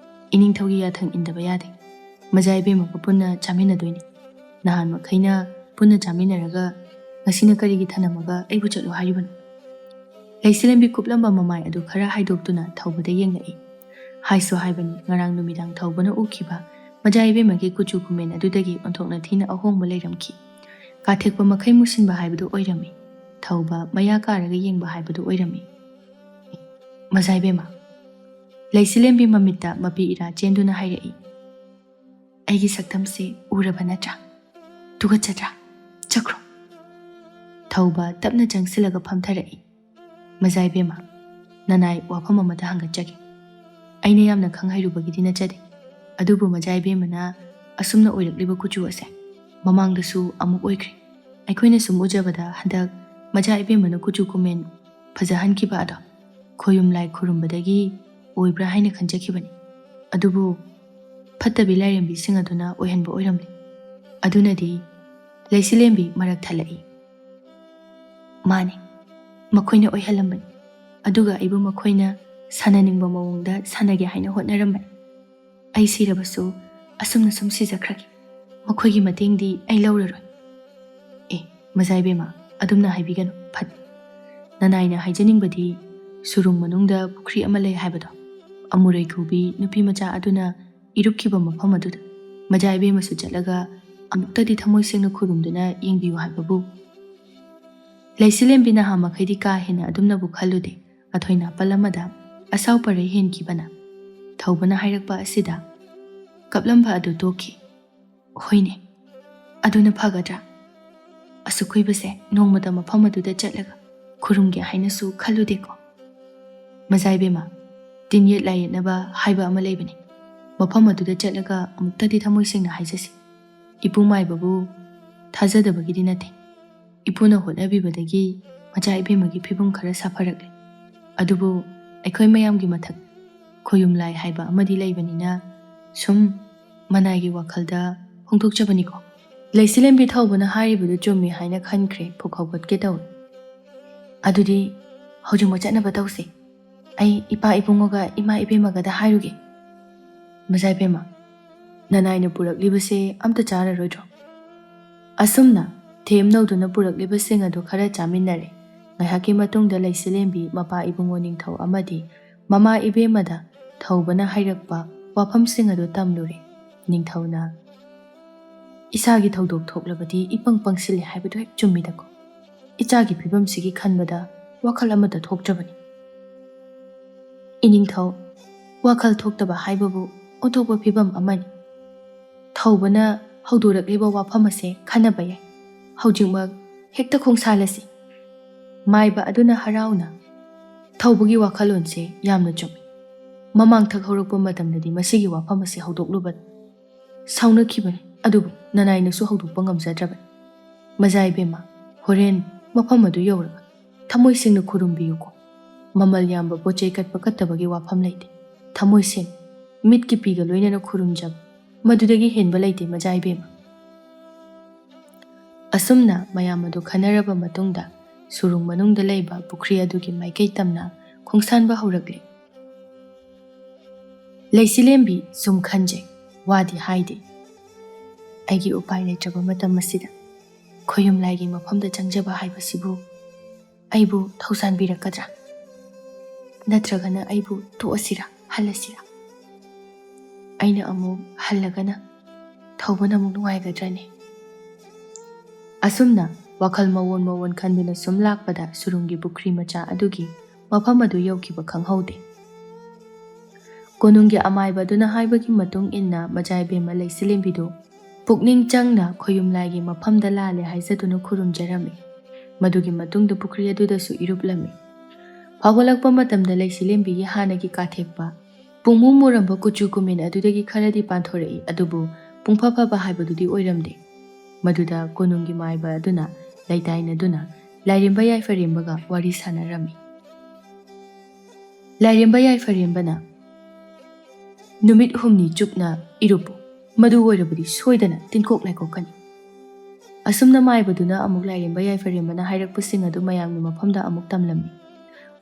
ꯏꯅꯤꯡꯊꯧꯒꯤ ꯌꯥꯊꯪ ꯏꯟꯗꯕ ꯌꯥꯗꯦ꯫ ꯃꯖꯥ ꯏꯕꯦꯝꯃꯒ ꯄꯨꯟꯅ ꯆꯥꯃꯤꯟꯅꯗꯣꯏꯅꯤ꯫ ꯅꯍꯥꯟ ꯃꯈꯩꯅ ꯄꯨꯟꯅ ꯆꯥꯃꯤꯟꯅꯔꯒ ꯉꯁꯤꯅ ꯀꯔꯤꯒꯤ ꯊꯅꯝꯃꯒ ꯑꯩꯕꯨ ꯆꯠꯂꯣ ꯍꯥꯏꯔꯤꯕꯅꯣ?" ꯂꯩꯆꯤꯂꯦꯝꯕꯤ ꯀꯨꯞꯂꯝꯕ ꯃꯃꯥꯏ ꯑꯗꯨ ꯈꯔ ꯍꯥꯏꯗꯣꯛꯇꯨꯅ ꯊꯧꯕꯗ ꯌꯦꯡꯂꯛꯏ꯫ ꯍꯥꯏꯁꯨ ꯍꯥꯏꯕꯅꯤ, ꯉꯔꯥꯡ ꯅꯨꯃꯤꯗꯥꯡ ꯊꯧꯕꯅ ꯎꯈꯤꯕ ꯃꯖꯥ ꯏꯕꯦꯝꯃꯒꯤ ꯀꯨꯆꯨ ꯀꯨꯃꯦꯟ ꯑꯗꯨꯗꯒꯤ ꯑꯣꯟꯊꯣꯛꯅ ꯊꯤꯅ ꯑꯍꯣꯡꯕ ꯂꯩꯔꯝꯈꯤ꯫ ꯀꯥꯊꯦꯛꯄ ꯃꯈꯩ ꯃꯨꯁꯤꯟꯕ ꯍꯥꯏꯕꯗꯨ ꯑꯣꯏꯔꯝꯃꯤ꯫ ꯊꯧꯕ ꯃꯌꯥ ꯀꯥꯔꯒ ꯌꯦꯡꯕ ꯍꯥꯏꯕꯗꯨ ꯑꯣꯏꯔꯝꯃꯤ꯫ "ꯃꯖꯥ ꯏꯕꯦꯝꯃ," ꯂꯩꯆꯤꯂꯦꯝꯕꯤ ꯃꯃꯤꯠꯇ ꯃꯄꯤ ꯏꯔꯥ ꯆꯦꯟꯗꯨꯅ ꯍꯥꯏꯔꯛꯏ, "ꯑꯩꯒꯤ ꯁꯛꯇꯝꯁꯤ ꯎꯔꯕ ꯅꯠꯇ꯭ꯔꯥ? ꯇꯨꯀꯠꯆꯗ꯭ꯔꯥ? ꯆꯠꯈ꯭ꯔꯣ꯫" ꯊꯧꯕ ꯇꯞꯅ ꯆꯪꯁꯤꯜꯂꯒ ꯐꯝꯊꯔꯛꯏ꯫ "ꯃꯖꯥ ꯏꯕꯦꯝꯃ, ꯅꯅꯥꯏ ꯋꯥꯐꯝ ꯑꯃꯇ ꯍꯪꯒꯠꯆꯒꯦ꯫ ꯑꯩꯅ ꯌꯥꯝꯅ ꯈꯪ ꯍꯩꯔꯨꯕꯒꯤꯗꯤ ꯅꯠꯆꯗꯦ, ꯑꯗꯨꯕꯨ ꯃꯖꯥ ꯏꯕꯦꯝꯃꯅ ꯑꯁꯨꯝꯅ ꯑꯣꯏꯔꯛꯂꯤꯕ ꯀꯨꯆꯨ ꯑꯁꯦ ꯃꯃꯥꯡꯗꯁꯨ ꯑꯃꯨꯛ ꯑꯣꯏꯈ꯭ꯔꯦ꯫ ꯑꯩꯈꯣꯏꯅ ꯁꯨꯝ ꯎꯖꯕꯗ ꯍꯟꯗꯛ ꯃꯖꯥ ꯏꯕꯦꯝꯃꯅ ꯀꯨꯆꯨ ꯀꯨꯃꯦꯟ ꯐꯖꯍꯟꯈꯤꯕ ꯑꯗꯣ ꯈꯣꯌꯨꯝ ꯂꯥꯏ ꯈꯨꯔꯨꯝꯕꯗꯒꯤ ꯑꯣꯏꯕ꯭ꯔꯥ ꯍꯥꯏꯅ ꯈꯟꯖꯈꯤꯕꯅꯤ꯫ ꯑꯗꯨꯕꯨ ꯐꯠꯇꯕꯤ ꯂꯥꯏꯔꯦꯝꯕꯤꯁꯤꯡ ꯑꯗꯨꯅ ꯑꯣꯏꯍꯟꯕ ꯑꯣꯏꯔꯝꯂꯦ꯫ ꯑꯗꯨꯅꯗꯤ ꯂꯩꯆꯤꯂꯦꯝꯕꯤ ꯃꯔꯛ ꯊꯠꯂꯛꯏ꯫ ꯃꯥꯅꯤ, ꯃꯈꯣꯏꯅ ꯑꯣꯏꯍꯜꯂꯝꯕꯅꯤ꯫ ꯑꯗꯨꯒ ꯑꯩꯕꯨ ꯃꯈꯣꯏꯅ ꯁꯥꯟꯅꯅꯤꯡꯕ ꯃꯑꯣꯡꯗ ꯁꯥꯟꯅꯒꯦ ꯍꯥꯏꯅ ꯍꯣꯠꯅꯔꯝꯕꯅꯤ꯫ ꯑꯩ ꯁꯤꯔꯕꯁꯨ ꯑꯁꯨꯝꯅ ꯁꯨꯝ ꯁꯤꯖꯈ꯭ꯔꯒꯦ꯫ ꯃꯈꯣꯏꯒꯤ ꯃꯇꯦꯡꯗꯤ ꯑꯩ ꯂꯧꯔꯔꯣꯏ꯫ ꯑꯦ, ꯃꯖꯥ ꯏꯕꯦꯝꯃ, ꯑꯗꯨꯝꯅ ꯍꯥꯏꯕꯤꯒꯅꯨ, ꯐꯠꯇꯦ꯫ ꯅꯅꯥꯏꯅ ꯍꯥꯏꯖꯅꯤꯡꯕꯗꯤ ꯁꯨꯔꯨꯡ ꯃꯅꯨꯡꯗ ꯄꯨꯈ꯭ꯔꯤ ꯑꯃ ꯂꯩ ꯍꯥꯏꯕꯗꯣ, ꯑꯃꯨꯔꯩ ꯀꯧꯕꯤ ꯅꯨꯄꯤ ꯃꯆꯥ ꯑꯗꯨꯅ ꯏꯔꯨꯞꯈꯤꯕ ꯃꯐꯝ ꯑꯗꯨꯗ ꯃꯖꯥ ꯏꯕꯦꯝꯃꯁꯨ ꯆꯠꯂꯒ ꯑꯃꯨꯛꯇꯗꯤ ꯊꯃꯣꯏ ꯁꯦꯡꯅ ꯈꯨꯔꯨꯝꯗꯨꯅ ꯌꯦꯡꯕꯤꯌꯨ ꯍꯥꯏꯕꯕꯨ꯫ ꯂꯩꯆꯤꯂꯦꯝꯕꯤ ꯅꯍꯥ ꯃꯈꯩꯗꯤ ꯀꯥ ꯍꯦꯟꯅ ꯑꯗꯨꯝꯅꯕꯨ ꯈꯜꯂꯨꯗꯦ꯫ ꯑꯊꯣꯏ ꯅꯥꯄꯜ ꯑꯃꯗ ꯑꯁꯥꯎ ꯄꯔꯩ ꯍꯦꯟꯈꯤꯕꯅ ꯊꯧꯕꯅ ꯍꯥꯏꯔꯛꯄ ꯑꯁꯤꯗ ꯀꯞꯂꯝꯕ ꯑꯗꯨ ꯇꯣꯛꯈꯤ꯫ "ꯍꯣꯏꯅꯦ, ꯑꯗꯨꯅ ꯐꯒꯗ꯭ꯔꯥ? ꯑꯁꯨꯛ ꯀꯨꯏꯕꯁꯦ ꯅꯣꯡꯃꯇ ꯃꯐꯝ ꯑꯗꯨꯗ ꯆꯠꯂꯒ ꯈꯨꯔꯨꯝꯒꯦ ꯍꯥꯏꯅꯁꯨ ꯈꯜꯂꯨꯗꯦꯀꯣ꯫ ꯃꯖꯥ ꯏꯕꯦꯝꯃ, ꯇꯤꯟ ꯌꯦꯠ ꯂꯥꯏ ꯌꯦꯠꯅꯕ ꯍꯥꯏꯕ ꯑꯃ ꯂꯩꯕꯅꯤ꯫ ꯃꯐꯝ ꯑꯗꯨꯗ ꯆꯠꯂꯒ ꯑꯃꯨꯛꯇꯗꯤ ꯊꯃꯣꯏ ꯁꯦꯡꯅ ꯍꯥꯏꯖꯁꯤ꯫ ꯏꯄꯨ ꯃꯥꯏꯕꯕꯨ ꯊꯥꯖꯗꯕꯒꯤꯗꯤ ꯅꯠꯇꯦ꯫ ꯏꯄꯨꯅ ꯍꯣꯠꯅꯕꯤꯕꯗꯒꯤ ꯃꯆꯥ ꯏꯕꯦꯝꯃꯒꯤ ꯐꯤꯕꯝ ꯈꯔ ꯁꯥꯐꯔꯛꯂꯦ꯫ ꯑꯗꯨꯕꯨ ꯑꯩꯈꯣꯏ ꯃꯌꯥꯝꯒꯤ ꯃꯊꯛ ꯈꯣꯌꯨꯝ ꯂꯥꯏ ꯍꯥꯏꯕ ꯑꯃꯗꯤ ꯂꯩꯕꯅꯤꯅ ꯁꯨꯝ ꯃꯅꯥꯏꯒꯤ ꯋꯥꯈꯜꯗ ꯐꯣꯡꯗꯣꯛꯆꯕꯅꯤꯀꯣ꯫" ꯂꯩꯆꯤꯂꯦꯝꯕꯤ ꯊꯧꯕꯅ ꯍꯥꯏꯔꯤꯕꯗꯨ ꯆꯨꯝꯃꯤ ꯍꯥꯏꯅ ꯈꯟꯈ꯭ꯔꯦ꯫ ꯐꯨꯛ ꯍꯧꯒꯠꯀꯦ ꯇꯧꯏ꯫ "ꯑꯗꯨꯗꯤ ꯍꯧꯖꯤꯛꯃꯛ ꯆꯠꯅꯕ ꯇꯧꯁꯤ꯫ ꯑꯩ ꯏꯄꯥ ꯏꯕꯨꯡꯉꯣꯒ ꯏꯃꯥ ꯏꯕꯦꯝꯃꯒꯗ ꯍꯥꯏꯔꯨꯒꯦ꯫" "ꯃꯖꯥ ꯏꯕꯦꯝꯃ, ꯅꯅꯥꯏꯅ ꯄꯨꯔꯛꯂꯤꯕꯁꯦ ꯑꯝꯇ ꯆꯥꯔꯔꯣꯏꯗ꯭ꯔꯣ?" ꯑꯁꯨꯝꯅ ꯊꯦꯝꯅꯧꯗꯨꯅ ꯄꯨꯔꯛꯂꯤꯕꯁꯤꯡ ꯑꯗꯨ ꯈꯔ ꯆꯥꯃꯤꯟꯅꯔꯦ꯫ ꯉꯥꯏꯍꯥꯛꯀꯤ ꯃꯇꯨꯡꯗ ꯂꯩꯆꯤꯂꯦꯝꯕꯤ, ꯃꯄꯥ ꯏꯕꯨꯡꯉꯣ ꯅꯤꯡꯊꯧ ꯑꯃꯗꯤ ꯃꯃꯥ ꯏꯕꯦꯝꯃꯗ ꯊꯧꯕꯅ ꯍꯥꯏꯔꯛꯄ ꯋꯥꯐꯝꯁꯤꯡ ꯑꯗꯨ ꯇꯝꯂꯨꯔꯦ꯫ ꯅꯤꯡꯊꯧꯅ, "ꯏꯆꯥꯒꯤ ꯊꯧꯗꯣꯛ ꯊꯣꯛꯂꯕꯗꯤ ꯏꯄꯪ ꯄꯪꯁꯤꯜꯂꯦ ꯍꯥꯏꯕꯗꯨ ꯍꯦꯛ ꯆꯨꯝꯃꯤꯗꯀꯣ꯫ ꯏꯆꯥꯒꯤ ꯐꯤꯕꯝꯁꯤꯒꯤ ꯈꯟꯕꯗ ꯋꯥꯈꯜ ꯑꯃꯠꯇ ꯊꯣꯛꯇ꯭ꯔꯕꯅꯤ꯫ ꯏꯅꯤꯡꯊꯧ, ꯋꯥꯈꯜ ꯊꯣꯛꯇꯕ ꯍꯥꯏꯕꯕꯨ ꯑꯣꯟꯊꯣꯛꯄ ꯐꯤꯕꯝ ꯑꯃꯅꯤ꯫ ꯊꯧꯕꯅ ꯍꯧꯗꯣꯔꯛꯂꯤꯕ ꯋꯥꯐꯝ ꯑꯁꯦ ꯈꯟꯅꯕ ꯌꯥꯏ꯫ ꯍꯧꯖꯤꯛꯃꯛ ꯍꯦꯛꯇ ꯈꯣꯡꯁꯥꯜꯂꯁꯤ꯫ ꯃꯥꯏꯕ ꯑꯗꯨꯅ ꯍꯔꯥꯎꯅ, "ꯊꯧꯕꯒꯤ ꯋꯥꯈꯜꯂꯣꯟꯁꯦ ꯌꯥꯝꯅ ꯆꯨꯝꯃꯤ꯫ ꯃꯃꯥꯡ ꯊꯛ ꯍꯧꯔꯛꯄ ꯃꯇꯝꯗꯗꯤ ꯃꯁꯤꯒꯤ ꯋꯥꯐꯝ ꯑꯁꯤ ꯍꯧꯗꯣꯛꯂꯨꯕ ꯁꯥꯎꯅꯈꯤꯕꯅꯤ, ꯑꯗꯨꯕꯨ ꯅꯅꯥꯏꯅꯁꯨ ꯍꯧꯗꯣꯛꯄ ꯉꯝꯖꯗ꯭ꯔꯕꯅꯤ꯫ ꯃꯖꯥ ꯏꯕꯦꯝꯃ, ꯍꯣꯔꯦꯟ ꯃꯐꯝ ꯑꯗꯨ ꯌꯧꯔꯒ ꯊꯃꯣꯏ ꯁꯦꯡꯅ ꯈꯨꯔꯨꯝꯕꯤꯌꯨꯀꯣ꯫ ꯃꯃꯜ ꯌꯥꯝꯕ ꯄꯣꯠ ꯆꯩ ꯀꯠꯄ ꯀꯠꯇꯕꯒꯤ ꯋꯥꯐꯝ ꯂꯩꯇꯦ꯫ ꯊꯃꯣꯏ ꯁꯦꯡ, ꯃꯤꯠꯀꯤ ꯄꯤꯒ ꯂꯣꯏꯅꯅ ꯈꯨꯔꯨꯝꯖꯕ, ꯃꯗꯨꯗꯒꯤ ꯍꯦꯟꯕ ꯂꯩꯇꯦ, ꯃꯖꯥ ꯏꯕꯦꯝꯃ"꯫ ꯑꯁꯨꯝꯅ ꯃꯌꯥꯝ ꯑꯗꯨ ꯈꯟꯅꯔꯕ ꯃꯇꯨꯡꯗ, ꯁꯨꯔꯨꯡ ꯃꯅꯨꯡꯗ ꯂꯩꯕ ꯄꯨꯈ꯭ꯔꯤ ꯑꯗꯨꯒꯤ ꯃꯥꯏꯀꯩ ꯇꯝꯅ ꯈꯣꯡꯁꯥꯟꯕ ꯍꯧꯔꯛꯂꯦ꯫ ꯂꯩꯆꯤꯂꯦꯝꯕꯤ ꯁꯨꯝ ꯈꯟꯖꯩ, ꯋꯥꯗꯤ ꯍꯥꯏꯗꯦ꯫ ꯑꯩꯒꯤ ꯎꯄꯥꯏ ꯂꯩꯇ꯭ꯔꯕ ꯃꯇꯝ ꯑꯁꯤꯗ ꯈꯣꯌꯨꯝ ꯂꯥꯏꯒꯤ ꯃꯐꯝꯗ ꯆꯪꯖꯕ ꯍꯥꯏꯕꯁꯤꯕꯨ ꯑꯩꯕꯨ ꯊꯧꯁꯥꯟꯕꯤꯔꯛꯀꯗ꯭ꯔꯥ? ꯅꯠꯇ꯭ꯔꯒꯅ ꯑꯩꯕꯨ ꯇꯣꯛꯑꯁꯤꯔꯥ, ꯍꯜꯂꯁꯤꯔꯥ? ꯑꯩꯅ ꯑꯃꯨꯛ ꯍꯜꯂꯒꯅ ꯊꯧꯕꯅ ꯑꯃꯨꯛ ꯅꯨꯡꯉꯥꯏꯒꯗ꯭ꯔꯅꯦ? ꯑꯁꯨꯝꯅ ꯋꯥꯈꯜ ꯃꯑꯣꯟ ꯃꯑꯣꯟ ꯈꯟꯗꯨꯅ ꯁꯨꯝ ꯂꯥꯛꯄꯗ ꯁꯨꯔꯨꯡꯒꯤ ꯄꯨꯈ꯭ꯔꯤ ꯃꯆꯥ ꯑꯗꯨꯒꯤ ꯃꯐꯝ ꯑꯗꯨ ꯌꯧꯈꯤꯕ ꯈꯪꯍꯧꯗꯦ꯫ ꯀꯣꯅꯨꯡꯒꯤ ꯑꯃꯥꯏꯕ ꯑꯗꯨꯅ ꯍꯥꯏꯕꯒꯤ ꯃꯇꯨꯡ ꯏꯟꯅ ꯃꯖꯥ ꯏꯕꯦꯝꯃ ꯂꯩꯆꯤꯂꯦꯝꯕꯤꯗꯨ ꯄꯨꯛꯅꯤꯡ ꯆꯪꯅ ꯈꯣꯌꯨꯝ ꯂꯥꯏꯒꯤ ꯃꯐꯝꯗ ꯂꯥꯜꯂꯦ ꯍꯥꯏꯖꯗꯨꯅ ꯈꯨꯔꯨꯝꯖꯔꯝꯃꯤ꯫ ꯃꯗꯨꯒꯤ ꯃꯇꯨꯡꯗ ꯄꯨꯈ꯭ꯔꯤ ꯑꯗꯨꯗꯁꯨ ꯏꯔꯨꯞꯂꯝꯃꯤ꯫ ꯐꯥꯎꯒꯠꯂꯛꯄ ꯃꯇꯝꯗ ꯂꯩꯆꯤꯂꯦꯝꯕꯤꯒꯤ ꯍꯥꯟꯅꯒꯤ ꯀꯥꯊꯦꯛꯄ, ꯄꯨꯡꯃꯨ ꯃꯨꯔꯝꯕ ꯀꯨꯆꯨ ꯀꯨꯃꯦꯟ ꯑꯗꯨꯗꯒꯤ ꯈꯔꯗꯤ ꯄꯥꯟꯊꯣꯔꯛꯏ, ꯑꯗꯨꯕꯨ ꯄꯨꯡꯐ ꯐꯕ ꯍꯥꯏꯕꯗꯨꯗꯤ ꯑꯣꯏꯔꯝꯗꯦ꯫ ꯃꯗꯨꯗ ꯀꯣꯅꯨꯡꯒꯤ ꯃꯥꯏꯕ ꯑꯗꯨꯅ ꯂꯩꯇꯥꯏꯅꯗꯨꯅ ꯂꯥꯏꯔꯦꯝꯕ ꯌꯥꯏꯐꯔꯦꯝꯕꯒ ꯋꯥꯔꯤ ꯁꯥꯟꯅꯔꯝꯃꯤ꯫ ꯂꯥꯏꯔꯦꯝꯕ ꯌꯥꯏꯐꯔꯦꯝꯕꯅ, "ꯅꯨꯃꯤꯠ ꯍꯨꯝꯅꯤ ꯆꯨꯞꯅ ꯏꯔꯨꯞꯄꯨ, ꯃꯗꯨ ꯑꯣꯏꯔꯕꯗꯤ ꯁꯣꯏꯗꯅ ꯇꯤꯟꯀꯣꯛ ꯂꯥꯏꯀꯣꯛꯀꯅꯤ"꯫ ꯑꯁꯨꯝꯅ ꯃꯥꯏꯕꯗꯨꯅ ꯑꯃꯨꯛ ꯂꯥꯏꯔꯦꯝꯕ ꯌꯥꯏꯐꯔꯦꯝꯕꯅ ꯍꯥꯏꯔꯛꯄꯁꯤꯡ ꯑꯗꯨ ꯃꯌꯥꯝꯒꯤ ꯃꯐꯝꯗ ꯑꯃꯨꯛ ꯇꯝꯂꯝꯃꯤ꯫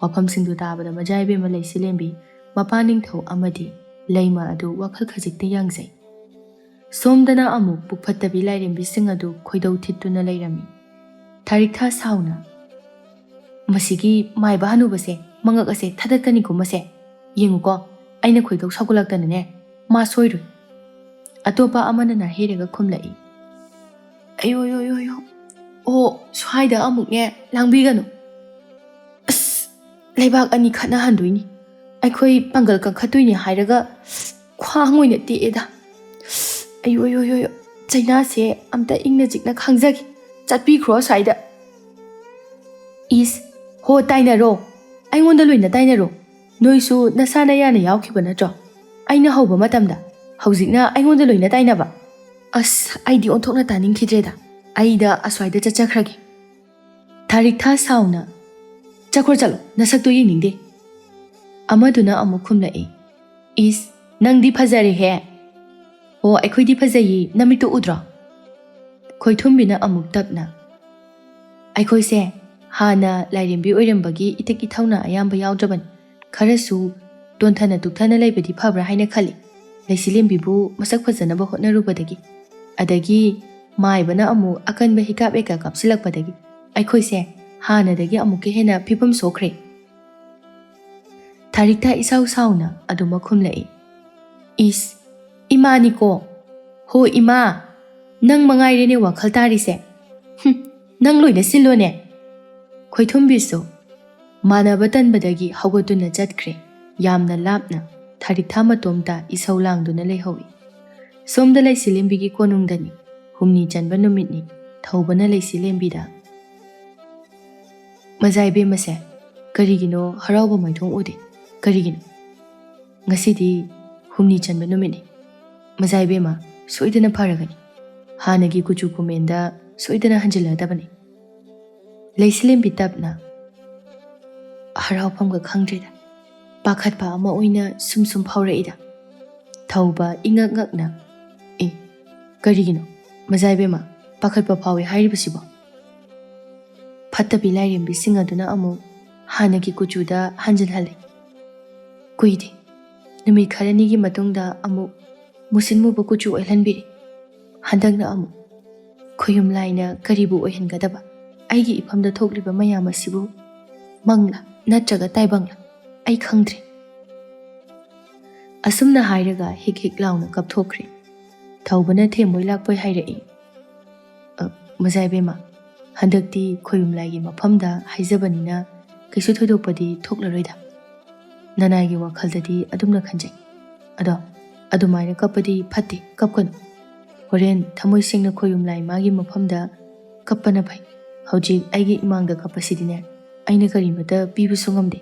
ꯋꯥꯐꯝꯁꯤꯡꯗꯨ ꯇꯥꯕꯗ ꯃꯖꯥ ꯏꯕꯦꯝꯃ ꯂꯩꯆꯤꯂꯦꯝꯕꯤ, ꯃꯄꯥ ꯅꯤꯡꯊꯧ ꯑꯃꯗꯤ ꯂꯩꯃ ꯑꯗꯨ ꯋꯥꯈꯜ ꯈꯖꯤꯛꯇ ꯌꯥꯡꯖꯩ꯫ ꯁꯣꯝꯗꯅ ꯑꯃꯨꯛ ꯄꯨꯛꯐꯠꯇꯕꯤ ꯂꯥꯏꯔꯦꯝꯕꯤꯁꯤꯡ ꯑꯗꯨ ꯈꯣꯏꯗꯧ ꯊꯤꯠꯇꯨꯅ ꯂꯩꯔꯝꯃꯤ꯫ ꯊꯥꯔꯤꯛꯊꯥ ꯁꯥꯎꯅ, "ꯃꯁꯤꯒꯤ ꯃꯥꯏꯕ ꯍꯅꯨꯕꯁꯦ ꯃꯉꯛ ꯑꯁꯦ ꯊꯥꯗꯠꯀꯅꯤꯀꯣ ꯃꯁꯦ꯫ ꯌꯦꯡꯉꯨꯀꯣ, ꯑꯩꯅ ꯈꯣꯏꯗꯧ ꯁꯥꯎꯒꯠꯂꯛꯇꯅꯅꯦ, ꯃꯥ ꯁꯣꯏꯔꯣꯏ"꯫ ꯑꯇꯣꯞꯄ ꯑꯃꯅ ꯅꯥꯍꯩꯔꯒ ꯈꯨꯝꯂꯛꯏ, "ꯑꯌꯣ, ꯌꯣ, ꯌꯣ, ꯌꯣ꯫ ꯑꯣ, ꯁ꯭ꯋꯥꯏꯗ ꯑꯃꯨꯛꯅꯦ ꯂꯥꯡꯕꯤꯒꯅꯨ꯫ ꯑꯁ, ꯂꯩꯕꯥꯛ ꯑꯅꯤ ꯈꯠꯅꯍꯟꯗꯣꯏꯅꯤ꯫ ꯑꯩꯈꯣꯏ ꯄꯥꯡꯒꯜ ꯀꯟꯈꯠꯇꯣꯏꯅꯤ ꯍꯥꯏꯔꯒ ꯈ꯭ꯋꯥꯡ ꯑꯣꯏꯅ ꯇꯦꯛꯑꯦꯗ꯫ ꯑꯌꯣ, ꯌꯣ, ꯌꯣ, ꯌꯣ꯫ ꯆꯩꯅꯥꯁꯦ ꯑꯝꯇ ꯏꯪꯅ ꯆꯤꯛꯅ ꯈꯥꯡꯖꯒꯦ꯫ ꯆꯠꯄꯤꯈ꯭ꯔꯣ ꯑꯁ꯭ꯋꯥꯏꯗ꯫ ꯏꯁ, ꯍꯣ, ꯇꯥꯏꯅꯔꯣ꯫ ꯑꯩꯉꯣꯟꯗ ꯂꯣꯏꯅ ꯇꯥꯏꯅꯔꯣ꯫ ꯅꯣꯏꯁꯨ ꯅꯁꯥ ꯅꯌꯥꯅ ꯌꯥꯎꯈꯤꯕ ꯅꯠꯇ꯭ꯔꯣ? ꯑꯩꯅ ꯍꯧꯕ ꯃꯇꯝꯗ꯫ ꯍꯧꯖꯤꯛꯅ ꯑꯩꯉꯣꯟꯗ ꯂꯣꯏꯅ ꯇꯥꯏꯅꯕ꯫ ꯑꯁ, ꯑꯩꯗꯤ ꯑꯣꯟꯊꯣꯛꯅ ꯇꯥꯅꯤꯡꯈꯤꯗ꯭ꯔꯦꯗ꯫ ꯑꯩꯗ ꯑꯁ꯭ꯋꯥꯏꯗ ꯆꯠꯆꯈ꯭ꯔꯒꯦ꯫ ꯊꯥꯔꯤꯛꯊꯥ ꯁꯥꯎꯅ, "ꯆꯠꯈ꯭ꯔꯣ ꯆꯠꯂꯣ, ꯅꯁꯛꯇꯣ ꯌꯦꯡꯅꯤꯡꯗꯦ"꯫ ꯑꯃꯗꯨꯅ ꯑꯃꯨꯛ ꯈꯨꯝꯂꯛꯏ, "ꯏꯁ, ꯅꯪꯗꯤ ꯐꯖꯔꯦꯍꯦ"꯫ "ꯑꯣ, ꯑꯩꯈꯣꯏꯗꯤ ꯐꯖꯩꯌꯦ, ꯅꯃꯤꯠꯇꯨ ꯎꯗ꯭ꯔꯣ?" ꯈꯣꯏꯊꯨꯝꯕꯤꯅ ꯑꯃꯨꯛ ꯇꯞꯅ, "ꯑꯩꯈꯣꯏꯁꯦ ꯍꯥꯟꯅ ꯂꯥꯏꯔꯦꯝꯕꯤ ꯑꯣꯏꯔꯝꯕꯒꯤ ꯏꯇꯤꯛ ꯏꯊꯧꯅꯥ ꯑꯌꯥꯝꯕ ꯌꯥꯎꯗ꯭ꯔꯕꯅꯤ꯫ ꯈꯔꯁꯨ ꯇꯣꯟꯊꯅ ꯇꯨꯛꯊꯅ ꯂꯩꯕꯗꯤ ꯐꯕ꯭ꯔꯥ ꯍꯥꯏꯅ ꯈꯜꯂꯤ꯫ ꯂꯩꯁꯤꯂꯦꯝꯕꯤꯕꯨ ꯃꯁꯛ ꯐꯖꯅꯕ ꯍꯣꯠꯅꯔꯨꯕꯗꯒꯤ, ꯑꯗꯒꯤ ꯃꯥꯏꯕꯅ ꯑꯃꯨꯛ ꯑꯀꯟꯕ ꯍꯤꯀꯥꯞ ꯍꯦꯛꯀ ꯀꯥꯞꯁꯤꯜꯂꯛꯄꯗꯒꯤ ꯑꯩꯈꯣꯏꯁꯦ ꯍꯥꯟꯅꯗꯒꯤ ꯑꯃꯨꯛꯀ ꯍꯦꯟꯅ ꯐꯤꯕꯝ ꯁꯣꯛꯈ꯭ꯔꯦ"꯫ ꯊꯥꯔꯤꯛꯊꯥ ꯏꯁꯥꯎ ꯁꯥꯎꯅ ꯑꯗꯨꯃꯛ ꯈꯨꯝꯂꯛꯏ, "ꯏꯁ, ꯏꯃꯥꯅꯤꯀꯣ꯫ ꯍꯣ ꯏꯃꯥ, ꯅꯪ ꯃꯉꯥꯏꯔꯦꯅꯦ ꯋꯥꯈꯜ ꯇꯥꯔꯤꯁꯦ꯫ ꯍꯨꯝ, ꯅꯪ ꯂꯣꯏꯅ ꯁꯤꯜꯂꯣꯅꯦ"꯫ ꯈꯣꯏꯊꯨꯝꯕꯤꯁꯨ ꯃꯥꯟꯅꯕ ꯇꯟꯕꯗꯒꯤ ꯍꯧꯒꯠꯇꯨꯅ ꯆꯠꯈ꯭ꯔꯦ꯫ ꯌꯥꯝꯅ ꯂꯥꯞꯅ ꯊꯥꯔꯤꯛꯊꯥ ꯃꯇꯣꯝꯇ ꯏꯁꯧ ꯂꯥꯡꯗꯨꯅ ꯂꯩꯍꯧꯏ꯫ ꯁꯣꯝꯗ ꯂꯩꯁꯤꯂꯦꯝꯕꯤꯒꯤ ꯀꯣꯅꯨꯡꯗꯅꯤ꯫ ꯍꯨꯝꯅꯤ ꯆꯟꯕ ꯅꯨꯃꯤꯠꯅꯤ꯫ ꯊꯧꯕꯅ ꯂꯩꯁꯤꯂꯦꯝꯕꯤꯗ, "ꯃꯖꯥ ꯏꯕꯦꯝꯃꯁꯦ, ꯀꯔꯤꯒꯤꯅꯣ ꯍꯔꯥꯎꯕ ꯃꯥꯏꯊꯣꯡ ꯎꯗꯦ? ꯀꯔꯤꯒꯤꯅꯣ? ꯉꯁꯤꯗꯤ ꯍꯨꯝꯅꯤ ꯆꯟꯕ ꯅꯨꯃꯤꯠꯅꯤ꯫ ꯃꯖꯥ ꯏꯕꯦꯝꯃ ꯁꯣꯏꯗꯅ ꯐꯔꯒꯅꯤ꯫ ꯍꯥꯟꯅꯒꯤ ꯀꯨꯆꯨ ꯀꯨꯃꯦꯟꯗ ꯁꯣꯏꯗꯅ ꯍꯟꯖꯤꯜꯂꯗꯕꯅꯤ"꯫ ꯂꯩꯁꯤꯂꯦꯝꯕꯤ ꯇꯞꯅ, "ꯍꯔꯥꯎꯐꯝꯒ ꯈꯪꯗ꯭ꯔꯦꯗ꯫ ꯄꯥꯈꯠꯄ ꯑꯃ ꯑꯣꯏꯅ ꯁꯨꯝ ꯁꯨꯝ ꯐꯥꯎꯔꯛꯏꯗ"꯫ ꯊꯧꯕ ꯏꯉꯛ ꯉꯛꯅ, "ꯑꯦ, ꯀꯔꯤꯒꯤꯅꯣ? ꯃꯖꯥ ꯏꯕꯦꯝꯃ, ꯄꯥꯈꯠꯄ ꯐꯥꯎꯏ ꯍꯥꯏꯔꯤꯕꯁꯤꯕꯣ?" ꯐꯠꯇꯕꯤ ꯂꯥꯏꯔꯦꯝꯕꯤꯁꯤꯡ ꯑꯗꯨꯅ ꯑꯃꯨꯛ ꯍꯥꯟꯅꯒꯤ ꯀꯨꯆꯨꯗ ꯍꯟꯖꯤꯜꯍꯜꯂꯦ꯫ ꯀꯨꯏꯗꯦ, ꯅꯨꯃꯤꯠ ꯈꯔꯅꯤꯒꯤ ꯃꯇꯨꯡꯗ ꯑꯃꯨꯛ ꯃꯨꯁꯤꯟ ꯃꯨꯕ ꯀꯨꯆꯨ ꯑꯣꯏꯍꯟꯕꯤꯔꯦ꯫ ꯍꯟꯗꯛꯅ ꯑꯃꯨꯛ ꯈꯣꯌꯨꯝ ꯂꯥꯏꯅ ꯀꯔꯤꯕꯨ ꯑꯣꯏꯍꯟꯒꯗꯕ? ꯑꯩꯒꯤ ꯏꯐꯝꯗ ꯊꯣꯛꯂꯤꯕ ꯃꯌꯥꯝ ꯑꯁꯤꯕꯨ ꯃꯪꯂꯥ ꯅꯠꯇ꯭ꯔꯒ ꯇꯥꯏꯕꯪꯂꯥ? ꯑꯩ ꯈꯪꯗ꯭ꯔꯦ꯫ ꯑꯁꯨꯝꯅ ꯍꯥꯏꯔꯒ ꯍꯤꯛ ꯍꯤꯛ ꯂꯥꯎꯅ ꯀꯞꯊꯣꯛꯈ꯭ꯔꯦ꯫ ꯊꯧꯕꯅ ꯊꯦꯝꯕꯣꯏ ꯂꯥꯛꯄꯣꯏ ꯍꯥꯏꯔꯛꯏ, "ꯑ, ꯃꯖꯥ ꯏꯕꯦꯝꯃ, ꯍꯟꯗꯛꯇꯤ ꯈꯣꯌꯨꯝ ꯂꯥꯏꯒꯤ ꯃꯐꯝꯗ ꯍꯥꯏꯖꯕꯅꯤꯅ ꯀꯩꯁꯨ ꯊꯣꯏꯗꯣꯛꯄꯗꯤ ꯊꯣꯛꯂꯔꯣꯏꯗ꯫ ꯅꯅꯥꯏꯒꯤ ꯋꯥꯈꯜꯗꯗꯤ ꯑꯗꯨꯝꯅ ꯈꯟꯖꯩ꯫ ꯑꯗꯣ ꯑꯗꯨꯃꯥꯏꯅ ꯀꯞꯄꯗꯤ ꯐꯠꯇꯦ, ꯀꯞꯀꯅꯨ꯫ ꯍꯣꯔꯦꯟ ꯊꯃꯣꯏ ꯁꯦꯡꯅ ꯈꯣꯌꯨꯝ ꯂꯥꯏ ꯃꯥꯒꯤ ꯃꯐꯝꯗ "ꯀꯞꯄꯅ ꯐꯩ꯫ ꯍꯧꯖꯤꯛ ꯑꯩꯒꯤ ꯏꯃꯥꯡꯗ ꯀꯞꯄꯁꯤꯗꯤꯅꯦ, ꯑꯩꯅ ꯀꯔꯤꯃꯠꯇ ꯄꯤꯕꯁꯨ ꯉꯝꯗꯦ꯫"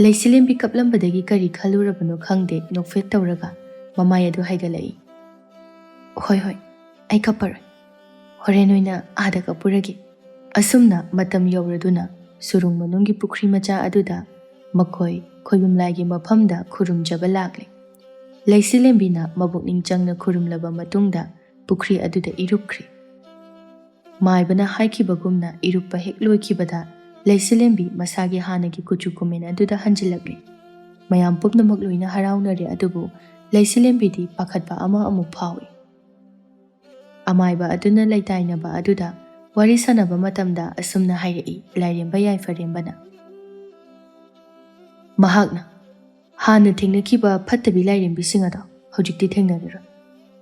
ꯂꯩꯆꯤꯂꯦꯝꯕꯤ ꯀꯞꯂꯝꯕꯗꯒꯤ ꯀꯔꯤ ꯈꯜꯂꯨꯔꯕꯅꯣ ꯈꯪꯗꯦ, ꯅꯣꯛꯐꯦꯠ ꯇꯧꯔꯒ ꯃꯃꯥꯏ ꯑꯗꯨ ꯍꯥꯏꯒꯠꯂꯛꯏ꯫ "ꯍꯣꯏ, ꯍꯣꯏ, ꯑꯩ ꯀꯞꯄꯔꯣꯏ꯫ ꯍꯣꯔꯦꯟ ꯑꯣꯏꯅ ꯑꯥꯗ ꯀꯞꯄꯨꯔꯒꯦ꯫" ꯑꯁꯨꯝꯅ ꯃꯇꯝ ꯌꯧꯔꯗꯨꯅ ꯁꯨꯔꯨꯡ ꯃꯅꯨꯡꯒꯤ ꯄꯨꯈ꯭ꯔꯤ ꯃꯆꯥ ꯑꯗꯨꯗ ꯃꯈꯣꯏ ꯈꯣꯌꯨꯝꯂꯥꯏꯒꯤ ꯃꯐꯝꯗ ꯈꯨꯔꯨꯝꯖꯕ ꯂꯥꯛꯂꯦ꯫ ꯂꯩꯆꯤꯂꯦꯝꯕꯤꯅ ꯃꯕꯨꯛꯅꯤꯡ ꯆꯪꯅ ꯈꯨꯔꯨꯝꯂꯕ ꯃꯇꯨꯡꯗ ꯄꯨꯈ꯭ꯔꯤ ꯑꯗꯨꯗ ꯏꯔꯨꯞꯈ꯭ꯔꯦ꯫ ꯃꯥꯏꯕꯅ ꯍꯥꯏꯈꯤꯕꯒꯨꯝꯅ ꯏꯔꯨꯞꯄ ꯍꯦꯛ ꯂꯣꯏꯈꯤꯕꯗ ꯂꯩꯆꯤꯂꯦꯝꯕꯤ ꯃꯁꯥꯒꯤ ꯍꯥꯟꯅꯒꯤ ꯀꯨꯆꯨ ꯀꯨꯃꯦꯟ ꯑꯗꯨꯗ ꯍꯟꯖꯤꯜꯂꯛꯂꯦ꯫ ꯃꯌꯥꯝ ꯄꯨꯝꯅꯃꯛ ꯂꯣꯏꯅ ꯍꯔꯥꯎꯅꯔꯦ, ꯑꯗꯨꯕꯨ ꯂꯩꯆꯤꯂꯦꯝꯕꯤꯗꯤ ꯄꯥꯈꯠꯄ ꯑꯃ ꯑꯃꯨꯛ ꯐꯥꯎꯏ꯫ ꯑꯃꯥꯏꯕ ꯑꯗꯨꯅ ꯂꯩꯇꯥꯏꯅꯕ ꯑꯗꯨꯗ ꯋꯥꯔꯤ ꯁꯥꯟꯅꯕ ꯃꯇꯝꯗ ꯑꯁꯨꯝꯅ ꯍꯥꯏꯔꯛꯏ ꯂꯥꯏꯔꯦꯝꯕ ꯌꯥꯏꯐꯔꯦꯝꯕꯅ, ꯃꯍꯥꯛꯅ ꯍꯥꯟꯅ ꯊꯦꯡꯅꯈꯤꯕ ꯐꯠꯇꯕꯤ ꯂꯥꯏꯔꯦꯝꯕꯤꯁꯤꯡ ꯑꯗꯣ ꯍꯧꯖꯤꯛꯇꯤ ꯊꯦꯡꯅꯔꯔꯣꯏ꯫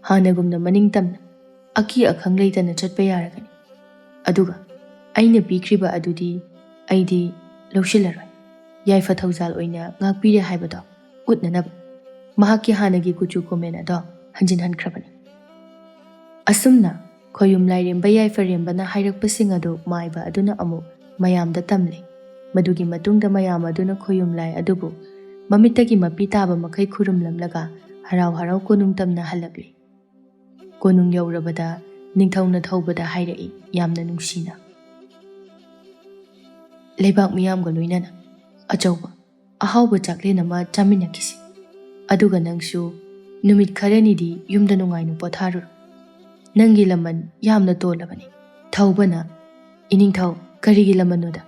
ꯍꯥꯟꯅꯒꯨꯝꯅ ꯃꯅꯤꯡ ꯇꯝꯅ ꯑꯀꯤ ꯑꯈꯪ ꯂꯩꯇꯅ ꯆꯠꯄ ꯌꯥꯔꯒꯅꯤ꯫ ꯑꯗꯨꯒ ꯑꯩꯅ ꯄꯤꯈ꯭ꯔꯤꯕ ꯑꯗꯨꯗꯤ ꯑꯩꯗꯤ ꯂꯧꯁꯤꯜꯂꯔꯣꯏ꯫ ꯌꯥꯏꯐ ꯊꯧꯖꯥꯜ ꯑꯣꯏꯅ ꯉꯥꯛꯄꯤꯔꯦ ꯍꯥꯏꯕꯗꯣ ꯎꯠꯅꯅꯕ ꯃꯍꯥꯛꯀꯤ ꯍꯥꯟꯅꯒꯤ ꯀꯨꯆꯨ ꯀꯨꯃꯦꯟ ꯑꯗꯣ ꯍꯟꯖꯤꯟꯍꯟꯈ꯭ꯔꯕꯅꯤ꯫ ꯑꯁꯨꯝꯅ ꯈꯣꯌꯨꯝ ꯂꯥꯏꯔꯦꯝꯕ ꯌꯥꯏꯐꯔꯦꯝꯕꯅ ꯍꯥꯏꯔꯛꯄꯁꯤꯡ ꯑꯗꯨ ꯃꯥꯏꯕ ꯑꯗꯨꯅ ꯑꯃꯨꯛ ꯃꯌꯥꯝꯗ ꯇꯝꯂꯦ꯫ ꯃꯗꯨꯒꯤ ꯃꯇꯨꯡꯗ ꯃꯌꯥꯝ ꯑꯗꯨꯅ ꯈꯣꯌꯨꯝ ꯂꯥꯏ ꯑꯗꯨꯕꯨ ꯃꯃꯤꯠꯇꯒꯤ ꯃꯄꯤ ꯇꯥꯕ ꯃꯈꯩ ꯈꯨꯔꯨꯝꯂꯝꯂꯒ ꯍꯔꯥꯎ ꯍꯔꯥꯎ ꯀꯣꯅꯨꯡ ꯇꯝꯅ ꯍꯜꯂꯛꯂꯦ꯫ ꯀꯣꯅꯨꯡ ꯌꯧꯔꯕꯗ ꯅꯤꯡꯊꯧꯅ ꯊꯧꯕꯗ ꯍꯥꯏꯔꯛꯏ ꯌꯥꯝꯅ ꯅꯨꯡꯁꯤꯅ, "ꯂꯩꯕꯥꯛ ꯃꯤꯌꯥꯝꯒ ꯂꯣꯏꯅꯅ ꯑꯆꯧꯕ ꯑꯍꯥꯎꯕ ꯆꯥꯛꯂꯦꯟ ꯑꯃ ꯆꯥꯃꯤꯟꯅꯈꯤꯁꯤ꯫ ꯑꯗꯨꯒ ꯅꯪꯁꯨ ꯅꯨꯃꯤꯠ ꯈꯔꯅꯤꯗꯤ ꯌꯨꯝꯗ ꯅꯨꯡꯉꯥꯏꯅ ꯄꯣꯊꯥꯔꯨꯔꯣ꯫ ꯅꯪꯒꯤ ꯂꯃꯟ ꯌꯥꯝꯅ ꯇꯣꯜꯂꯕꯅꯤ꯫" ꯊꯧꯕꯅ, "ꯏꯅꯤꯡꯊꯧ, ꯀꯔꯤꯒꯤ ꯂꯃꯟꯅꯣꯗ?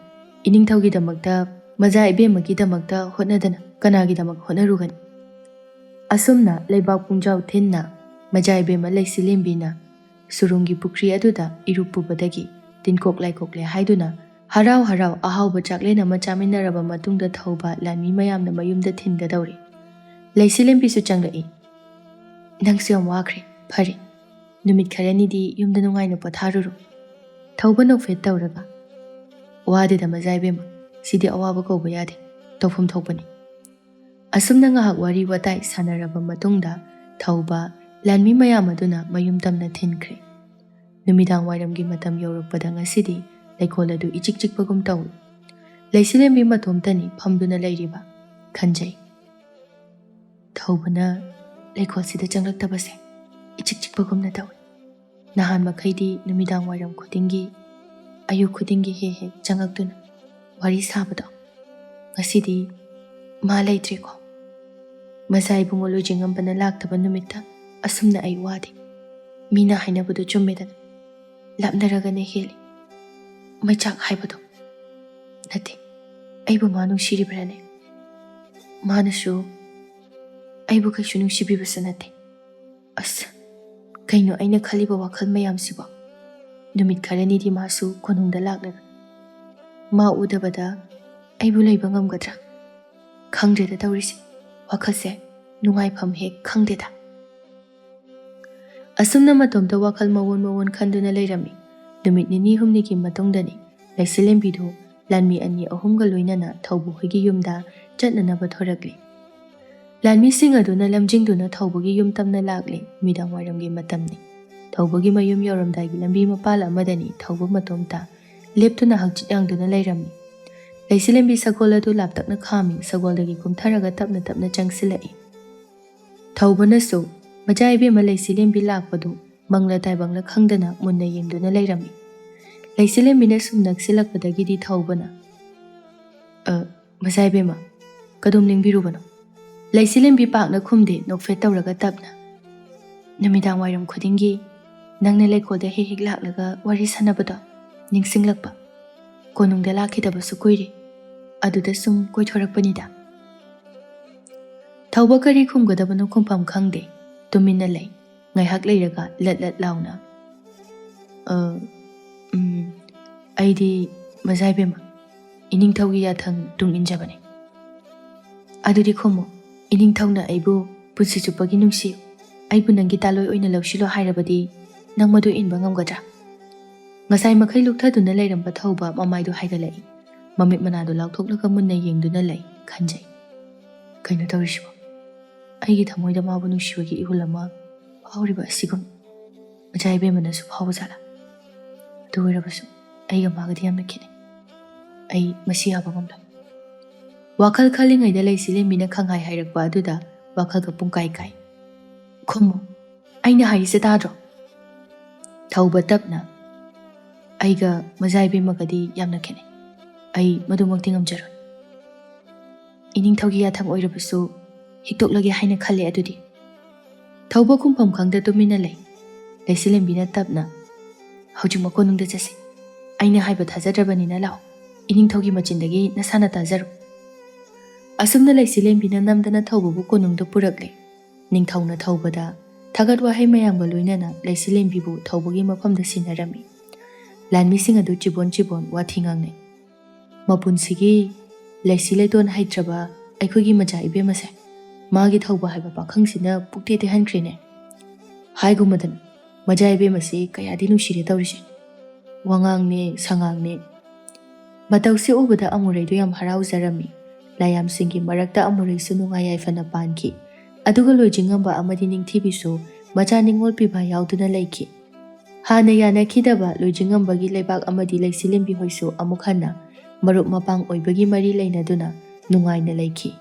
ꯏꯅꯤꯡꯊꯧꯒꯤꯗꯃꯛꯇ ꯃꯖꯥ ꯏꯕꯦꯝꯃꯒꯤꯗꯃꯛꯇ ꯍꯣꯠꯅꯗꯅ ꯀꯅꯥꯒꯤꯗꯃꯛ ꯍꯣꯠꯅꯔꯨꯒꯅꯤ?" ꯑꯁꯨꯝꯅ ꯂꯩꯕꯥꯛ ꯄꯨꯡꯖꯥꯎ ꯊꯤꯟꯅ ꯃꯖꯥ ꯏꯕꯦꯝꯃ ꯂꯩꯆꯤꯂꯦꯝꯕꯤꯅ ꯁꯨꯔꯨꯡꯒꯤ ꯄꯨꯈ꯭ꯔꯤ ꯑꯗꯨꯗ ꯏꯔꯨꯞ ꯄꯨꯕꯗꯒꯤ ꯇꯤꯟꯀꯣꯛ ꯂꯥꯏꯀꯣꯛꯂꯦ ꯍꯥꯏꯗꯨꯅ ꯍꯔꯥꯎ ꯍꯔꯥꯎ ꯑꯍꯥꯎꯕ ꯆꯥꯛꯂꯦꯟ ꯑꯃ ꯆꯥꯃꯤꯟꯅꯔꯕ ꯃꯇꯨꯡꯗ ꯊꯧꯕ ꯂꯥꯟꯃꯤ ꯃꯌꯥꯝꯅ ꯃꯌꯨꯝꯗ ꯊꯤꯟꯒꯗꯧꯔꯦ꯫ ꯂꯩꯆꯤꯂꯦꯝꯕꯤꯁꯨ ꯆꯪꯂꯛꯏ꯫ "ꯅꯪꯁꯨ ꯌꯥꯝ ꯋꯥꯈ꯭ꯔꯦ꯫ ꯐꯔꯦ, ꯅꯨꯃꯤꯠ ꯈꯔꯅꯤꯗꯤ ꯌꯨꯝꯗ ꯅꯨꯡꯉꯥꯏꯅ ꯄꯣꯊꯥꯔꯨꯔꯣ꯫" ꯊꯧꯕ ꯅꯣꯛꯐꯦꯠ ꯇꯧꯔꯒ, "ꯋꯥꯗꯦꯗ ꯃꯖꯥ ꯏꯕꯦꯝꯃ, ꯁꯤꯗꯤ ꯑꯋꯥꯕ ꯀꯧꯕ ꯌꯥꯗꯦ, ꯇꯧꯐꯝ ꯊꯣꯛꯄꯅꯤ꯫" ꯑꯁꯨꯝꯅ ꯉꯥꯏꯍꯥꯛ ꯋꯥꯔꯤ ꯋꯥꯇꯥꯏ ꯁꯥꯟꯅꯔꯕ ꯃꯇꯨꯡꯗ ꯊꯧꯕ ꯂꯥꯟꯃꯤ ꯃꯌꯥꯝ ꯑꯗꯨꯅ ꯃꯌꯨꯝ ꯇꯝꯅ ꯊꯤꯟꯈ꯭ꯔꯦ꯫ ꯅꯨꯃꯤꯗꯥꯡ ꯋꯥꯏꯔꯝꯒꯤ ꯃꯇꯝ ꯌꯧꯔꯛꯄꯗ ꯉꯁꯤꯗꯤ ꯂꯩꯀꯣꯜ ꯑꯗꯨ ꯏꯆꯤꯛ ꯆꯤꯛꯄꯒꯨꯝ ꯇꯧꯏ꯫ ꯂꯩꯆꯤꯂꯦꯝꯕꯤ ꯃꯇꯣꯝꯇꯅꯤ ꯐꯝꯗꯨꯅ ꯂꯩꯔꯤꯕ, ꯈꯟꯖꯩ꯫ ꯊꯧꯕꯅ ꯂꯩꯀꯣꯜꯁꯤꯗ ꯆꯪꯂꯛꯇꯕꯁꯦ ꯏꯆꯤꯛ ꯆꯤꯛꯄꯒꯨꯝꯅ ꯇꯧꯏ꯫ ꯅꯍꯥꯟ ꯃꯈꯩꯗꯤ ꯅꯨꯃꯤꯗꯥꯡ ꯋꯥꯏꯔꯝ ꯈꯨꯗꯤꯡꯒꯤ, ꯑꯌꯨꯛ ꯈꯨꯗꯤꯡꯒꯤ ꯍꯦꯛ ꯍꯦꯛ ꯆꯪꯂꯛꯇꯨꯅ ꯋꯥꯔꯤ ꯁꯥꯕꯗꯣ, ꯉꯁꯤꯗꯤ ꯃꯥ ꯂꯩꯇ꯭ꯔꯦꯀꯣ꯫ ꯃꯖꯥ ꯏꯕꯨꯡꯉꯣ ꯂꯣꯏꯖꯤꯡꯉꯝꯕꯅ ꯂꯥꯛꯇꯕ ꯅꯨꯃꯤꯠꯇ ꯑꯁꯨꯝꯅ ꯑꯩ ꯋꯥꯗꯦ꯫ ꯃꯤꯅ ꯍꯥꯏꯅꯕꯗꯨ ꯆꯨꯝꯃꯦꯗꯅ, "ꯂꯥꯞꯅꯔꯒꯅ ꯍꯦꯜꯂꯤ ꯃꯩꯆꯥꯛ" ꯍꯥꯏꯕꯗꯣ꯫ ꯅꯠꯇꯦ, ꯑꯩꯕꯨ ꯃꯥ ꯅꯨꯡꯁꯤꯔꯤꯕ꯭ꯔꯥꯅꯦ? ꯃꯥꯅꯁꯨ ꯑꯩꯕꯨ ꯀꯩꯁꯨ ꯅꯨꯡꯁꯤꯕꯤꯕꯁꯨ ꯅꯠꯇꯦ꯫ ꯑꯁ, ꯀꯩꯅꯣ ꯑꯩꯅ ꯈꯜꯂꯤꯕ ꯋꯥꯈꯜ ꯃꯌꯥꯝꯁꯤꯕꯣ? ꯅꯨꯃꯤꯠ ꯈꯔꯅꯤꯗꯤ ꯃꯥꯁꯨ ꯀꯣꯅꯨꯡꯗ ꯂꯥꯛꯂꯔꯣꯏ꯫ ꯃꯥ ꯎꯗꯕꯗ ꯑꯩꯕꯨ ꯂꯩꯕ ꯉꯝꯒꯗ꯭ꯔꯥ? ꯈꯪꯗ꯭ꯔꯦꯗ ꯇꯧꯔꯤꯁꯦ, ꯋꯥꯈꯜꯁꯦ ꯅꯨꯡꯉꯥꯏꯐꯝ ꯍꯦꯛ ꯈꯪꯗꯦꯗ꯫ ꯑꯁꯨꯝꯅ ꯃꯇꯣꯝꯇ ꯋꯥꯈꯜ ꯃꯑꯣꯟ ꯃꯑꯣꯟ ꯈꯟꯗꯨꯅ ꯂꯩꯔꯝꯃꯤ꯫ ꯅꯨꯃꯤꯠ ꯅꯤꯅꯤ ꯍꯨꯝꯅꯤꯒꯤ ꯃꯇꯨꯡꯗꯅꯤ ꯂꯩꯆꯤꯂꯦꯝꯕꯤꯗꯨ ꯂꯥꯟꯃꯤ ꯑꯅꯤ ꯑꯍꯨꯝꯒ ꯂꯣꯏꯅꯅ ꯊꯧꯕ ꯍꯣꯏꯒꯤ ꯌꯨꯝꯗ ꯆꯠꯅꯅꯕ ꯊꯣꯔꯛꯂꯤ꯫ ꯂꯥꯟꯃꯤꯁꯤꯡ ꯑꯗꯨꯅ ꯂꯝꯖꯤꯡꯗꯨꯅ ꯊꯧꯕꯒꯤ ꯌꯨꯝ ꯇꯝꯅ ꯂꯥꯛꯂꯦ꯫ ꯅꯨꯃꯤꯗꯥꯡ ꯋꯥꯏꯔꯝꯒꯤ ꯃꯇꯝꯅꯤ꯫ ꯊꯧꯕꯒꯤ ꯃꯌꯨꯝ ꯌꯧꯔꯝꯗꯥꯏꯒꯤ ꯂꯝꯕꯤ ꯃꯄꯥꯜ ꯑꯃꯗꯅꯤ ꯊꯧꯕ ꯃꯇꯣꯝꯇ ꯂꯦꯞꯇꯨꯅ ꯍꯛꯆꯤꯠ ꯌꯥꯡꯗꯨꯅ ꯂꯩꯔꯝꯃꯤ꯫ ꯂꯩꯆꯤꯂꯦꯝꯕꯤ ꯁꯒꯣꯜ ꯑꯗꯨ ꯂꯥꯞꯇꯛꯅ ꯈꯥꯝꯃꯤ꯫ ꯁꯒꯣꯜꯗꯒꯤ ꯀꯨꯝꯊꯔꯒ ꯇꯞꯅ ꯇꯞꯅ ꯆꯪꯁꯤꯜꯂꯛꯏ꯫ ꯊꯧꯕꯅꯁꯨ ꯃꯆꯥ ꯏꯕꯦꯝꯃ ꯂꯩꯆꯤꯂꯦꯝꯕꯤ ꯂꯥꯛꯄꯗꯨ ꯃꯪꯂ ꯇꯥꯏꯕꯪꯂ ꯈꯪꯗꯅ ꯃꯨꯟꯅ ꯌꯦꯡꯗꯨꯅ ꯂꯩꯔꯝꯃꯤ꯫ ꯂꯩꯆꯤꯂꯦꯝꯕꯤꯅ ꯁꯨꯝ ꯅꯛꯁꯤꯜꯂꯛꯄꯗꯒꯤꯗꯤ ꯊꯧꯕꯅ, "ꯑ, ꯃꯆꯥ ꯏꯕꯦꯝꯃ, ꯀꯗꯣꯝ ꯂꯦꯡꯕꯤꯔꯨꯕꯅꯣ?" ꯂꯩꯆꯤꯂꯦꯝꯕꯤ ꯄꯥꯛꯅ ꯈꯨꯝꯗꯦ, ꯅꯣꯛꯐꯦꯠ ꯇꯧꯔꯒ ꯇꯞꯅ, "ꯅꯨꯃꯤꯗꯥꯡ ꯋꯥꯏꯔꯝ ꯈꯨꯗꯤꯡꯒꯤ ꯅꯪꯅ ꯂꯩꯀꯣꯜꯗ ꯍꯦꯛ ꯍꯦꯛ ꯂꯥꯛꯂꯒ ꯋꯥꯔꯤ ꯁꯥꯟꯅꯕꯗꯣ ꯅꯤꯡꯁꯤꯡꯂꯛꯄ꯫ ꯀꯣꯅꯨꯡꯗ ꯂꯥꯛꯈꯤꯗꯕꯁꯨ ꯀꯨꯏꯔꯦ꯫ ꯑꯗꯨꯗ ꯁꯨꯝ ꯀꯣꯏꯊꯣꯔꯛꯄꯅꯤꯗ꯫" ꯊꯧꯕ ꯀꯔꯤ ꯈꯨꯝꯒꯗꯕꯅꯣ ꯈꯨꯝꯐꯝ ꯈꯪꯗꯦ꯫ ꯇꯨꯃꯤꯟꯅ ꯂꯩ꯫ ꯉꯥꯏꯍꯥꯛ ꯂꯩꯔꯒ ꯂꯠ ꯂꯠ ꯂꯥꯎꯅ, "ꯑ, ꯎꯝ, ꯑꯩꯗꯤ ꯃꯖꯥ ꯏꯕꯦꯝꯃ, ꯏꯅꯤꯡꯊꯧꯒꯤ ꯌꯥꯊꯪ ꯇꯨꯡ ꯏꯟꯖꯕꯅꯤ꯫" "ꯑꯗꯨꯗꯤ ꯈꯨꯝꯃꯨ, ꯏꯅꯤꯡꯊꯧꯅ ꯑꯩꯕꯨ ꯄꯨꯟꯁꯤ ꯆꯨꯞꯄꯒꯤ ꯅꯨꯡꯁꯤꯌꯨ, ꯑꯩꯕꯨ ꯅꯪꯒꯤ ꯇꯥꯂꯣꯏ ꯑꯣꯏꯅ ꯂꯧꯁꯤꯜꯂꯣ ꯍꯥꯏꯔꯕꯗꯤ ꯅꯪ ꯃꯗꯨ ꯏꯟꯕ ꯉꯝꯒꯗ꯭ꯔꯥ?" ꯉꯁꯥꯏ ꯃꯈꯩ ꯂꯨꯞꯊꯗꯨꯅ ꯂꯩꯔꯝꯕ ꯊꯧꯕ ꯃꯃꯥꯏꯗꯨ ꯍꯥꯏꯒꯠꯂꯛꯏ꯫ ꯃꯃꯤꯠ ꯃꯅꯥꯗꯨ ꯂꯥꯎꯊꯣꯛꯂꯒ ꯃꯨꯟꯅ ꯌꯦꯡꯗꯨꯅ ꯂꯩ, ꯈꯟꯖꯩ꯫ "ꯀꯩꯅꯣ ꯇꯧꯔꯤꯁꯤꯕꯣ? ꯑꯩꯒꯤ ꯊꯃꯣꯏꯗ ꯃꯥꯕꯨ ꯅꯨꯡꯁꯤꯕꯒꯤ ꯏꯍꯨꯜ ꯑꯃ ꯐꯥꯎꯔꯤꯕ ꯑꯁꯤꯒꯨꯝ?" ꯃꯆꯥ ꯏꯕꯦꯝꯃꯅꯁꯨ ꯐꯥꯎꯕ ꯖꯥꯠꯂꯥ? ꯑꯗꯨ ꯑꯣꯏꯔꯕꯁꯨ ꯑꯩꯒ ꯃꯥꯒꯗꯤ ꯌꯥꯝꯅ ꯈꯦꯠꯅꯩ꯫ ꯑꯩ ꯃꯁꯤ ꯌꯥꯕ ꯉꯝꯂꯣꯏ꯫ ꯋꯥꯈꯜ ꯈꯜꯂꯤꯉꯩꯗ ꯂꯩꯆꯤꯂꯦꯝꯕꯤꯅ ꯈꯪꯍꯥꯏ ꯍꯥꯏꯔꯛꯄ ꯑꯗꯨꯗ ꯋꯥꯈꯜꯒ ꯄꯨꯡꯀꯥꯏ ꯀꯥꯏ꯫ "ꯈꯨꯝꯃꯨ, ꯑꯩꯅ ꯍꯥꯏꯔꯤꯁꯦ ꯇꯥꯗ꯭ꯔꯣ?" ꯊꯧꯕ ꯇꯞꯅ, "ꯑꯩꯒ ꯃꯖꯥ ꯏꯕꯦꯝꯃꯒꯗꯤ ꯌꯥꯝꯅ ꯈꯦꯠꯅꯩ꯫ ꯑꯩ ꯃꯗꯨꯃꯛꯇꯤ ꯉꯝꯖꯔꯣꯏ꯫ ꯏꯅꯤꯡꯊꯧꯒꯤ ꯌꯥꯊꯪ ꯑꯣꯏꯔꯕꯁꯨ ꯍꯤꯛꯇꯣꯛꯂꯒꯦ ꯍꯥꯏꯅ ꯈꯜꯂꯦ ꯑꯗꯨꯗꯤ꯫" ꯊꯧꯕ ꯈꯨꯝꯐꯝ ꯈꯪꯗ ꯇꯨꯃꯤꯟꯅ ꯂꯩ꯫ ꯂꯩꯆꯤꯂꯦꯝꯕꯤꯅ ꯇꯞꯅ, "ꯍꯧꯖꯤꯛꯃꯛ ꯀꯣꯅꯨꯡꯗ ꯆꯠꯁꯤ꯫ ꯑꯩꯅ ꯍꯥꯏꯕ ꯊꯥꯖꯗ꯭ꯔꯕꯅꯤꯅ ꯂꯥꯛꯑꯣ꯫ ꯏꯅꯤꯡꯊꯧꯒꯤ ꯃꯆꯤꯟꯗꯒꯤ ꯅꯁꯥꯅ ꯇꯥꯖꯔꯣ꯫" ꯑꯁꯨꯝꯅ ꯂꯩꯆꯤꯂꯦꯝꯕꯤꯅ ꯅꯝꯗꯅ ꯊꯧꯕꯕꯨ ꯀꯣꯅꯨꯡꯗ ꯄꯨꯔꯛꯂꯦ꯫ ꯅꯤꯡꯊꯧꯅ ꯊꯧꯕꯗ ꯊꯥꯒꯠ ꯋꯥꯍꯩ ꯃꯌꯥꯝꯒ ꯂꯣꯏꯅꯅ ꯂꯩꯆꯤꯂꯦꯝꯕꯤꯕꯨ ꯊꯧꯕꯒꯤ ꯃꯐꯝꯗ ꯁꯤꯟꯅꯔꯝꯃꯤ꯫ ꯂꯥꯟꯃꯤꯁꯤꯡ ꯑꯗꯨ ꯆꯤꯕꯣꯟ ꯆꯤꯕꯣꯟ ꯋꯥꯊꯤ ꯉꯥꯡꯅꯩ꯫ "ꯃꯄꯨꯟꯁꯤꯒꯤ ꯂꯩꯁꯤ ꯂꯩꯇꯣꯟ ꯍꯩꯇ꯭ꯔꯕ ꯑꯩꯈꯣꯏꯒꯤ ꯃꯆꯥ ꯏꯕꯦꯝ ꯑꯁꯦ ꯃꯥꯒꯤ ꯊꯧꯕ ꯍꯥꯏꯕ ꯄꯥꯈꯪꯁꯤꯅ ꯄꯨꯛꯇꯦ ꯇꯦꯍꯟꯈ꯭ꯔꯦꯅꯦ꯫ ꯍꯥꯏꯒꯨꯝꯕꯗꯅ ꯃꯆꯥ ꯏꯕꯦꯝ ꯑꯁꯤ ꯀꯌꯥꯗꯤ ꯅꯨꯡꯁꯤꯔꯦ ꯇꯧꯔꯤꯁꯦ꯫ ꯋꯥꯉꯥꯡꯅꯦ, ꯁꯉꯥꯡꯅꯦ꯫" ꯃꯇꯧꯁꯤ ꯎꯕꯗ ꯑꯃꯨꯔꯩꯗꯨ ꯌꯥꯝ ꯍꯔꯥꯎꯖꯔꯝꯃꯤ꯫ ꯂꯥꯏꯌꯥꯝꯁꯤꯡꯒꯤ ꯃꯔꯛꯇ ꯑꯃꯨꯔꯩꯁꯨ ꯅꯨꯡꯉꯥꯏ ꯌꯥꯏꯐꯅ ꯄꯥꯟꯈꯤ꯫ ꯑꯗꯨꯒ ꯂꯣꯏꯖꯤꯡꯉꯝꯕ ꯑꯃꯗꯤ ꯅꯤꯡꯊꯤꯕꯤꯁꯨ ꯃꯆꯥ ꯅꯤꯡꯉꯣꯜ ꯄꯤꯕ ꯌꯥꯎꯗꯨꯅ ꯂꯩꯈꯤ꯫ ꯍꯥꯟꯅ ꯌꯥꯅꯈꯤꯗꯕ ꯂꯣꯏꯖꯤꯡꯉꯝꯕꯒꯤ ꯂꯩꯕꯥꯛ ꯑꯃꯗꯤ ꯂꯩꯁꯤꯂꯦꯝꯕꯤ ꯍꯣꯏꯁꯨ ꯑꯃꯨꯛ ꯍꯟꯅ ꯃꯔꯨꯞ ꯃꯄꯥꯡ ꯑꯣꯏꯕꯒꯤ ꯃꯔꯤ ꯂꯩꯅꯗꯨꯅ ꯅꯨꯡꯉꯥꯏꯅ ꯂꯩꯈꯤ꯫